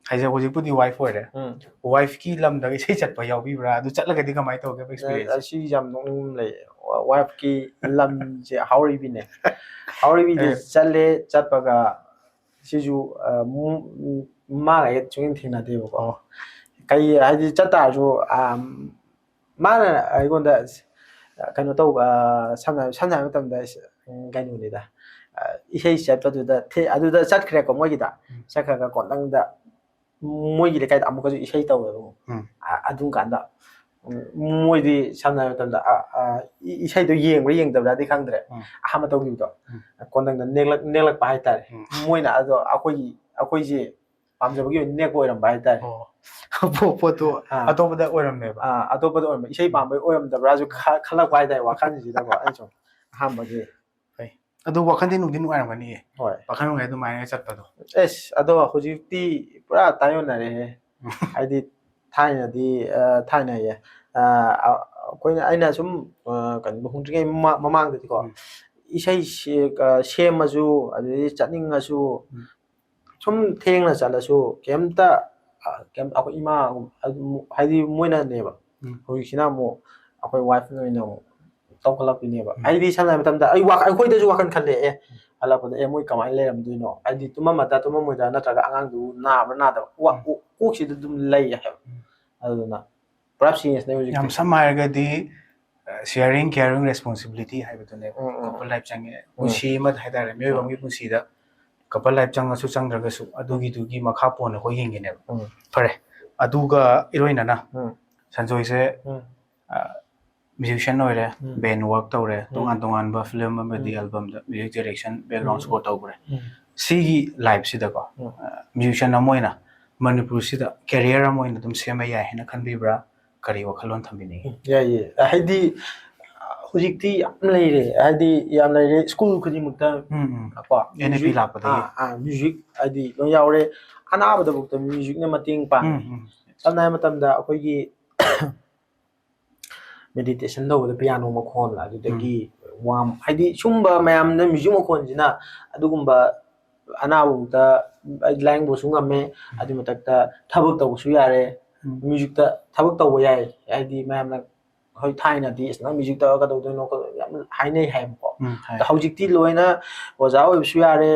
ꯍꯥꯏꯁꯦ ꯍꯧꯖꯤꯛꯄꯨꯗꯤ ꯋꯥꯏꯐ ꯑꯣꯏꯔꯦ꯫ ꯎꯝ ꯋꯥꯏꯐꯀꯤ ꯂꯝꯗꯒ ꯏꯁꯩ ꯆꯠꯄ ꯌꯥꯎꯕꯤꯕ꯭ꯔꯥ? ꯑꯗꯨ ꯆꯠꯂꯒꯗꯤ ꯀꯃꯥꯏꯅ ꯇꯧꯒꯦ ꯑꯦꯛꯁꯄꯤꯔꯤꯌꯦꯟꯁ? ꯑꯁꯤ ꯌꯥꯝ ꯅꯣꯛꯅꯤꯡꯕ ꯂꯩ꯫ ꯋꯥꯏꯐꯀꯤ ꯂꯝꯁꯦ ꯍꯥꯎꯔꯩꯕꯤꯅꯦ꯫ ꯍꯥꯎꯔꯩꯕꯤꯗ ꯑꯦ꯫ ꯆꯠꯂꯦ꯫ ꯆꯠꯄꯒ ꯁꯤꯁꯨ ꯑ, ꯃꯨ- ꯃꯥꯒ ꯑꯩꯒ ꯁꯨꯡꯊꯦꯡ ꯊꯦꯡꯅꯗꯦꯕꯀꯣ꯫ ꯑꯣ꯫ ꯀꯩ ꯍꯥꯏꯗꯤ ꯆꯠ ꯇꯥꯔꯁꯨ ꯑ, ꯃꯥꯅ ꯑꯩꯉꯣꯟꯗ ꯀꯩꯅꯣ ꯇꯧꯕ, ꯑ, ꯁꯝꯅ ꯁꯝꯅ ꯍꯥꯏꯕ ꯃꯇꯝꯗ ꯎꯝ, ꯀꯩꯅꯣꯅꯤꯗ, ꯑ, ꯏꯁꯩ ꯆꯠꯄꯗꯨꯗ ꯊꯦ- ꯑꯗꯨꯗ ꯆꯠꯈ꯭ꯔꯦꯀꯣ ꯃꯣꯏꯒꯤꯗ꯫ ꯎꯝ꯫ ꯆꯠꯈ꯭ꯔꯒ ꯀꯣꯟꯇꯪꯗ ꯃꯣꯏꯒꯤ ꯂꯩꯀꯥꯏꯗ ꯑꯃꯨꯛꯀꯁꯨ ꯏꯁꯩ ꯇꯧꯋꯦꯕ ꯑꯃꯨꯛ꯫ ꯎꯝ꯫ ꯑ- ꯑꯗꯨꯝ ꯀꯥꯟꯗ ꯎꯝ, ꯃꯣꯏꯗꯤ ꯁꯝꯅ ꯍꯥꯏꯔꯕ ꯃꯇꯝꯗ ꯑ- ꯑ, ꯏ- ꯏꯁꯩꯗꯣ ꯌꯦꯡꯕ꯭ꯔꯥ ꯌꯦꯡꯗꯕ꯭ꯔꯥꯗꯤ ꯈꯪꯗ꯭ꯔꯦ꯫ ꯎꯝ꯫ ꯑꯍꯥꯟꯕ ꯇꯧꯈꯤꯕꯗꯣ ꯎꯝ꯫ ꯀꯣꯟꯇꯪꯗ ꯅꯦꯛꯂꯛ- ꯅꯦꯛꯂꯛꯄ ꯍꯥꯏꯇꯥꯔꯦ꯫ ꯎꯝ꯫ ꯃꯣꯏꯅ ꯑꯗꯣ ꯑꯩꯈꯣꯏꯒꯤ ꯑꯩꯈꯣꯏꯁꯦ ꯄꯥꯝꯖꯕꯒꯤ ꯑꯣꯏꯅ ꯅꯦꯛꯄ ꯑꯣꯏꯔꯝꯕ ꯍꯥꯏꯇꯥꯔꯦ꯫ ꯑꯣ꯫ ꯄꯣ- ꯄꯣꯠꯇꯣ ꯑꯥ꯫ ꯑꯇꯣꯞꯄꯗ ꯑꯣꯏꯔꯝꯃꯦꯕ꯫ ꯑ, ꯑꯇꯣꯞꯄꯗ ꯑꯣꯏꯔꯝꯕ, ꯏꯁꯩ ꯄꯥꯝꯕꯩ ꯑꯣꯏꯔꯝꯗꯕ꯭ꯔꯥꯁꯨ ꯈ- ꯈꯜꯂꯛꯄ ꯍꯥꯏꯇꯥꯔꯦ ꯋꯥꯈꯜꯁꯤꯗ꯫ ꯑꯩ ꯁꯨꯝ ꯑꯍꯥꯟꯕꯒꯤ ꯑꯗꯨ ꯋꯥꯈꯜꯗꯤ ꯅꯨꯡꯗꯤ ꯅꯨꯡꯉꯥꯏꯔꯝꯒꯅꯤꯌꯦ꯫ ꯍꯣꯏ꯫ ꯄꯥꯈꯪ ꯑꯣꯏꯔꯤꯉꯩ ꯑꯗꯨꯃꯥꯏꯅ ꯆꯠꯄꯗꯣ꯫ ꯑꯦꯁ ꯑꯗꯣ ꯍꯧꯖꯤꯛꯇꯤ ꯄꯨꯔꯥ ꯇꯥꯏꯌꯣꯟꯅꯔꯦꯍꯦ꯫ ꯍꯥꯏꯗꯤ ꯊꯥꯏꯅꯗꯤ ꯑ, ꯊꯥꯏꯅ ꯍꯥꯏꯌꯦ꯫ ꯑ, ꯑ, ꯑꯩꯈꯣꯏꯅ ꯑꯩꯅ ꯁꯨꯝ ꯑ, ꯀꯩꯅꯣ ꯂꯨꯍꯣꯡꯗ꯭ꯔꯤꯉꯩ ꯃꯃꯥ- ꯃꯃꯥꯡꯗꯗꯤꯀꯣ ꯎꯝ꯫ ꯏꯁꯩ ꯁꯦ- ꯑ, ꯁꯦꯝꯃꯁꯨ ꯑꯗꯩꯗꯤ ꯆꯠꯅꯤꯡꯉꯁꯨ ꯎꯝ꯫ ꯁꯨꯝ ꯊꯦꯡꯅ ꯆꯠꯂꯁꯨ ꯀꯩꯝꯇ ꯑ, ꯀꯩꯝ ꯑꯩꯈꯣꯏ ꯏꯃꯥ ꯑꯗꯨꯝ ꯍꯥꯏꯗꯤ ꯃꯣꯏꯅꯅꯦꯕ꯫ ꯎꯝ꯫ ꯍꯧꯖꯤꯛꯁꯤꯅ ꯑꯃꯨꯛ ꯑꯩꯈꯣꯏ ꯋꯥꯏꯐꯅ ꯑꯣꯏꯅ ꯑꯃꯨꯛ ꯇꯧꯈꯠꯂꯛꯄꯤꯅꯦꯕ꯫ ꯎꯝ꯫ ꯍꯥꯏꯗꯤ ꯁꯝꯅ ꯍꯥꯏꯔꯕ ꯃꯇꯝꯗ ꯑꯩ ꯋꯥꯈ- ꯑꯩꯈꯣꯏꯗꯁꯨ ꯋꯥꯈꯜ ꯈꯜꯂꯦ꯫ ꯑꯦ ꯍꯜꯂꯛꯄꯗ ꯑꯦ ꯃꯣꯏ ꯀꯃꯥꯏꯅ ꯂꯩꯔꯝꯗꯣꯏꯅꯣ? ꯍꯥꯏꯗꯤ ꯇꯨꯝꯃꯝꯃꯗ꯭ꯔꯥ ꯇꯨꯝꯃꯝꯃꯣꯏꯗ꯭ꯔꯥ ꯅꯠꯇ꯭ꯔꯒ ꯑꯉꯥꯡꯗꯨ ꯅꯥꯕ꯭ꯔꯥ ꯅꯥꯗꯕ ꯋꯥ- ꯎꯝ꯫ ꯀꯣꯛꯁꯤꯗ ꯑꯗꯨꯝ ꯂꯩ ꯍꯥꯏꯕ꯫ ꯎꯝ꯫ ꯑꯗꯨꯅ ꯄꯨꯔꯥ ꯆꯦꯟꯖꯅꯦ ꯍꯧꯖꯤꯛꯇꯤ꯫ ꯌꯥꯝ ꯁꯝꯅ ꯍꯥꯏꯔꯒꯗꯤ sharing caring responsibility ꯍꯥꯏꯕꯗꯨꯅꯦꯕ꯫ ꯎꯝ, ꯎꯝ, ꯎꯝ꯫ ꯀꯄꯜ ꯂꯥꯏꯐ ꯆꯪꯉꯦ꯫ ꯄꯨꯟꯁꯤ ꯑꯃꯗ ꯍꯥꯏꯇꯥꯔꯦ, ꯃꯤꯑꯣꯏꯕ ꯑꯃꯒꯤ ꯄꯨꯟꯁꯤꯗ ꯀꯄꯜ ꯂꯥꯏꯐ ꯆꯪꯉꯁꯨ ꯆꯪꯗ꯭ꯔꯒꯁꯨ ꯑꯗꯨꯒꯤꯗꯨꯒꯤ ꯃꯈꯥ ꯄꯣꯟꯅ ꯑꯩꯈꯣꯏ ꯍꯤꯡꯉꯤꯅꯦꯕ꯫ ꯎꯝ꯫ ꯐꯔꯦ, ꯑꯗꯨꯒ ꯏꯔꯣꯏꯅꯅ ꯎꯝ꯫ ꯁꯟꯖꯣꯏꯁꯦ ꯎꯝ꯫ ꯃ꯭ꯌꯨꯖꯤꯁꯤꯌꯥꯟ ꯑꯣꯏꯔꯦ, ꯎꯝ꯫ ꯕꯦꯟ ꯋꯥꯔꯛ ꯇꯧꯔꯦ, ꯎꯝ꯫ ꯇꯣꯉꯥꯟ ꯇꯣꯉꯥꯟꯕ ꯐꯤꯂꯝ ꯑꯃꯗꯤ ꯎꯝ꯫ ꯑꯦꯜꯕꯝꯗ ꯃ꯭ꯌꯨꯖꯤꯛ ꯗꯥꯏꯔꯦꯛꯁꯟ, ꯕꯦꯛꯒ꯭ꯔꯥꯎꯟ ꯎꯝ꯫ ꯁ꯭ꯀꯣꯔ ꯇꯧꯈ꯭ꯔꯦ꯫ ꯎꯝ꯫ ꯁꯤꯒꯤ ꯂꯥꯏꯐꯁꯤꯗꯀꯣ ꯎꯝ꯫ ꯃ꯭ꯌꯨꯖꯤꯁꯤꯌꯥꯟ ꯑꯃ ꯑꯣꯏꯅ ꯃꯅꯤꯄꯨꯔꯁꯤꯗ ꯀꯦꯔꯤꯌꯔ ꯑꯃ ꯑꯣꯏꯅ ꯑꯗꯨꯝ ꯁꯦꯝꯕ ꯌꯥꯏ ꯍꯥꯏꯅ ꯈꯟꯕꯤꯕ꯭ꯔꯥ? ꯀꯔꯤ ꯋꯥꯈꯜꯂꯣꯟ ꯊꯝꯕꯤꯅꯤꯡꯉꯤ? ꯌꯥꯏꯌꯦ꯫ ꯍꯥꯏꯗꯤ ꯍꯧꯖꯤꯛꯇꯤ ꯌꯥꯝ ꯂꯩꯔꯦ, ꯍꯥꯏꯗꯤ ꯌꯥꯝ ꯂꯩꯔꯦ꯫ ꯁ꯭ꯀꯨꯜ ꯈꯨꯗꯤꯡꯃꯛꯇ ꯎꯝ, ꯎꯝ꯫ ꯀꯣ ꯑꯦꯟ ꯑꯦ ꯄꯤ ꯃ꯭ꯌꯨꯖꯤꯛ ꯂꯥꯛꯄꯗꯒꯤ꯫ ꯑꯥ, ꯑꯥ, ꯃ꯭ꯌꯨꯖꯤꯛ ꯍꯥꯏꯗꯤ ꯂꯣꯏ ꯌꯥꯎꯔꯦ꯫ ꯑꯅꯥꯕꯗꯐꯥꯎꯗ ꯃ꯭ꯌꯨꯖꯤꯛꯅ ꯃꯇꯦꯡ ꯄꯥꯡꯉꯦ꯫ ꯎꯝ, ꯎꯝ꯫ ꯁꯝꯅ ꯍꯥꯏꯔꯕ ꯃꯇꯝꯗ ꯑꯩꯈꯣꯏꯒꯤ ꯃꯦꯗꯤꯇꯦꯁꯟ ꯇꯧꯕꯗ ꯄꯤꯌꯥꯅꯣ ꯃꯈꯣꯟ, ꯑꯗꯨꯗꯒꯤ ꯋꯥꯝ, ꯍꯥꯏꯗꯤ ꯁꯨꯝꯕ ꯃꯌꯥꯝꯅ ꯃ꯭ꯌꯨꯖꯤꯛ ꯃꯈꯣꯟꯁꯤꯅ ꯑꯗꯨꯒꯨꯝꯕ ꯑꯅꯥꯕꯕꯨꯛꯇ ꯑꯩ ꯂꯥꯏꯌꯦꯡꯕꯁꯨ ꯉꯝꯃꯦ꯫ ꯑꯗꯨꯏ ꯃꯊꯛꯇ ꯊꯕꯛ ꯇꯧꯕꯁꯨ ꯌꯥꯔꯦ꯫ ꯎꯝ꯫ ꯃ꯭ꯌꯨꯖꯤꯛꯇ ꯊꯕꯛ ꯇꯧꯕ ꯌꯥꯏ꯫ ꯍꯥꯏꯗꯤ ꯃꯌꯥꯝꯅ ꯍꯣꯏ ꯊꯥꯏꯅꯗꯤ "ꯑꯁ ꯅꯪ ꯃ꯭ꯌꯨꯖꯤꯛ ꯇꯧꯔꯒ ꯀꯩꯗꯧꯗꯣꯏꯅꯣ" ꯈꯣꯠꯇꯣꯏꯅꯣ ꯌꯥꯝ ꯍꯥꯏꯅꯩ ꯍꯥꯏꯕꯀꯣ꯫ ꯎꯝ, ꯍꯥꯏ꯫ ꯑꯗꯣ ꯍꯧꯖꯤꯛꯇꯤ ꯂꯣꯏꯅ ꯑꯣꯖꯥ ꯑꯣꯏꯕꯁꯨ ꯌꯥꯔꯦ,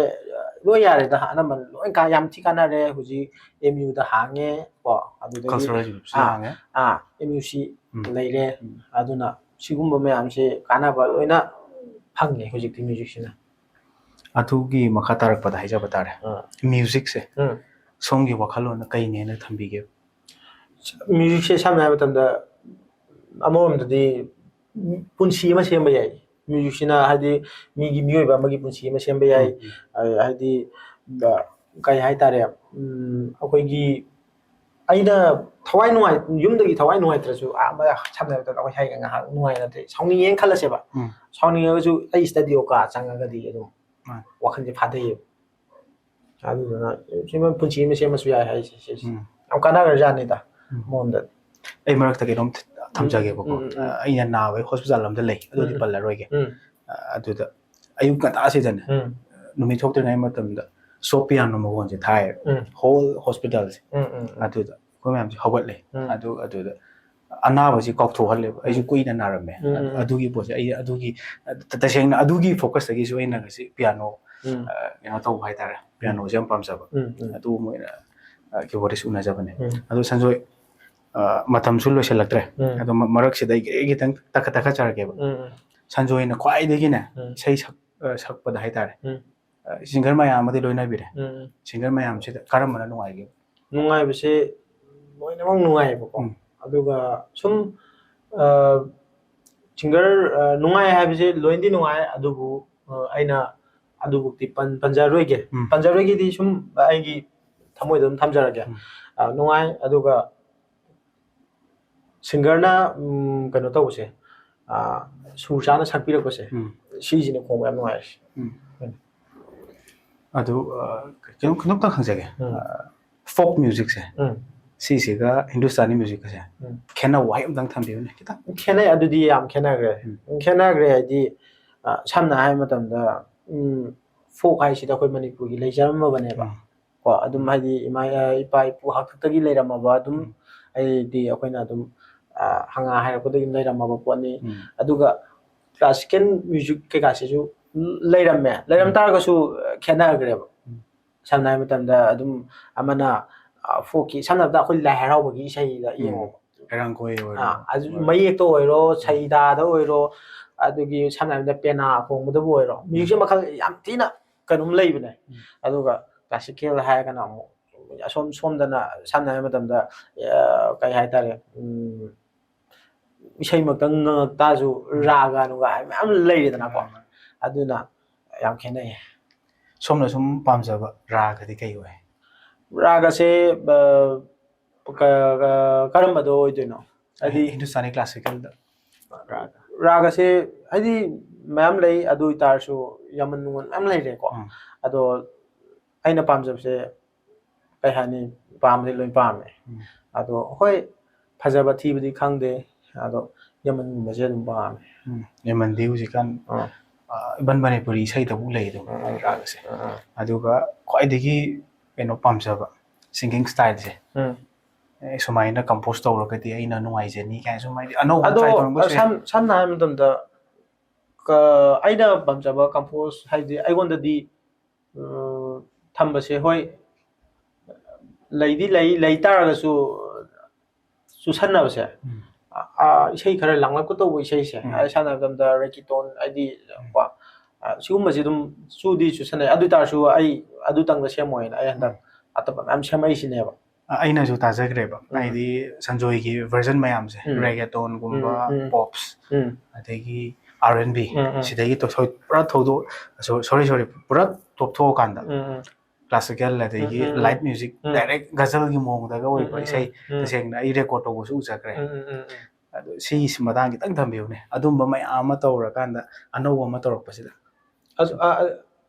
ꯂꯣꯏ ꯌꯥꯔꯦꯗ, ꯑꯅꯝꯕꯅ ꯂꯣꯏ ꯀꯥ-, ꯌꯥꯝ ꯊꯤ ꯀꯥꯟꯅꯔꯦ꯫ ꯍꯧꯖꯤꯛ ꯑꯦꯝ ꯌꯨꯗ ꯍꯥꯡꯉꯦ ꯀꯣ, ꯑꯗꯨꯗꯒꯤ Cultural University ꯑꯥ, ꯍꯥꯡꯉꯦ꯫ ꯑꯥ, ꯑꯦꯝ ꯌꯨ ꯁꯤ ꯎꯝ꯫ ꯂꯩꯔꯦ꯫ ꯎꯝ꯫ ꯑꯗꯨꯅ ꯁꯤꯒꯨꯝꯕ ꯃꯌꯥꯝꯁꯦ ꯀꯥꯟꯅꯕ ꯂꯣꯏꯅ ꯐꯪꯉꯦ ꯍꯧꯖꯤꯛꯇꯤ ꯃ꯭ꯌꯨꯖꯤꯛꯁꯤꯅ꯫ ꯑꯗꯨꯒꯤ ꯃꯈꯥ ꯇꯥꯔꯛꯄꯗ ꯍꯥꯏꯖꯕ ꯇꯥꯔꯦ꯫ ꯑꯥ꯫ ꯃ꯭ꯌꯨꯖꯤꯛꯁꯦ ꯎꯝ꯫ ꯁꯣꯝꯒꯤ ꯋꯥꯈꯜꯂꯣꯟꯗ ꯀꯩꯅꯦꯅ ꯊꯝꯕꯤꯒꯦ? ꯃ꯭ꯌꯨꯖꯤꯛꯁꯦ ꯁꯝꯅ ꯍꯥꯏꯔꯕ ꯃꯇꯝꯗ ꯑꯃꯔꯣꯝꯗꯗꯤ ꯄꯨꯟꯁꯤ ꯑꯃ ꯁꯦꯝꯕ ꯌꯥꯏ꯫ ꯃ꯭ꯌꯨꯖꯤꯛꯁꯤꯅ ꯍꯥꯏꯗꯤ ꯃꯤꯒꯤ, ꯃꯤꯑꯣꯏꯕ ꯑꯃꯒꯤ ꯄꯨꯟꯁꯤ ꯑꯃ ꯁꯦꯝꯕ ꯌꯥꯏ꯫ ꯎꯝ, ꯎꯝ꯫ ꯑ, ꯍꯥꯏꯗꯤ, ꯑ, ꯀꯩ ꯍꯥꯏꯇꯥꯔꯦ, ꯎꯝ, ꯑꯩꯈꯣꯏꯒꯤ, ꯑꯩꯅ ꯊꯋꯥꯏ ꯅꯨꯡꯉꯥꯏ-, ꯌꯨꯝꯗꯒꯤ ꯊꯋꯥꯏ ꯅꯨꯡꯉꯥꯏꯇ꯭ꯔꯁꯨ, ꯑꯥ, ꯑꯃ ꯁꯝꯅ ꯍꯥꯏꯔꯕꯗ ꯑꯩꯈꯣꯏ ꯍꯥꯏꯒ ꯉꯥꯏꯍꯥꯛ ꯅꯨꯡꯉꯥꯏꯅꯗ꯭ꯔꯦ, ꯁꯥꯎꯅꯤꯡꯉꯦꯅ ꯈꯜꯂꯁꯦꯕ꯫ ꯎꯝ꯫ ꯁꯥꯎꯅꯤꯡꯉꯒꯁꯨ ꯑꯩ ꯁ꯭ꯇꯗꯤꯑꯣ ꯀꯥ ꯆꯪꯉꯒꯗꯤ ꯑꯗꯨꯝ ꯃꯥꯅꯤ꯫ ꯋꯥꯈꯜꯁꯦ ꯐꯥꯊꯩꯌꯦꯕ꯫ ꯑꯗꯨꯗꯨꯅ ꯁꯤꯃ ꯄꯨꯟꯁꯤ ꯑꯃ ꯁꯦꯝꯕꯁꯨ ꯌꯥꯏ ꯍꯥꯏꯁꯦ ꯁꯤꯁꯦ꯫ ꯎꯝ꯫ ꯌꯥꯝ ꯀꯥꯟꯅꯈ꯭ꯔꯖꯥꯠꯅꯤꯗ ꯎꯝ꯫ ꯑꯃꯔꯣꯝꯗ꯫ ꯑꯩ ꯃꯔꯛꯇ ꯀꯩꯅꯣꯝ ꯊ-, ꯊꯝꯖꯒꯦꯕꯀꯣ꯫ ꯎꯝ, ꯎꯝ, ꯎꯝ꯫ ꯑ, ꯑꯩꯅ ꯅꯥꯕꯒꯤ ꯍꯣꯁꯄꯤꯇꯥꯜ ꯑꯃꯗ ꯂꯩ, ꯑꯗꯨꯗꯤ ꯎꯝ, ꯎꯝ꯫ ꯄꯜꯂꯔꯣꯏꯒꯦ꯫ ꯎꯝ꯫ ꯑ, ꯑꯗꯨꯗ ꯑꯌꯨꯛ ꯉꯟꯇꯥꯁꯤꯗꯅꯦ, ꯎꯝ꯫ ꯅꯨꯃꯤꯠ ꯊꯣꯛꯇ꯭ꯔꯤꯉꯩ ꯃꯇꯝꯗ ꯁꯣꯞ ꯄꯤꯌꯥꯅꯣ ꯃꯈꯣꯟꯁꯦ ꯊꯥꯏꯌꯦꯕ꯫ ꯎꯝ꯫ ꯍꯣꯜ ꯍꯣꯁꯄꯤꯇꯥꯜꯁꯦ꯫ ꯎꯝ, ꯎꯝ, ꯎꯝ꯫ ꯑꯗꯨꯗ ꯑꯩꯈꯣꯏ ꯃꯌꯥꯝꯁꯦ ꯍꯧꯒꯠꯂꯦ꯫ ꯎꯝ꯫ ꯑꯗꯨ, ꯑꯗꯨꯗ ꯑꯅꯥꯕꯁꯤ ꯀꯥꯎꯊꯣꯛꯍꯜꯂꯦꯕ꯫ ꯑꯩꯁꯨ ꯎꯝ꯫ ꯀꯨꯏꯅ ꯅꯥꯔꯝꯃꯦ꯫ ꯎꯝ, ꯎꯝ, ꯎꯝ꯫ ꯑꯗꯨꯒꯤ ꯄꯣꯠꯁꯦ ꯑꯩ ꯑꯗꯨꯒꯤ, ꯇ-, ꯇꯁꯦꯡꯅ ꯑꯗꯨꯒꯤ ꯐꯣꯀꯁꯇꯒꯤꯁꯨ ꯑꯩꯅ ꯉꯁꯤ ꯄꯤꯌꯥꯅꯣ, ꯎꯝ꯫ ꯑ, ꯀꯩꯅꯣ ꯇꯧꯕ ꯍꯥꯏꯇꯥꯔꯦ꯫ ꯎꯝ꯫ ꯄꯤꯌꯥꯅꯣꯁꯦ ꯌꯥꯝ ꯄꯥꯝꯖꯕ꯫ ꯎꯝ, ꯎꯝ꯫ ꯑꯗꯨ ꯑꯃ ꯑꯣꯏꯅ, ꯑ, ꯀꯤꯕꯣꯔꯗꯤꯁ ꯎꯅꯖꯕꯅꯦ꯫ ꯎꯝ꯫ ꯑꯗꯣ ꯁꯟꯖꯣꯏ, ꯑ, ꯃꯇꯝꯁꯨ ꯂꯣꯏꯁꯤꯜꯂꯛꯇ꯭ꯔꯦ꯫ ꯎꯝ꯫ ꯑꯗꯣ ꯃ-, ꯃꯔꯛꯁꯤꯗ ꯑꯩ ꯈꯤꯇꯪ ꯇꯛꯈꯠ-, ꯇꯛꯈꯠꯆꯔꯛꯀꯦꯕ꯫ ꯎꯝ, ꯎꯝ꯫ ꯁꯟꯖꯣꯏꯅ ꯈ꯭ꯋꯥꯏꯗꯒꯤꯅꯦ, ꯎꯝ꯫ ꯏꯁꯩ ꯁꯛ-, ꯑ, ꯁꯛꯄꯗ ꯍꯥꯏꯇꯥꯔꯦ꯫ ꯎꯝ꯫ ꯑ, ꯁꯤꯡꯒꯔ ꯃꯌꯥꯝ ꯑꯃꯗꯤ ꯂꯣꯏꯅꯕꯤꯔꯦ꯫ ꯎꯝ, ꯎꯝ꯫ ꯁꯤꯡꯒꯔ ꯃꯌꯥꯝꯁꯤꯗ ꯀꯔꯝꯕꯅ ꯅꯨꯡꯉꯥꯏꯒꯦ? ꯅꯨꯡꯉꯥꯏꯕꯁꯦ ꯂꯣꯏꯅꯃꯛ ꯅꯨꯡꯉꯥꯏꯌꯦꯕꯀꯣ꯫ ꯎꯝ꯫ ꯑꯗꯨꯒ ꯁꯨꯝ, ꯑ, ꯁꯤꯡꯒꯔ, ꯑ, ꯅꯨꯡꯉꯥꯏ ꯍꯥꯏꯕꯁꯦ ꯂꯣꯏꯅꯗꯤ ꯅꯨꯡꯉꯥꯏ, ꯑꯗꯨꯕꯨ, ꯑ, ꯑꯩꯅ ꯑꯗꯨꯕꯨꯛꯇꯤ ꯄꯟ-, ꯄꯟꯖꯔꯣꯏꯒꯦ꯫ ꯎꯝ꯫ ꯄꯟꯖꯔꯣꯏꯒꯦꯗꯤ ꯁꯨꯝ ꯑꯩꯒꯤ ꯊꯃꯣꯏꯗ ꯑꯗꯨꯝ ꯊꯝꯖꯔꯒꯦ꯫ ꯎꯝ꯫ ꯑ, ꯅꯨꯡꯉꯥꯏ, ꯑꯗꯨꯒ ꯁꯤꯡꯒꯔꯅ, ꯎꯝ, ꯀꯩꯅꯣ ꯇꯧꯕꯁꯦ, ꯑ, ꯁꯨꯔ ꯆꯥꯅ ꯁꯛꯄꯤꯔꯛꯄꯁꯦ, ꯎꯝ꯫ ꯁꯤꯁꯤꯅ ꯈꯣꯡꯕ ꯌꯥꯝ ꯅꯨꯡꯉꯥꯏꯔꯤꯁꯦ꯫ ꯎꯝ꯫ ꯎꯝ꯫ ꯑꯗꯨ, ꯑ, ꯀꯩꯅꯣꯝ, ꯀꯩꯅꯣꯝꯇꯪ ꯍꯪꯖꯒꯦ꯫ ꯎꯝ꯫ ꯑ, ꯐꯣꯛ ꯃ꯭ꯌꯨꯖꯤꯛꯁꯦ, ꯎꯝ꯫ ꯁꯤꯁꯤꯒ ꯍꯤꯟꯗꯨꯁꯇꯥꯅꯤ ꯃ꯭ꯌꯨꯖꯤꯛꯀꯁꯦ ꯎꯝ꯫ ꯈꯦꯠꯅꯕ ꯋꯥꯍꯩ ꯑꯝꯇꯪ ꯊꯝꯕꯤꯌꯨꯅꯦ, ꯈꯤꯇꯪ꯫ ꯈꯦꯠꯅꯩ, ꯑꯗꯨꯗꯤ ꯌꯥꯝ ꯈꯦꯠꯅꯈ꯭ꯔꯦ꯫ ꯎꯝ꯫ ꯈꯦꯠꯅꯈ꯭ꯔꯦ ꯍꯥꯏꯗꯤ, ꯑ, ꯁꯝꯅ ꯍꯥꯏꯕ ꯃꯇꯝꯗ, ꯎꯝ, ꯐꯣꯛ ꯍꯥꯏꯁꯤꯗ ꯑꯩꯈꯣꯏ ꯃꯅꯤꯄꯨꯔꯒꯤ ꯂꯩꯖꯔꯝꯃꯕꯅꯦꯕ꯫ ꯎꯝ꯫ ꯀꯣ, ꯑꯗꯨꯝ ꯍꯥꯏꯗꯤ ꯏꯃꯥ, ꯏꯄꯥ ꯏꯄꯨ ꯍꯥꯛꯇꯛꯇꯒꯤ ꯂꯩꯔꯝꯃꯕ ꯑꯗꯨꯝ, ꯎꯝ꯫ ꯑꯩꯗꯤ ꯑꯩꯈꯣꯏꯅ ꯑꯗꯨꯝ, ꯑ, ꯍꯪꯉꯥ ꯍꯥꯏꯔꯛꯄꯗꯒꯤ ꯂꯩꯔꯝꯃꯕ ꯄꯣꯠꯅꯤ꯫ ꯎꯝ꯫ ꯑꯗꯨꯒ classical music ꯀꯩꯀꯥꯁꯤꯁꯨ ꯂꯩꯔꯝꯃꯦ꯫ ꯂꯩꯔꯝ ꯎꯝ꯫ ꯇꯥꯔꯒꯁꯨ, ꯑ, ꯈꯦꯠꯅꯈ꯭ꯔꯦꯕ꯫ ꯎꯝ꯫ ꯁꯝꯅ ꯍꯥꯏꯕ ꯃꯇꯝꯗ ꯑꯗꯨꯝ ꯑꯃꯅ, ꯑ, ꯐꯣꯛꯀꯤ, ꯁꯝꯅ ꯍꯥꯏꯔꯕꯗ ꯑꯩꯈꯣꯏ ꯂꯥꯏ ꯍꯔꯥꯎꯕꯒꯤ ꯏꯁꯩꯗ ꯎꯝ꯫ ꯌꯦꯡꯉꯣꯕ꯫ ꯍꯩꯔꯥꯡꯒꯣꯏ ꯑꯣꯏꯔꯣ꯫ ꯑꯥ, ꯑꯗꯨ ꯃꯌꯦꯛꯇ ꯑꯣꯏꯔꯣ, ꯎꯝ꯫ ꯁꯩꯗꯥꯗ ꯑꯣꯏꯔꯣ, ꯑꯗꯨꯒꯤ ꯁꯝꯅ ꯍꯥꯏꯔꯕꯗ ꯄꯦꯅꯥ ꯈꯣꯡꯕꯗꯕꯨ ꯑꯣꯏꯔꯣ, ꯃ꯭ꯌꯨꯖꯤꯛꯁꯦ ꯎꯝ꯫ ꯃꯈꯜ ꯌꯥꯝ ꯊꯤꯅ ꯀꯩꯅꯣꯝ ꯂꯩꯕꯅꯦ꯫ ꯎꯝ꯫ ꯑꯗꯨꯒ classical ꯍꯥꯏꯔꯒꯅ ꯑꯃꯨꯛ ꯑꯁꯣꯝ ꯁꯣꯝꯗꯅ ꯁꯝꯅ ꯍꯥꯏꯕ ꯃꯇꯝꯗ, ꯑ, ꯀꯩ ꯍꯥꯏꯇꯥꯔꯦ, ꯎꯝ, ꯏꯁꯩꯃꯛꯇꯪ ꯉꯪꯉꯛ ꯇꯥꯔꯁꯨ ꯎꯝ꯫ ꯔꯥꯒ ꯅꯨꯡꯒ ꯃꯌꯥꯝ ꯂꯩꯔꯦꯗꯅꯀꯣ꯫ ꯎꯝ꯫ ꯑꯗꯨꯅ ꯌꯥꯝ ꯈꯦꯠꯅꯩꯌꯦ꯫ ꯁꯣꯝꯅ ꯁꯨꯝ ꯄꯥꯝꯖꯕ ꯔꯥꯒꯗꯤ ꯀꯩ ꯑꯣꯏ? ꯔꯥꯒꯁꯦ, ꯑ, ꯀ-, ꯀ-, ꯀꯔꯝꯕꯗꯣ ꯑꯣꯏꯗꯣꯏꯅꯣ? ꯍꯥꯏꯗꯤ ꯍꯤꯟꯗꯨꯁꯇꯥꯅꯤ classicalꯗ ꯔꯥꯒ꯫ ꯔꯥꯒꯁꯦ ꯍꯥꯏꯗꯤ ꯃꯌꯥꯝ ꯂꯩ, ꯑꯗꯨ ꯑꯣꯏꯇꯥꯔꯁꯨ ꯌꯥꯃꯟ ꯅꯨꯡꯃꯟ ꯃꯌꯥꯝ ꯂꯩꯔꯦꯀꯣ꯫ ꯎꯝ꯫ ꯑꯗꯣ ꯑꯩꯅ ꯄꯥꯝꯖꯕꯁꯦ ꯀꯩ ꯍꯥꯏꯅꯤ, ꯄꯥꯝꯕꯗꯤ ꯂꯣꯏ ꯄꯥꯝꯃꯦ꯫ ꯎꯝ꯫ ꯑꯗꯣ ꯍꯣꯏ, ꯐꯖꯕ ꯊꯤꯕꯗꯤ ꯈꯪꯗꯦ, ꯑꯗꯣ ꯌꯥꯃꯟꯒꯨꯝꯕꯁꯦ ꯑꯗꯨꯝ ꯄꯥꯝꯃꯦ꯫ ꯎꯝ, ꯌꯥꯃꯟꯗꯤ ꯍꯧꯖꯤꯛꯀꯥꯟ, ꯑꯥ꯫ ꯑ, even ꯃꯅꯤꯄꯨꯔꯤ ꯏꯁꯩꯗꯕꯨ ꯂꯩꯗꯣ ꯎꯝ, ꯎꯝ, ꯔꯥꯒꯁꯦ꯫ ꯎꯝ, ꯎꯝ꯫ ꯑꯗꯨꯒ ꯈ꯭ꯋꯥꯏꯗꯒꯤ ꯀꯩꯅꯣ ꯄꯥꯝꯖꯕ singing styleꯁꯦ꯫ ꯎꯝ꯫ ꯑꯦ, ꯁꯨꯃꯥꯏꯅ compose ꯇꯧꯔꯒꯗꯤ ꯑꯩꯅ ꯅꯨꯡꯉꯥꯏꯖꯅꯤ ꯀꯥꯏꯅ ꯁꯨꯝ ꯍꯥꯏꯗꯤ ꯑꯅꯧꯕ ꯑꯗꯣ, try ꯇꯧꯔꯝꯕꯁꯨ ꯌꯥꯏ꯫ ꯁꯝ-, ꯁꯝꯅ ꯍꯥꯏꯔꯕ ꯃꯇꯝꯗ, ꯀ-, ꯑꯩꯅ ꯄꯥꯝꯖꯕ compose ꯍꯥꯏꯗꯤ ꯑꯩꯉꯣꯟꯗꯗꯤ, ꯎꯝ, ꯊꯝꯕꯁꯦ ꯍꯣꯏ, ꯂꯩꯗꯤ ꯂꯩ, ꯂꯩ ꯇꯥꯔꯒꯁꯨ ꯆꯨꯁꯟꯅꯕꯁꯦ, ꯎꯝ꯫ ꯑ, ꯑ, ꯏꯁꯩ ꯈꯔ ꯂꯥꯡꯂꯛꯀꯗꯧꯕ ꯏꯁꯩꯁꯦ, ꯎꯝ꯫ ꯑꯩ ꯁꯝꯅ ꯍꯥꯏꯔꯕꯗ reggaeton ꯍꯥꯏꯗꯤ, ꯎꯝ꯫ ꯀꯣ, ꯑ, ꯁꯤꯒꯨꯝꯕꯁꯦ ꯑꯗꯨꯝ ꯆꯨꯗꯤ ꯆꯨꯁꯟꯅꯩ꯫ ꯑꯗꯨ ꯑꯣꯏ ꯇꯥꯔꯁꯨ ꯑꯩ ꯑꯗꯨꯇꯪꯗ ꯁꯦꯝꯃꯣꯏꯅ ꯑꯩ ꯍꯟꯗꯛ ꯎꯝ꯫ ꯑꯇꯣꯞꯄ ꯃꯌꯥꯝ ꯁꯦꯝꯃꯛꯏꯁꯤꯅꯦꯕ꯫ ꯑ, ꯑꯩꯅꯁꯨ ꯇꯥꯖꯈ꯭ꯔꯦꯕ꯫ ꯎꯝ꯫ ꯍꯥꯏꯗꯤ ꯁꯟꯖꯣꯏꯒꯤ version ꯃꯌꯥꯝꯁꯦ, ꯎꯝ꯫ Reggaetonꯒꯨꯝꯕ, ꯎꯝ, ꯎꯝ꯫ Pops, ꯎꯝ꯫ ꯑꯗꯒꯤ R and B, ꯎꯝ, ꯎꯝ꯫ ꯁꯤꯗꯒꯤ ꯇꯣ-, ꯁꯣꯏ-, ꯄꯨꯔꯥ ꯊꯧꯗꯣꯛ-, so-, sorry, sorry, ꯄꯨꯔꯥ ꯇꯣꯞꯊꯣꯛꯑꯀꯥꯟꯗ ꯎꯝ, ꯎꯝ꯫ Classical ꯑꯗꯒꯤ ꯎꯝ, ꯎꯝ, ꯎꯝ꯫ Light music, ꯎꯝ꯫ Direct ghazalꯒꯤ ꯃꯑꯣꯡꯗꯒ ꯎꯝ, ꯑꯣꯏꯕ ꯎꯝ, ꯏꯁꯩ ꯎꯝ, ꯎꯝ꯫ ꯇꯁꯦꯡꯅ ꯑꯩ record ꯇꯧꯕꯁꯨ ꯎꯖꯈ꯭ꯔꯦ꯫ ꯎꯝ, ꯎꯝ, ꯎꯝ, ꯎꯝ꯫ ꯑꯗꯣ ꯁꯤꯒꯤꯁꯤ ꯃꯇꯥꯡ ꯈꯤꯇꯪ ꯊꯝꯕꯤꯌꯨꯅꯦ, ꯑꯗꯨꯝꯕ ꯃꯌꯥꯝ ꯑꯃ ꯇꯧꯔꯀꯥꯟꯗ ꯑꯅꯧꯕ ꯑꯃ ꯇꯧꯔꯛꯄꯁꯤꯗ꯫ ꯑꯗꯨ, ꯑ, ꯑ,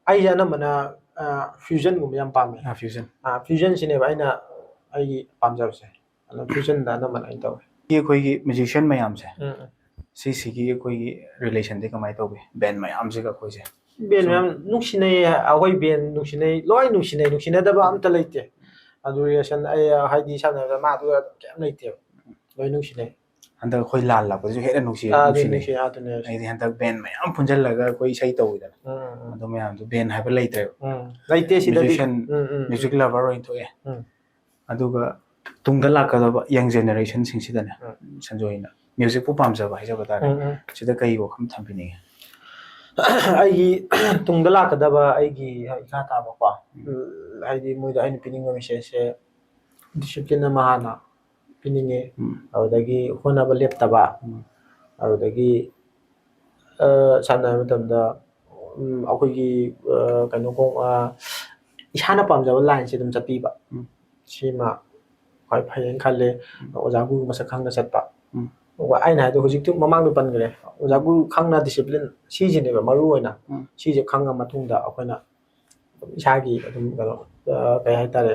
ꯑꯩꯁꯦ ꯑꯅꯝꯕꯅ, ꯑ, fusionꯒꯨꯝꯕ ꯌꯥꯝ ꯄꯥꯝꯃꯦ꯫ ꯑ, fusion꯫ ꯑ, fusionꯁꯤꯅꯦꯕ ꯑꯩꯅ ꯑꯩꯒꯤ ꯄꯥꯝꯖꯕꯁꯦ꯫ ꯑꯗꯣ fusionꯗ ꯑꯅꯝꯕꯅ ꯑꯩꯅ ꯇꯧꯋꯦ꯫ ꯑꯩꯈꯣꯏꯒꯤ musician ꯃꯌꯥꯝꯁꯦ, ꯎꯝ, ꯎꯝ꯫ ꯁꯤꯁꯤꯒꯤ ꯑꯩꯈꯣꯏꯒꯤ relationꯗꯤ ꯀꯃꯥꯏꯅ ꯇꯧꯒꯦ? Band ꯃꯌꯥꯝꯁꯤꯒ ꯑꯩꯈꯣꯏꯁꯦ꯫ ꯕꯦꯟ ꯃꯌꯥꯝ ꯅꯨꯡꯁꯤꯅꯩ, ꯑꯩꯈꯣꯏ ꯕꯦꯟ ꯅꯨꯡꯁꯤꯅꯩ, ꯂꯣꯏ ꯅꯨꯡꯁꯤꯅꯩ, ꯅꯨꯡꯁꯤꯅꯗꯕ ꯑꯝꯇ ꯂꯩꯇꯦ꯫ ꯑꯗꯨ ꯔꯤꯂꯦꯁꯟ ꯑꯩ ꯍꯥꯏꯗꯤ ꯁꯥꯟꯅꯕꯗ ꯃꯥ ꯑꯗꯨ ꯀꯩꯝ ꯂꯩꯇꯦꯕ, ꯂꯣꯏ ꯅꯨꯡꯁꯤꯅꯩ꯫ ꯍꯟꯗꯛ ꯑꯩꯈꯣꯏ ꯂꯥꯟ ꯂꯥꯛꯄꯗꯁꯨ ꯍꯦꯟꯅ ꯅꯨꯡꯁꯤ ꯑꯥ, ꯑꯗꯨ ꯅꯨꯡꯁꯤꯅꯩ꯫ ꯅꯨꯡꯁꯤ ꯑꯗꯨꯅꯦ꯫ ꯑꯩꯗꯤ ꯍꯟꯗꯛ ꯕꯦꯟ ꯃꯌꯥꯝ ꯄꯨꯟꯁꯤꯜꯂꯒ ꯑꯩꯈꯣꯏ ꯏꯁꯩ ꯇꯧꯋꯤꯗꯅ, ꯎꯝ, ꯎꯝ, ꯑꯗꯨ ꯃꯌꯥꯝꯗꯨ ꯕꯦꯟ ꯍꯥꯏꯕ ꯂꯩꯇ꯭ꯔꯦꯕ꯫ ꯎꯝ, ꯂꯩꯇꯦ ꯁꯤꯗꯗꯤ꯫ ꯃ꯭ꯌꯨꯖꯤꯛꯁꯤꯌꯥꯟ, ꯎꯝ, ꯎꯝ, ꯃ꯭ꯌꯨꯖꯤꯛ ꯎꯝ, ꯂꯚꯔ ꯑꯣꯏꯅ ꯊꯣꯛꯑꯦ꯫ ꯎꯝ꯫ ꯑꯗꯨꯒ ꯇꯨꯡꯗ ꯂꯥꯛꯀꯗꯕ ꯌꯪ ꯖꯦꯅꯦꯔꯦꯁꯟꯁꯤꯡꯁꯤꯗꯅꯦ, ꯎꯝ꯫ ꯁꯟꯖꯣꯏꯅ ꯃ꯭ꯌꯨꯖꯤꯛꯄꯨ ꯄꯥꯝꯖꯕ ꯍꯥꯏꯖꯕ ꯇꯥꯔꯦ, ꯎꯝ, ꯎꯝ꯫ ꯁꯤꯗ ꯀꯩ ꯋꯥꯐꯝ ꯊꯝꯕꯤꯅꯤꯡꯉꯤ? ꯑꯩꯒꯤ ꯇꯨꯡꯗ ꯂꯥꯛꯀꯗꯕ ꯑꯩꯒꯤ ꯏꯈꯥ ꯇꯥꯕꯀꯣ, ꯍꯥꯏꯗꯤ ꯃꯣꯏꯗ ꯑꯩꯅ ꯄꯤꯅꯤꯡꯕ ꯃꯦꯁꯦꯖꯁꯦ ꯗꯤꯁꯤꯄ꯭ꯂꯤꯟ ꯑꯃ ꯍꯥꯟꯅ ꯄꯤꯅꯤꯡꯉꯦ꯫ ꯎꯝ. ꯑꯗꯨꯗꯒꯤ ꯍꯣꯠꯅꯕ ꯂꯦꯞꯇꯕ, ꯎꯝ. ꯑꯗꯨꯗꯒꯤ ꯑ, ꯁꯝꯅ ꯍꯥꯏꯔꯕ ꯃꯇꯝꯗ, ꯎꯝ, ꯑꯩꯈꯣꯏꯒꯤ, ꯑ, ꯀꯩꯅꯣ ꯈꯣꯡ-, ꯑ, ꯏꯁꯥꯅ ꯄꯥꯝꯖꯕ ꯂꯥꯏꯟꯁꯦ ꯑꯗꯨꯝ ꯆꯠꯄꯤꯕ, ꯎꯝ. ꯁꯤꯃ ꯈ꯭ꯋꯥꯏ ꯐꯩꯌꯦꯅ ꯈꯜꯂꯦ꯫ ꯎꯝ. ꯑꯣꯖꯥ ꯒꯨꯔꯨ ꯃꯁꯛ ꯈꯪꯅ ꯆꯠꯄ꯫ ꯎꯝ. ꯑꯗꯨꯒ ꯑꯩꯅ ꯍꯥꯏꯗꯣ ꯍꯧꯖꯤꯛꯇꯤ ꯃꯃꯥꯡꯗ ꯄꯟꯈ꯭ꯔꯦ, ꯑꯣꯖꯥ ꯒꯨꯔꯨ ꯈꯪꯅ ꯗꯤꯁꯤꯄ꯭ꯂꯤꯟ, ꯁꯤꯁꯤꯅꯦꯕ ꯃꯔꯨ ꯑꯣꯏꯅ꯫ ꯎꯝ. ꯁꯤꯁꯦ ꯈꯪꯉ ꯃꯇꯨꯡꯗ ꯑꯩꯈꯣꯏꯅ ꯑꯗꯨꯝ ꯏꯁꯥꯒꯤ ꯑꯗꯨꯝ ꯀꯩꯅꯣ, ꯑ, ꯀꯩ ꯍꯥꯏꯇꯥꯔꯦ,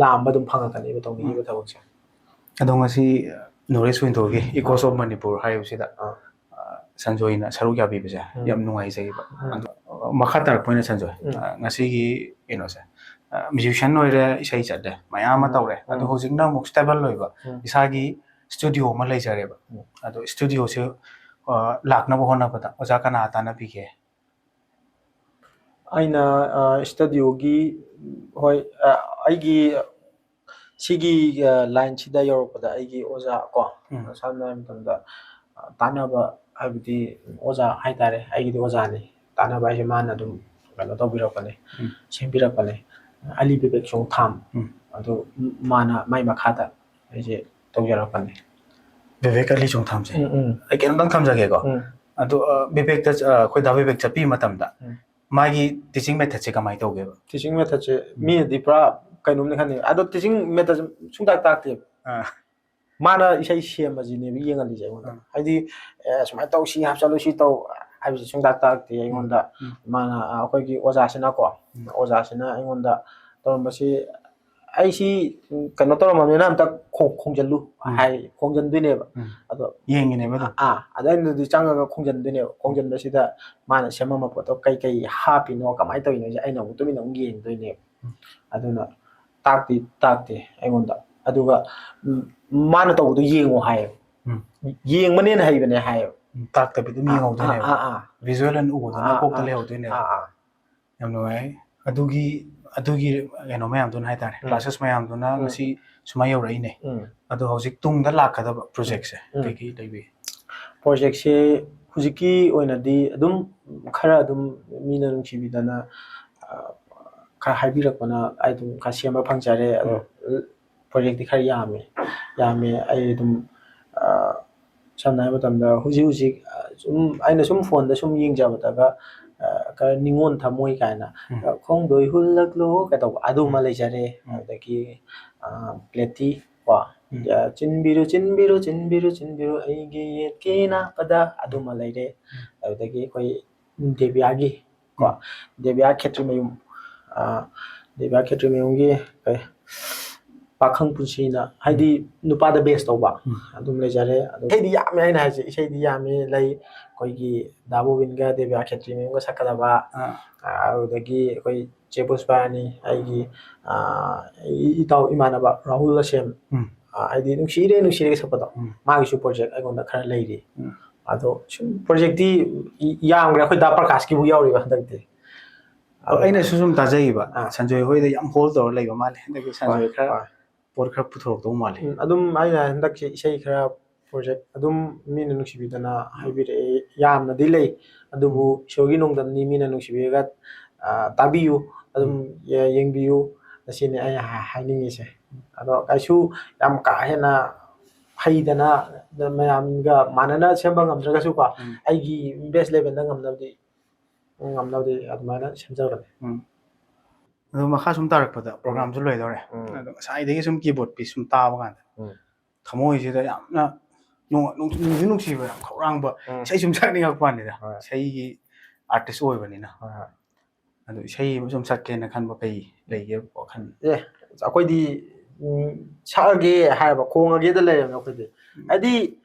ꯂꯥꯝꯕ ꯑꯗꯨꯝ ꯐꯪꯉꯛꯀꯅꯦꯕ ꯇꯧꯅꯤꯡꯉꯤꯕ ꯊꯕꯛꯁꯦ꯫ ꯑꯗꯣ ꯉꯁꯤ ꯅꯣꯔꯠ ꯏꯁ ꯋꯤꯟꯗꯣꯒꯤ ꯏꯀꯣꯁ ꯑꯣꯐ ꯃꯅꯤꯄꯨꯔ ꯍꯥꯏꯕꯁꯤꯗ, ꯑꯥ. ꯑ, ꯁꯟꯖꯣꯏꯅ ꯁꯔꯨꯛ ꯌꯥꯕꯤꯕꯁꯦ ꯎꯝ. ꯌꯥꯝ ꯅꯨꯡꯉꯥꯏꯖꯩꯕ꯫ ꯎꯝ. ꯑꯗꯣ, ꯑ, ꯃꯈꯥ ꯇꯥꯔꯛꯄ ꯑꯣꯏꯅ ꯁꯟꯖꯣꯏ, ꯎꯝ. ꯑ, ꯉꯁꯤꯒꯤ ꯀꯩꯅꯣꯁꯦ, ꯑ, ꯃ꯭ꯌꯨꯖꯤꯁꯤꯌꯥꯟ ꯑꯣꯏꯔꯦ, ꯏꯁꯩ ꯆꯠꯂꯦ, ꯃꯌꯥꯝ ꯑꯃ ꯎꯝ. ꯇꯧꯔꯦ꯫ ꯑꯗꯣ ꯎꯝ. ꯍꯧꯖꯤꯛꯅ ꯑꯃꯨꯛ ꯁ꯭ꯇꯦꯕꯜ ꯑꯣꯏꯕ ꯎꯝ. ꯏꯁꯥꯒꯤ ꯁ꯭ꯇꯨꯗꯤꯑꯣ ꯑꯃ ꯂꯩꯖꯔꯦꯕ꯫ ꯎꯝ. ꯑꯗꯣ ꯁ꯭ꯇꯨꯗꯤꯑꯣꯁꯦ, ꯑ, ꯂꯥꯛꯅꯕ ꯍꯣꯠꯅꯕꯗ ꯑꯣꯖꯥ ꯀꯅꯥ ꯇꯥꯟꯅꯕꯤꯒꯦ? ꯑꯩꯅ, ꯑ, ꯁ꯭ꯇꯨꯗꯤꯑꯣꯒꯤ, ꯍꯣꯏ, ꯑ, ꯑꯩꯒꯤ ꯁꯤꯒꯤ, ꯑ, ꯂꯥꯏꯟꯁꯤꯗ ꯌꯧꯔꯛꯄꯗ ꯑꯩꯒꯤ ꯑꯣꯖꯥ ꯀꯣ, ꯎꯝ. ꯁꯝꯅ ꯍꯥꯏꯔꯕ ꯃꯇꯝꯗ, ꯑ, ꯇꯥꯟꯅꯕ ꯍꯥꯏꯕꯗꯤ ꯑꯣꯖꯥ ꯍꯥꯏꯇꯥꯔꯦ, ꯑꯩꯒꯤꯗꯤ ꯑꯣꯖꯥꯅꯤ꯫ ꯇꯥꯟꯅꯕ ꯍꯥꯏꯁꯦ ꯃꯥꯅ ꯑꯗꯨꯝ ꯀꯩꯅꯣ ꯇꯧꯕꯤꯔꯛꯄꯅꯦ, ꯎꯝ. ꯁꯦꯝꯕꯤꯔꯛꯄꯅꯦ꯫ ꯑꯂꯤ ꯕꯤꯕꯦꯛ ꯆꯣꯡꯊꯥꯝ, ꯎꯝ. ꯑꯗꯨ ꯃꯥꯅ ꯃꯥꯏ ꯃꯈꯥꯗ ꯑꯩꯁꯦ ꯇꯧꯖꯔꯛꯄꯅꯦ꯫ ꯕꯤꯕꯦꯛ ꯑꯂꯤ ꯆꯣꯡꯊꯥꯝꯁꯦ꯫ ꯎꯝ, ꯎꯝ. ꯑꯩ ꯀꯩꯅꯣꯝꯇꯪ ꯊꯝꯖꯒꯦꯀꯣ꯫ ꯎꯝ. ꯑꯗꯣ, ꯑ, ꯕꯤꯕꯦꯛꯇ, ꯑ, ꯑꯩꯈꯣꯏ ꯗꯥ ꯕꯤꯕꯦꯛ ꯆꯠꯄꯤ ꯃꯇꯝꯗ ꯎꯝ. ꯃꯥꯒꯤ ꯇꯤꯆꯤꯡ ꯃꯦꯊꯠꯁꯦ ꯀꯃꯥꯏꯅ ꯇꯧꯒꯦꯕ? ꯇꯤꯆꯤꯡ ꯃꯦꯊꯠꯁꯦ ꯃꯤꯅꯗꯤ ꯄꯨꯔꯥ ꯀꯩꯅꯣꯝꯅꯤ ꯈꯟꯅꯤ, ꯑꯗꯣ ꯇꯤꯆꯤꯡ ꯃꯦꯊꯠꯁꯦ ꯁꯨꯡꯇꯥꯛ ꯇꯥꯛꯇꯦꯕ꯫ ꯑꯥ. ꯃꯥꯅ ꯏꯁꯩ ꯁꯦꯝꯕꯁꯤꯅꯦꯕ ꯌꯦꯡꯍꯜꯂꯤꯁꯦ ꯑꯩꯉꯣꯟꯗ꯫ ꯎꯝ. ꯍꯥꯏꯗꯤ, "ꯑꯦ, ꯁꯨꯃꯥꯏꯅ ꯇꯧ, ꯁꯤ ꯍꯥꯞꯆꯜꯂꯨ, ꯁꯤ ꯇꯧ" ꯍꯥꯏꯕꯁꯦ ꯁꯨꯡꯇꯥꯛ ꯇꯥꯛꯇꯦ ꯑꯩꯉꯣꯟꯗ꯫ ꯎꯝ. ꯃꯥꯅ, ꯑ, ꯑꯩꯈꯣꯏꯒꯤ ꯑꯣꯖꯥꯁꯤꯅꯀꯣ, ꯎꯝ. ꯑꯣꯖꯥꯁꯤꯅ ꯑꯩꯉꯣꯟꯗ ꯇꯧꯔꯝꯕꯁꯤ, ꯑꯩꯁꯤ ꯀꯩꯅꯣ ꯇꯧꯔꯝꯃꯕꯅꯤꯅ ꯑꯝꯇ ꯈꯣꯡ- ꯈꯣꯡꯖꯜꯂꯨ ꯎꯝ꯫ ꯍꯥꯏ, ꯈꯣꯡꯖꯟꯗꯣꯏꯅꯦꯕ꯫ ꯎꯝ꯫ ꯑꯗꯣ ꯌꯦꯡꯉꯤꯅꯦꯕ ꯑꯗꯨꯝ꯫ ꯑꯥ, ꯑꯗ ꯑꯩꯅꯗꯤ ꯆꯪꯉꯒ ꯈꯣꯡꯖꯟꯗꯣꯏꯅꯦꯕ꯫ ꯈꯣꯡꯖꯟꯕꯁꯤꯗ ꯃꯥꯅ ꯁꯦꯝꯃꯝꯕ ꯄꯣꯠꯇꯣ ꯀꯩ ꯀꯩ ꯍꯥꯞꯄꯤꯅꯣ, ꯀꯃꯥꯏꯅ ꯇꯧꯔꯤꯅꯣꯁꯦ ꯑꯩꯅ ꯑꯃꯨꯛ ꯇꯨꯃꯤꯟꯅ ꯑꯃꯨꯛ ꯌꯦꯡꯗꯣꯏꯅꯦꯕ꯫ ꯎꯝ꯫ ꯑꯗꯨꯅ ꯇꯥꯛꯇꯤ ꯇꯥꯛꯇꯦ ꯑꯩꯉꯣꯟꯗ꯫ ꯑꯗꯨꯒ ꯎꯝ, ꯃꯥꯅ ꯇꯧꯕꯗꯣ ꯌꯦꯡꯉꯣ ꯍꯥꯏꯌꯦꯕ꯫ ꯎꯝ꯫ ꯌꯦꯡꯕꯅꯦꯅ ꯍꯩꯕꯅꯦ ꯍꯥꯏꯌꯦꯕ꯫ ꯎꯝ, ꯇꯥꯛꯇꯕꯤ ꯑꯗꯨꯝ ꯑꯥ, ꯌꯦꯡꯍꯧꯗꯣꯏꯅꯦꯕ꯫ ꯑꯥ, ꯑꯥ, Visual ꯑꯣꯏꯅ ꯎꯕꯗꯨꯅ ꯑꯥ, ꯀꯣꯛꯇ ꯑꯥ, ꯂꯩꯍꯧꯗꯣꯏꯅꯦꯕ꯫ ꯑꯥ, ꯑꯥ꯫ ꯌꯥꯝ ꯅꯨꯡꯉꯥꯏ꯫ ꯑꯗꯨꯒꯤ ꯑꯗꯨꯒꯤ ꯀꯩꯅꯣ ꯃꯌꯥꯝꯗꯨꯅ ꯍꯥꯏꯇꯥꯔꯦ, ꯎꯝ꯫ ꯀ꯭ꯂꯥꯁꯦꯁ ꯃꯌꯥꯝꯗꯨꯅ ꯎꯝ꯫ ꯉꯁꯤ ꯁꯨꯃꯥꯏꯅ ꯌꯧꯔꯛꯏꯅꯦ꯫ ꯎꯝ꯫ ꯑꯗꯣ ꯍꯧꯖꯤꯛ ꯇꯨꯡꯗ ꯂꯥꯛꯀꯗꯕ ꯄ꯭ꯔꯣꯖꯦꯛꯁꯦ ꯎꯝ꯫ ꯀꯩꯀꯩ ꯂꯩꯕꯤ? ꯄ꯭ꯔꯣꯖꯦꯛꯁꯦ ꯍꯧꯖꯤꯛꯀꯤ ꯑꯣꯏꯅꯗꯤ ꯑꯗꯨꯝ ꯈꯔ ꯑꯗꯨꯝ ꯃꯤꯅ ꯅꯨꯡꯁꯤꯕꯤꯗꯅ, ꯑ, ꯈꯔ ꯍꯥꯏꯕꯤꯔꯛꯄꯅ ꯑꯩ ꯑꯗꯨꯝ ꯈꯔ ꯁꯦꯝꯕ ꯐꯪꯖꯔꯦ꯫ ꯑꯗꯣ ꯄ꯭ꯔꯣꯖꯦꯛꯇꯤ ꯈꯔ ꯌꯥꯝꯃꯦ꯫ ꯌꯥꯝꯃꯦ꯫ ꯑꯩ ꯑꯗꯨꯝ, ꯑ, ꯁꯝꯅ ꯍꯥꯏꯕ ꯃꯇꯝꯗ ꯍꯧꯖꯤꯛ ꯍꯧꯖꯤꯛ, ꯑ, ꯁꯨꯝ ꯑꯩꯅ ꯁꯨꯝ ꯐꯣꯟꯗ ꯁꯨꯝ ꯌꯦꯡꯖꯕꯗꯒ, ꯑ, ꯈꯔ ꯅꯤꯉꯣꯟ ꯊꯃꯣꯏ ꯀꯥꯏꯅ, ꯎꯝ꯫ ꯑ, "ꯈꯣꯡꯗꯣꯏ ꯍꯨꯜꯂꯛꯂꯣ" ꯀꯩ ꯇꯧꯕ ꯑꯗꯨꯃ ꯎꯝ꯫ ꯂꯩꯖꯔꯦ꯫ ꯎꯝ꯫ ꯑꯗꯒꯤ, ꯑ, ꯄ꯭ꯂꯦꯇꯤ ꯀꯣ, ꯎꯝ꯫ ꯑ, "ꯆꯤꯟꯕꯤꯔꯨ, ꯆꯤꯟꯕꯤꯔꯨ, ꯆꯤꯟꯕꯤꯔꯨ, ꯆꯤꯟꯕꯤꯔꯨ ꯑꯩꯒꯤ ꯌꯦꯠꯀꯤ ꯅꯥꯄꯗ" ꯑꯗꯨꯃ ꯂꯩꯔꯦ꯫ ꯎꯝ꯫ ꯑꯗꯨꯗꯒꯤ ꯑꯩꯈꯣꯏ ꯗꯦꯕꯤꯌꯥꯒꯤ ꯀꯣ, ꯎꯝ꯫ ꯗꯦꯕꯤꯌꯥ ꯈꯦꯇ꯭ꯔꯤꯃꯌꯨꯝ, ꯑ, ꯗꯦꯕꯤꯌꯥ ꯈꯦꯇ꯭ꯔꯤꯃꯌꯨꯝꯒꯤ ꯀꯩ, "ꯄꯥꯈꯪ ꯄꯨꯟꯁꯤꯅ", ꯍꯥꯏꯗꯤ ꯅꯨꯄꯥꯗ ꯕꯦꯁ ꯇꯧꯕ, ꯎꯝ꯫ ꯑꯗꯨꯝ ꯂꯩꯖꯔꯦ꯫ ꯑꯗꯣ ꯏꯁꯩꯗꯤ ꯌꯥꯝꯃꯦ, ꯑꯩꯅ ꯍꯥꯏꯁꯦ, ꯏꯁꯩꯗꯤ ꯌꯥꯝꯃꯦ꯫ ꯂꯩ ꯑꯩꯈꯣꯏꯒꯤ ꯗꯥ ꯕꯣꯕꯤꯟꯒ ꯗꯦꯕꯤꯌꯥ ꯈꯦꯇ꯭ꯔꯤꯃꯌꯨꯝꯒ ꯁꯛꯀꯗꯕ, ꯑꯥ꯫ ꯑ, ꯑꯗꯨꯗꯒꯤ ꯑꯩꯈꯣꯏ ꯆꯦ ꯄꯨꯁꯄꯥꯔꯥꯅꯤ, ꯑꯩꯒꯤ, ꯑ, ꯏ-, ꯏꯇꯥꯎ ꯏꯃꯥꯟꯅꯕ ꯔꯥꯍꯨꯜ ꯑꯁꯦꯝ, ꯎꯝ꯫ ꯑ, ꯍꯥꯏꯗꯤ "ꯅꯨꯡꯁꯤꯔꯦ ꯅꯨꯡꯁꯤꯔꯦ" ꯁꯛꯄꯗꯣ, ꯎꯝ꯫ ꯃꯥꯒꯤꯁꯨ ꯄ꯭ꯔꯣꯖꯦꯛ ꯑꯩꯉꯣꯟꯗ ꯈꯔ ꯂꯩꯔꯤ꯫ ꯎꯝ꯫ ꯑꯗꯣ ꯁꯨꯝ ꯄ꯭ꯔꯣꯖꯦꯛꯇꯤ ꯌꯥꯝꯈ꯭ꯔꯦ, ꯑꯩꯈꯣꯏ ꯗꯥ ꯄ꯭ꯔꯀꯥꯁꯀꯤꯕꯨ ꯌꯥꯎꯔꯤꯕ ꯍꯟꯗꯛꯇꯤ꯫ ꯑꯗꯣ ꯑꯩꯅꯁꯨ ꯁꯨꯝ ꯇꯥꯖꯩꯕ, ꯑꯥ꯫ ꯁꯟꯖꯣꯏ ꯍꯣꯏꯗ ꯌꯥꯝ ꯍꯣꯜ ꯇꯧꯔ ꯂꯩꯕ ꯃꯥꯜꯂꯦ ꯍꯟꯗꯛꯀꯤ꯫ ꯁꯟꯖꯣꯏ ꯍꯣꯏ, ꯈꯔ ꯍꯣꯏ꯫ ꯄꯣꯠ ꯈꯔ ꯄꯨꯊꯣꯔꯛꯇꯧ ꯃꯥꯜꯂꯦ꯫ ꯎꯝ, ꯑꯗꯨꯝ ꯑꯩꯅ ꯍꯟꯗꯛꯁꯦ ꯏꯁꯩ ꯈꯔ ꯄ꯭ꯔꯣꯖꯦꯛ ꯑꯗꯨꯝ ꯃꯤꯅ ꯅꯨꯡꯁꯤꯕꯤꯗꯅ ꯍꯥꯏꯕꯤꯔꯛꯑꯦ꯫ ꯌꯥꯝꯅꯗꯤ ꯂꯩ, ꯑꯗꯨꯕꯨ ꯏꯁꯣꯔꯒꯤ ꯅꯣꯡꯗꯝꯅꯤ, ꯃꯤꯅ ꯅꯨꯡꯁꯤꯕꯤꯔꯒ, ꯑ, ꯇꯥꯕꯤꯌꯨ, ꯑꯗꯨꯝ ꯌꯦ-, ꯌꯦꯡꯕꯤꯌꯨ, ꯑꯁꯤꯅꯤ ꯑꯩꯅ ꯍꯥ-, ꯍꯥꯏꯅꯤꯡꯉꯤꯁꯦ꯫ ꯑꯗꯣ ꯀꯩꯁꯨ ꯌꯥꯝ ꯀꯥ ꯍꯦꯟꯅ ꯍꯩꯗꯅ ꯃꯌꯥꯝꯒ ꯃꯥꯟꯅꯅ ꯁꯦꯝꯕ ꯉꯝꯗ꯭ꯔꯒꯁꯨꯀꯣ, ꯎꯝ꯫ ꯑꯩꯒꯤ best level ꯗ ꯉꯝꯅꯕꯗꯤ, ꯉꯝꯅꯕꯗꯤ ꯑꯗꯨꯃꯥꯏꯅ ꯁꯦꯝꯖꯕꯅꯦ꯫ ꯎꯝ꯫ ꯑꯗꯣ ꯃꯈꯥ ꯁꯨꯝ ꯇꯥꯔꯛꯄꯗ ꯄ꯭ꯔꯣꯒ꯭ꯔꯥꯝꯁꯨ ꯂꯣꯏꯗꯧꯔꯦ꯫ ꯎꯝ꯫ ꯑꯗꯣ ꯉꯁꯥꯏꯗꯒꯤ ꯁꯨꯝ keyboard piece ꯁꯨꯝ ꯇꯥꯕ ꯀꯥꯟꯗ ꯎꯝ꯫ ꯊꯃꯣꯏꯁꯤꯗ ꯌꯥꯝꯅ ꯅꯨꯡ-, ꯅꯨꯡ-, ꯅꯨꯡꯁꯨ ꯅꯨꯡꯁꯤꯕ, ꯌꯥꯝ ꯈꯧꯔꯥꯡꯕ ꯎꯝ꯫ ꯏꯁꯩ ꯁꯨꯝ ꯁꯛꯅꯤꯡꯉꯛꯄ ꯋꯥꯅꯤꯗ꯫ ꯍꯣꯏ꯫ ꯏꯁꯩꯒꯤ artist ꯑꯣꯏꯕꯅꯤꯅ꯫ ꯍꯣꯏ, ꯍꯣꯏ꯫ ꯑꯗꯣ ꯏꯁꯩ ꯑꯃ ꯁꯨꯝ ꯁꯛꯀꯦꯅ ꯈꯟꯕ ꯀꯩ ꯂꯩꯒꯦ ꯋꯥꯈꯜ? ꯑꯦ, ꯑꯩꯈꯣꯏꯗꯤ ꯎꯝ, ꯁꯛꯑꯒꯦ ꯍꯥꯏꯔꯕ, ꯈꯣꯡꯉꯒꯦꯗ ꯂꯩꯔꯕꯅꯦ ꯑꯩꯈꯣꯏꯗꯤ꯫ ꯍꯥꯏꯗꯤ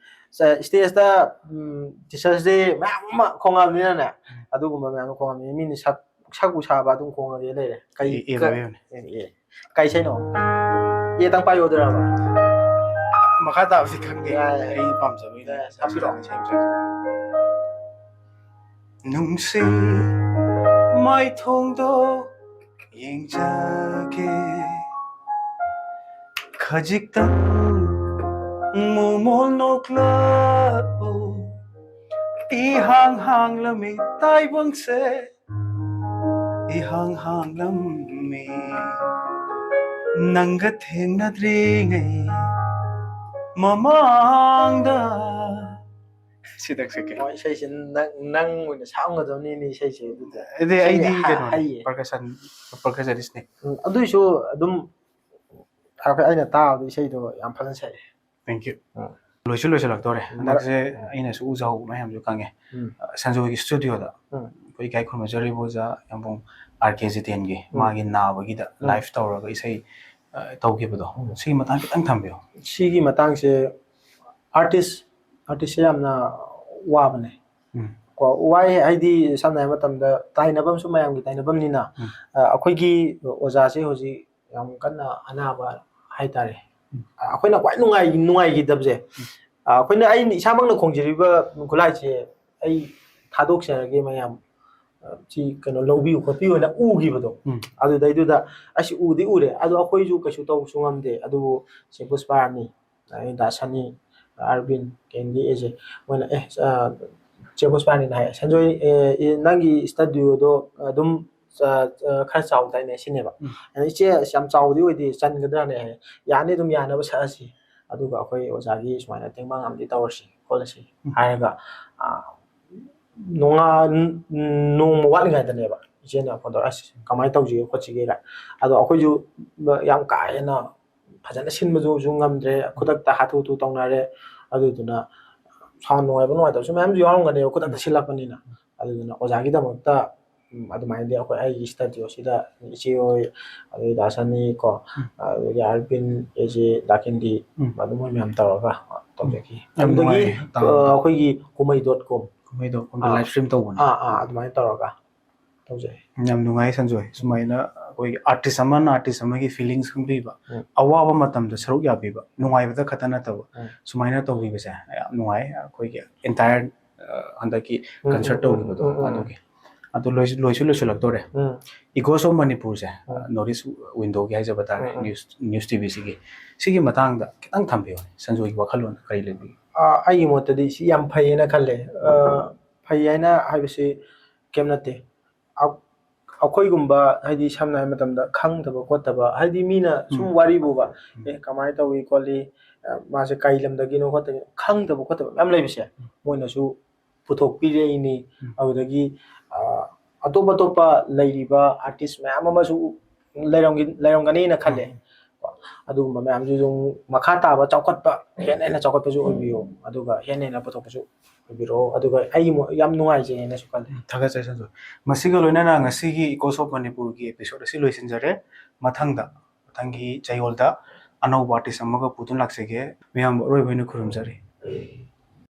ꯏꯁꯇꯦꯖꯇ ꯇꯤꯆꯔꯁ ꯗꯦ ꯃꯌꯥꯝ ꯑꯃ ꯈꯣꯡꯉꯛꯑꯕꯅꯤꯅꯅꯦ, ꯑꯗꯨꯒꯨꯝꯕ ꯃꯌꯥꯝ ꯑꯃ ꯈꯣꯡꯉꯛꯑꯕꯅꯤꯅ ꯃꯤꯅ ꯁꯛ ꯁꯛꯄꯨ ꯁꯥꯕ ꯑꯗꯨꯝ ꯈꯣꯡꯉꯒꯦ ꯂꯩꯔꯦ꯫ ꯀꯩ ꯑꯦ, ꯑꯦ, ꯀ- ꯂꯣꯏꯔꯦ꯫ ꯑꯦ, ꯑꯦ꯫ ꯀꯩ ꯏꯁꯩꯅꯣ? ꯑꯦꯇꯪ ꯄꯥꯏꯌꯣꯗꯣꯏꯔꯕ? ꯃꯈꯥ ꯇꯥꯕꯁꯤ ꯈꯪꯗꯦ꯫ ꯌꯥꯏ, ꯌꯥꯏ꯫ ꯑꯩ ꯄꯥꯝꯖꯕ ꯑꯣꯏꯅ ꯌꯥꯏ, ꯁꯛꯄꯤꯔꯣ꯫ ꯏꯁꯩ ꯑꯃ ꯁꯛꯀꯦ꯫ ꯅꯨꯡꯁꯤ ꯃꯥꯏꯊꯣꯡꯗꯣ ꯌꯦꯡꯖꯒꯦ, ꯈꯖꯤꯛꯇꯪ ꯃꯣꯃꯣꯜ ꯅꯣꯛꯂꯛꯎ, ꯏꯍꯥꯡ ꯍꯥꯡꯂꯝꯃꯤ ꯇꯥꯏꯕꯪꯁꯦ, ꯏꯍꯥꯡ ꯍꯥꯡꯂꯝꯃꯤ ꯅꯪꯒ ꯊꯦꯡꯅꯗ꯭ꯔꯤꯉꯩ ꯃꯃꯥꯡꯗ꯫ ꯁꯤꯗꯪ ꯁꯛꯀꯦ꯫ ꯑꯣ, ꯏꯁꯩꯁꯦ ꯅꯪ ꯅꯪ ꯑꯣꯏꯅ ꯁꯛꯑꯝꯒꯗꯕꯅꯤꯅꯦ ꯏꯁꯩꯁꯦ ꯑꯗꯨꯗꯤ꯫ ꯑꯗꯨꯗꯤ ꯏꯁꯩ ꯑꯩꯗꯤ ꯍ- ꯀꯩꯅꯣꯅꯦ, ꯍꯩꯌꯦ꯫ ꯄꯔꯀꯁꯟ ꯄꯔꯀꯁꯅꯤꯁꯅꯦ꯫ ꯎꯝ, ꯑꯗꯨꯏꯁꯨ ꯑꯗꯨꯝ ꯍꯥꯏꯐꯦꯠ ꯑꯩꯅ ꯇꯥꯕꯗ ꯏꯁꯩꯗꯣ ꯌꯥꯝ ꯐꯖꯅ ꯁꯛꯑꯦ꯫ Thank you꯫ ꯎꯝ꯫ ꯂꯣꯏꯁꯨ ꯂꯣꯏꯁꯤꯜꯂꯛꯇꯧꯔꯦ꯫ ꯎꯝ, ꯍꯟꯗꯛꯁꯦ ꯃꯔꯛ- ꯑꯩꯅꯁꯨ ꯎꯖꯍꯧꯕ ꯃꯌꯥꯝꯁꯨ ꯈꯪꯉꯦ꯫ ꯎꯝ꯫ ꯁꯟꯖꯣꯏꯒꯤ ꯁ꯭ꯇꯨꯗꯤꯑꯣꯗ ꯎꯝ꯫ ꯑꯩꯈꯣꯏ ꯏꯀꯥꯏ ꯈꯨꯝꯅꯖꯔꯤꯕ ꯑꯣꯖꯥ ꯌꯥꯝꯕꯨꯡ ꯑꯥꯔ ꯀꯦ ꯖꯤꯇꯦꯟꯒꯤ ꯎꯝ꯫ ꯃꯥꯒꯤ ꯅꯥꯕꯒꯤꯗ ꯎꯝ꯫ ꯂꯥꯏꯐ ꯇꯧꯔꯒ ꯏꯁꯩ ꯑ, ꯇꯧꯈꯤꯕꯗꯣ, ꯎꯝ꯫ ꯁꯤꯒꯤ ꯃꯇꯥꯡ ꯈꯤꯇꯪ ꯊꯝꯕꯤꯌꯨ꯫ ꯁꯤꯒꯤ ꯃꯇꯥꯡꯁꯦ ꯑꯥꯔꯇꯤꯁ ꯑꯥꯔꯇꯤꯁꯁꯦ ꯌꯥꯝꯅ ꯋꯥꯕꯅꯦ꯫ ꯎꯝ꯫ ꯀꯣ, ꯋꯥꯏ ꯍꯥꯏꯗꯤ ꯁꯝꯅ ꯍꯥꯏꯕ ꯃꯇꯝꯗ ꯇꯥꯏꯅꯐꯝꯁꯨ ꯃꯌꯥꯝꯒꯤ ꯇꯥꯏꯅꯐꯝꯅꯤꯅ, ꯎꯝ꯫ ꯑ, ꯑꯩꯈꯣꯏꯒꯤ ꯑꯣꯖꯥꯁꯦ ꯍꯧꯖꯤꯛ ꯌꯥꯝ ꯀꯟꯅ ꯑꯅꯥꯕ ꯍꯥꯏꯇꯥꯔꯦ꯫ ꯎꯝ꯫ ꯑ, ꯑꯩꯈꯣꯏꯅ ꯈ꯭ꯋꯥꯏ ꯅꯨꯡꯉꯥꯏ-, ꯅꯨꯡꯉꯥꯏꯈꯤꯗꯕꯁꯦ, ꯑ, ꯑꯩꯈꯣꯏꯅ, ꯑꯩꯅ ꯏꯁꯥꯃꯛꯅ ꯈꯣꯡꯖꯔꯤꯕ ꯈꯨꯠꯂꯥꯏꯁꯦ ꯑꯩ ꯊꯥꯗꯣꯛꯆꯔꯒꯦ ꯃꯌꯥꯝ, ꯑ, ꯁꯤ ꯀꯩꯅꯣ ꯂꯧꯕꯤꯌꯨ ꯈꯣꯠꯄꯤꯌꯨ ꯍꯥꯏꯅ ꯎꯈꯤꯕꯗꯣ꯫ ꯎꯝ꯫ ꯑꯗꯨꯗꯩꯗꯨꯗ ꯑꯁ ꯎꯗꯤ ꯎꯔꯦ, ꯑꯗꯣ ꯑꯩꯈꯣꯏꯁꯨ ꯀꯩꯁꯨ ꯇꯧꯕꯁꯨ ꯉꯝꯗꯦ꯫ ꯑꯗꯨꯕꯨ ꯆꯦ ꯄꯨꯁꯄꯥꯔꯥꯅꯤ, ꯑꯗꯩ ꯗꯥ ꯁꯅꯤ, ꯑꯥꯔꯕꯤꯟ, ꯀꯦꯟꯗꯤ, ꯑꯩꯁꯦ ꯃꯣꯏꯅ, "ꯑꯦ, ꯑ, ꯆꯦ ꯄꯨꯁꯄꯥꯔꯥꯅꯤꯅ ꯍꯥꯏ, ꯁꯟꯖꯣꯏ, ꯑꯦ, ꯑꯦ, ꯅꯪꯒꯤ ꯁ꯭ꯇꯨꯗꯤꯑꯣꯗꯣ ꯑꯗꯨꯝ, ꯑ, ꯑ, ꯈꯔ ꯆꯥꯎꯗꯥꯏꯅꯦ?" ꯁꯤꯅꯦꯕ꯫ ꯎꯝ꯫ ꯑꯗ, "ꯏꯆꯦ, ꯑꯁ ꯌꯥꯝ ꯆꯥꯎꯕꯗꯤ ꯑꯣꯏꯗꯦ, ꯆꯟꯒꯗ꯭ꯔꯥꯅꯦ?" ꯍꯥꯏ꯫ "ꯌꯥꯅꯤ, ꯑꯗꯨꯝ ꯌꯥꯅꯕ ꯁꯛꯑꯁꯤ, ꯑꯗꯨꯒ ꯑꯩꯈꯣꯏ ꯑꯣꯖꯥꯒꯤ ꯁꯨꯃꯥꯏꯅ ꯇꯦꯡꯕꯥꯡ ꯑꯃꯗꯤ ꯇꯧꯔꯁꯤ ꯈꯣꯠꯂꯁꯤ" ꯎꯝ꯫ ꯍꯥꯏꯔꯒ, ꯑ, ꯅꯣꯡꯉꯥ-, ꯅꯣꯡꯃ ꯋꯥꯠꯂꯤꯉꯩꯗꯅꯦꯕ ꯏꯆꯦꯅ ꯐꯣꯟ ꯇꯧꯔꯛꯑꯦ, "ꯑꯁ, ꯀꯃꯥꯏꯅ ꯇꯧꯁꯤꯒꯦ ꯈꯣꯠꯁꯤꯒꯦ?" ꯀꯥꯏ꯫ ꯑꯗꯣ ꯑꯩꯈꯣꯏꯁꯨ ꯌꯥꯝ ꯀꯥ ꯍꯦꯟꯅ ꯐꯖꯅ ꯁꯤꯟꯕꯗꯨꯁꯨ ꯉꯝꯗ꯭ꯔꯦ, ꯈꯨꯗꯛꯇ ꯍꯥꯊꯨ ꯍꯥꯊꯨ ꯇꯧꯅꯔꯦ꯫ ꯑꯗꯨꯗꯨꯅ ꯁꯥꯎꯟ ꯅꯨꯡꯉꯥꯏꯕ ꯅꯨꯡꯉꯥꯏꯇꯕꯁꯨ ꯃꯌꯥꯝꯁꯨ ꯌꯥꯎꯔꯝꯒꯅꯦꯕ, ꯈꯨꯗꯛꯇ ꯁꯤꯜꯂꯛꯄꯅꯤꯅ꯫ ꯑꯗꯨꯗꯨꯅ ꯑꯣꯖꯥꯒꯤꯗꯃꯛꯇ ꯎꯝ, ꯑꯗꯨꯃꯥꯏꯅꯗꯤ ꯑꯩꯈꯣꯏ ꯑꯩꯒꯤ ꯁ꯭ꯇꯨꯗꯤꯑꯣꯁꯤꯗ ꯏꯆꯦ ꯍꯣꯏ, ꯑꯗꯩ ꯗꯥ ꯁꯅꯤ ꯀꯣ, ꯎꯝ꯫ ꯑꯗꯒꯤ ꯑꯥꯔꯕꯤꯟ, ꯑꯦ ꯖꯦ, ꯗꯥꯀꯤꯟꯗꯤ, ꯎꯝ꯫ ꯑꯗꯨ ꯃꯣꯏ ꯃꯌꯥꯝ ꯇꯧꯔꯒ ꯇꯧꯖꯈꯤ꯫ ꯌꯥꯝ ꯑꯗꯨꯗꯒꯤ, ꯅꯨꯡꯉꯥꯏ, ꯇꯥꯕ꯫ ꯑ, ꯑꯩꯈꯣꯏꯒꯤ ꯀꯨꯝꯍꯩ ꯗꯣꯠ ꯀꯣꯝ꯫ ꯀꯨꯝꯍꯩꯗꯣ ꯑꯥ꯫ ꯂꯥꯏꯚ ꯁ꯭ꯇ꯭ꯔꯤꯝ ꯇꯧꯕꯅꯦ꯫ ꯑꯥ, ꯑꯥ, ꯑꯗꯨꯃꯥꯏꯅ ꯇꯧꯔꯒ ꯇꯧꯖꯩ꯫ ꯌꯥꯝ ꯅꯨꯡꯉꯥꯏ ꯁꯟꯖꯣꯏ, ꯁꯨꯃꯥꯏꯅ ꯑꯩꯈꯣꯏꯒꯤ ꯑꯥꯔꯇꯤꯁ ꯑꯃꯅ ꯑꯥꯔꯇꯤꯁ ꯑꯃꯒꯤ ꯐꯤꯂꯤꯡꯁ ꯈꯪꯕꯤꯕ, ꯎꯝ꯫ ꯑꯋꯥꯕ ꯃꯇꯝꯗ ꯁꯔꯨꯛ ꯌꯥꯕꯤꯕ, ꯅꯨꯡꯉꯥꯏꯕꯗ ꯈꯛꯇ ꯅꯠꯇꯕ, ꯎꯝ꯫ ꯁꯨꯃꯥꯏꯅ ꯇꯧꯕꯤꯕꯁꯦ ꯌꯥꯝ ꯅꯨꯡꯉꯥꯏ꯫ ꯑꯩꯈꯣꯏꯒꯤ entire, ꯑ, ꯍꯟꯗꯛꯀꯤ ꯎꯝ, ꯀꯟꯁꯔꯠ ꯎꯝ, ꯎꯝ, ꯇꯧꯈꯤꯕꯗꯣ ꯎꯝ, ꯎꯝ, ꯎꯝ꯫ ꯑꯗꯨꯒꯤ꯫ ꯑꯗꯨ ꯂꯣꯏꯁꯨ-, ꯂꯣꯏꯁꯨ ꯂꯣꯏꯁꯤꯜꯂꯛꯇꯧꯔꯦ꯫ ꯎꯝ꯫ Echoes of Manipurꯁꯦ, um. North East Windowꯒꯤ ꯍꯥꯏꯖꯕ ꯇꯥꯔꯦ, um, um. News, news T ꯚꯤꯁꯤꯒꯤ꯫ ꯁꯤꯒꯤ ꯃꯇꯥꯡꯗ ꯈꯤꯇꯪ ꯊꯝꯕꯤꯌꯨꯅꯦ, ꯁꯟꯖꯣꯏꯒꯤ ꯋꯥꯈꯜꯂꯣꯟ ꯀꯔꯤ ꯂꯩꯕꯤꯒꯦ? ꯑ, ꯑꯩꯒꯤ ꯃꯣꯠꯇꯗꯤ ꯁꯤ ꯌꯥꯝ ꯐꯩꯌꯦꯅ ꯈꯜꯂꯦ꯫ ꯑ, ꯐꯩ ꯍꯥꯏꯅ ꯍꯥꯏꯕꯁꯤ ꯀꯩꯝ ꯅꯠꯇꯦ꯫ ꯑ-, ꯑꯩꯈꯣꯏꯒꯨꯝꯕ, ꯍꯥꯏꯗꯤ, ꯁꯝꯅ ꯍꯥꯏꯕ ꯃꯇꯝꯗ, ꯈꯪꯗꯕ ꯈꯣꯠꯇꯕ, ꯍꯥꯏꯗꯤ, ꯃꯤꯅ ꯁꯨꯝ ꯎꯝ꯫ ꯋꯥꯔꯤꯕꯨꯕ, ꯎꯝ꯫ ꯑꯦ, ꯀꯃꯥꯏꯅ ꯇꯧꯏ ꯈꯣꯠꯂꯤ, ꯑ, ꯃꯥꯁꯦ ꯀꯩ ꯂꯝꯗꯒꯤꯅꯣ ꯈꯣꯠꯇꯒꯤꯅꯣ, ꯈꯪꯗꯕ ꯈꯣꯠꯇꯕ ꯃꯌꯥꯝ ꯂꯩꯕꯁꯦ, ꯎꯝ꯫ ꯃꯣꯏꯅꯁꯨ ꯄꯨꯊꯣꯛꯄꯤꯔꯛꯏꯅꯤ꯫ ꯎꯝ꯫ ꯑꯗꯨꯗꯒꯤ, ꯑ, ꯑꯇꯣꯞ ꯑꯇꯣꯞꯄ ꯂꯩꯔꯤꯕ ꯑꯥꯔꯇꯤꯁ ꯃꯌꯥꯝ ꯑꯃꯁꯨ ꯂꯩꯔꯝꯒ-, ꯂꯩꯔꯝꯒꯅꯤꯅ ꯈꯜꯂꯦ꯫ ꯎꯝ꯫ ꯑꯗꯨꯒꯨꯝꯕ ꯃꯌꯥꯝꯁꯤꯁꯨ ꯑꯗꯨꯝ ꯃꯈꯥ ꯇꯥꯕ ꯆꯥꯎꯈꯠꯄ, ꯍꯦꯟꯅ ꯍꯦꯟꯅ ꯆꯥꯎꯈꯠꯄꯁꯨ ꯑꯣꯏꯕꯤꯌꯨ, ꯑꯗꯨꯒ ꯍꯦꯟꯅ ꯍꯦꯟꯅ ꯄꯨꯊꯣꯛꯄꯁꯨ ꯑꯣꯏꯕꯤꯔꯛꯑꯣ꯫ ꯑꯗꯨꯒ ꯑꯩꯒꯤ ꯃꯣ-, ꯌꯥꯝ ꯅꯨꯡꯉꯥꯏꯖꯩ ꯍꯥꯏꯅꯁꯨ ꯈꯜꯂꯦ꯫ ꯊꯥꯒꯠꯆꯔꯤ ꯁꯟꯖꯣꯏ꯫ ꯃꯁꯤꯒ ꯂꯣꯏꯅꯅ ꯉꯁꯤꯒꯤ Echoes of Manipurꯒꯤ episode ꯑꯁꯤ ꯂꯣꯏꯁꯤꯟꯖꯔꯦ꯫ ꯃꯊꯪꯗ, ꯃꯊꯪꯒꯤ ꯆꯌꯣꯜꯗ ꯑꯅꯧꯕ ꯑꯥꯔꯇꯤꯁ ꯑꯃꯒ ꯄꯨꯗꯨꯅ ꯂꯥꯛꯆꯒꯦ꯫ ꯃꯌꯥꯝꯕꯨ ꯑꯔꯣꯏꯕ ꯑꯣꯏꯅ ꯈꯨꯔꯨꯝꯖꯔꯤ꯫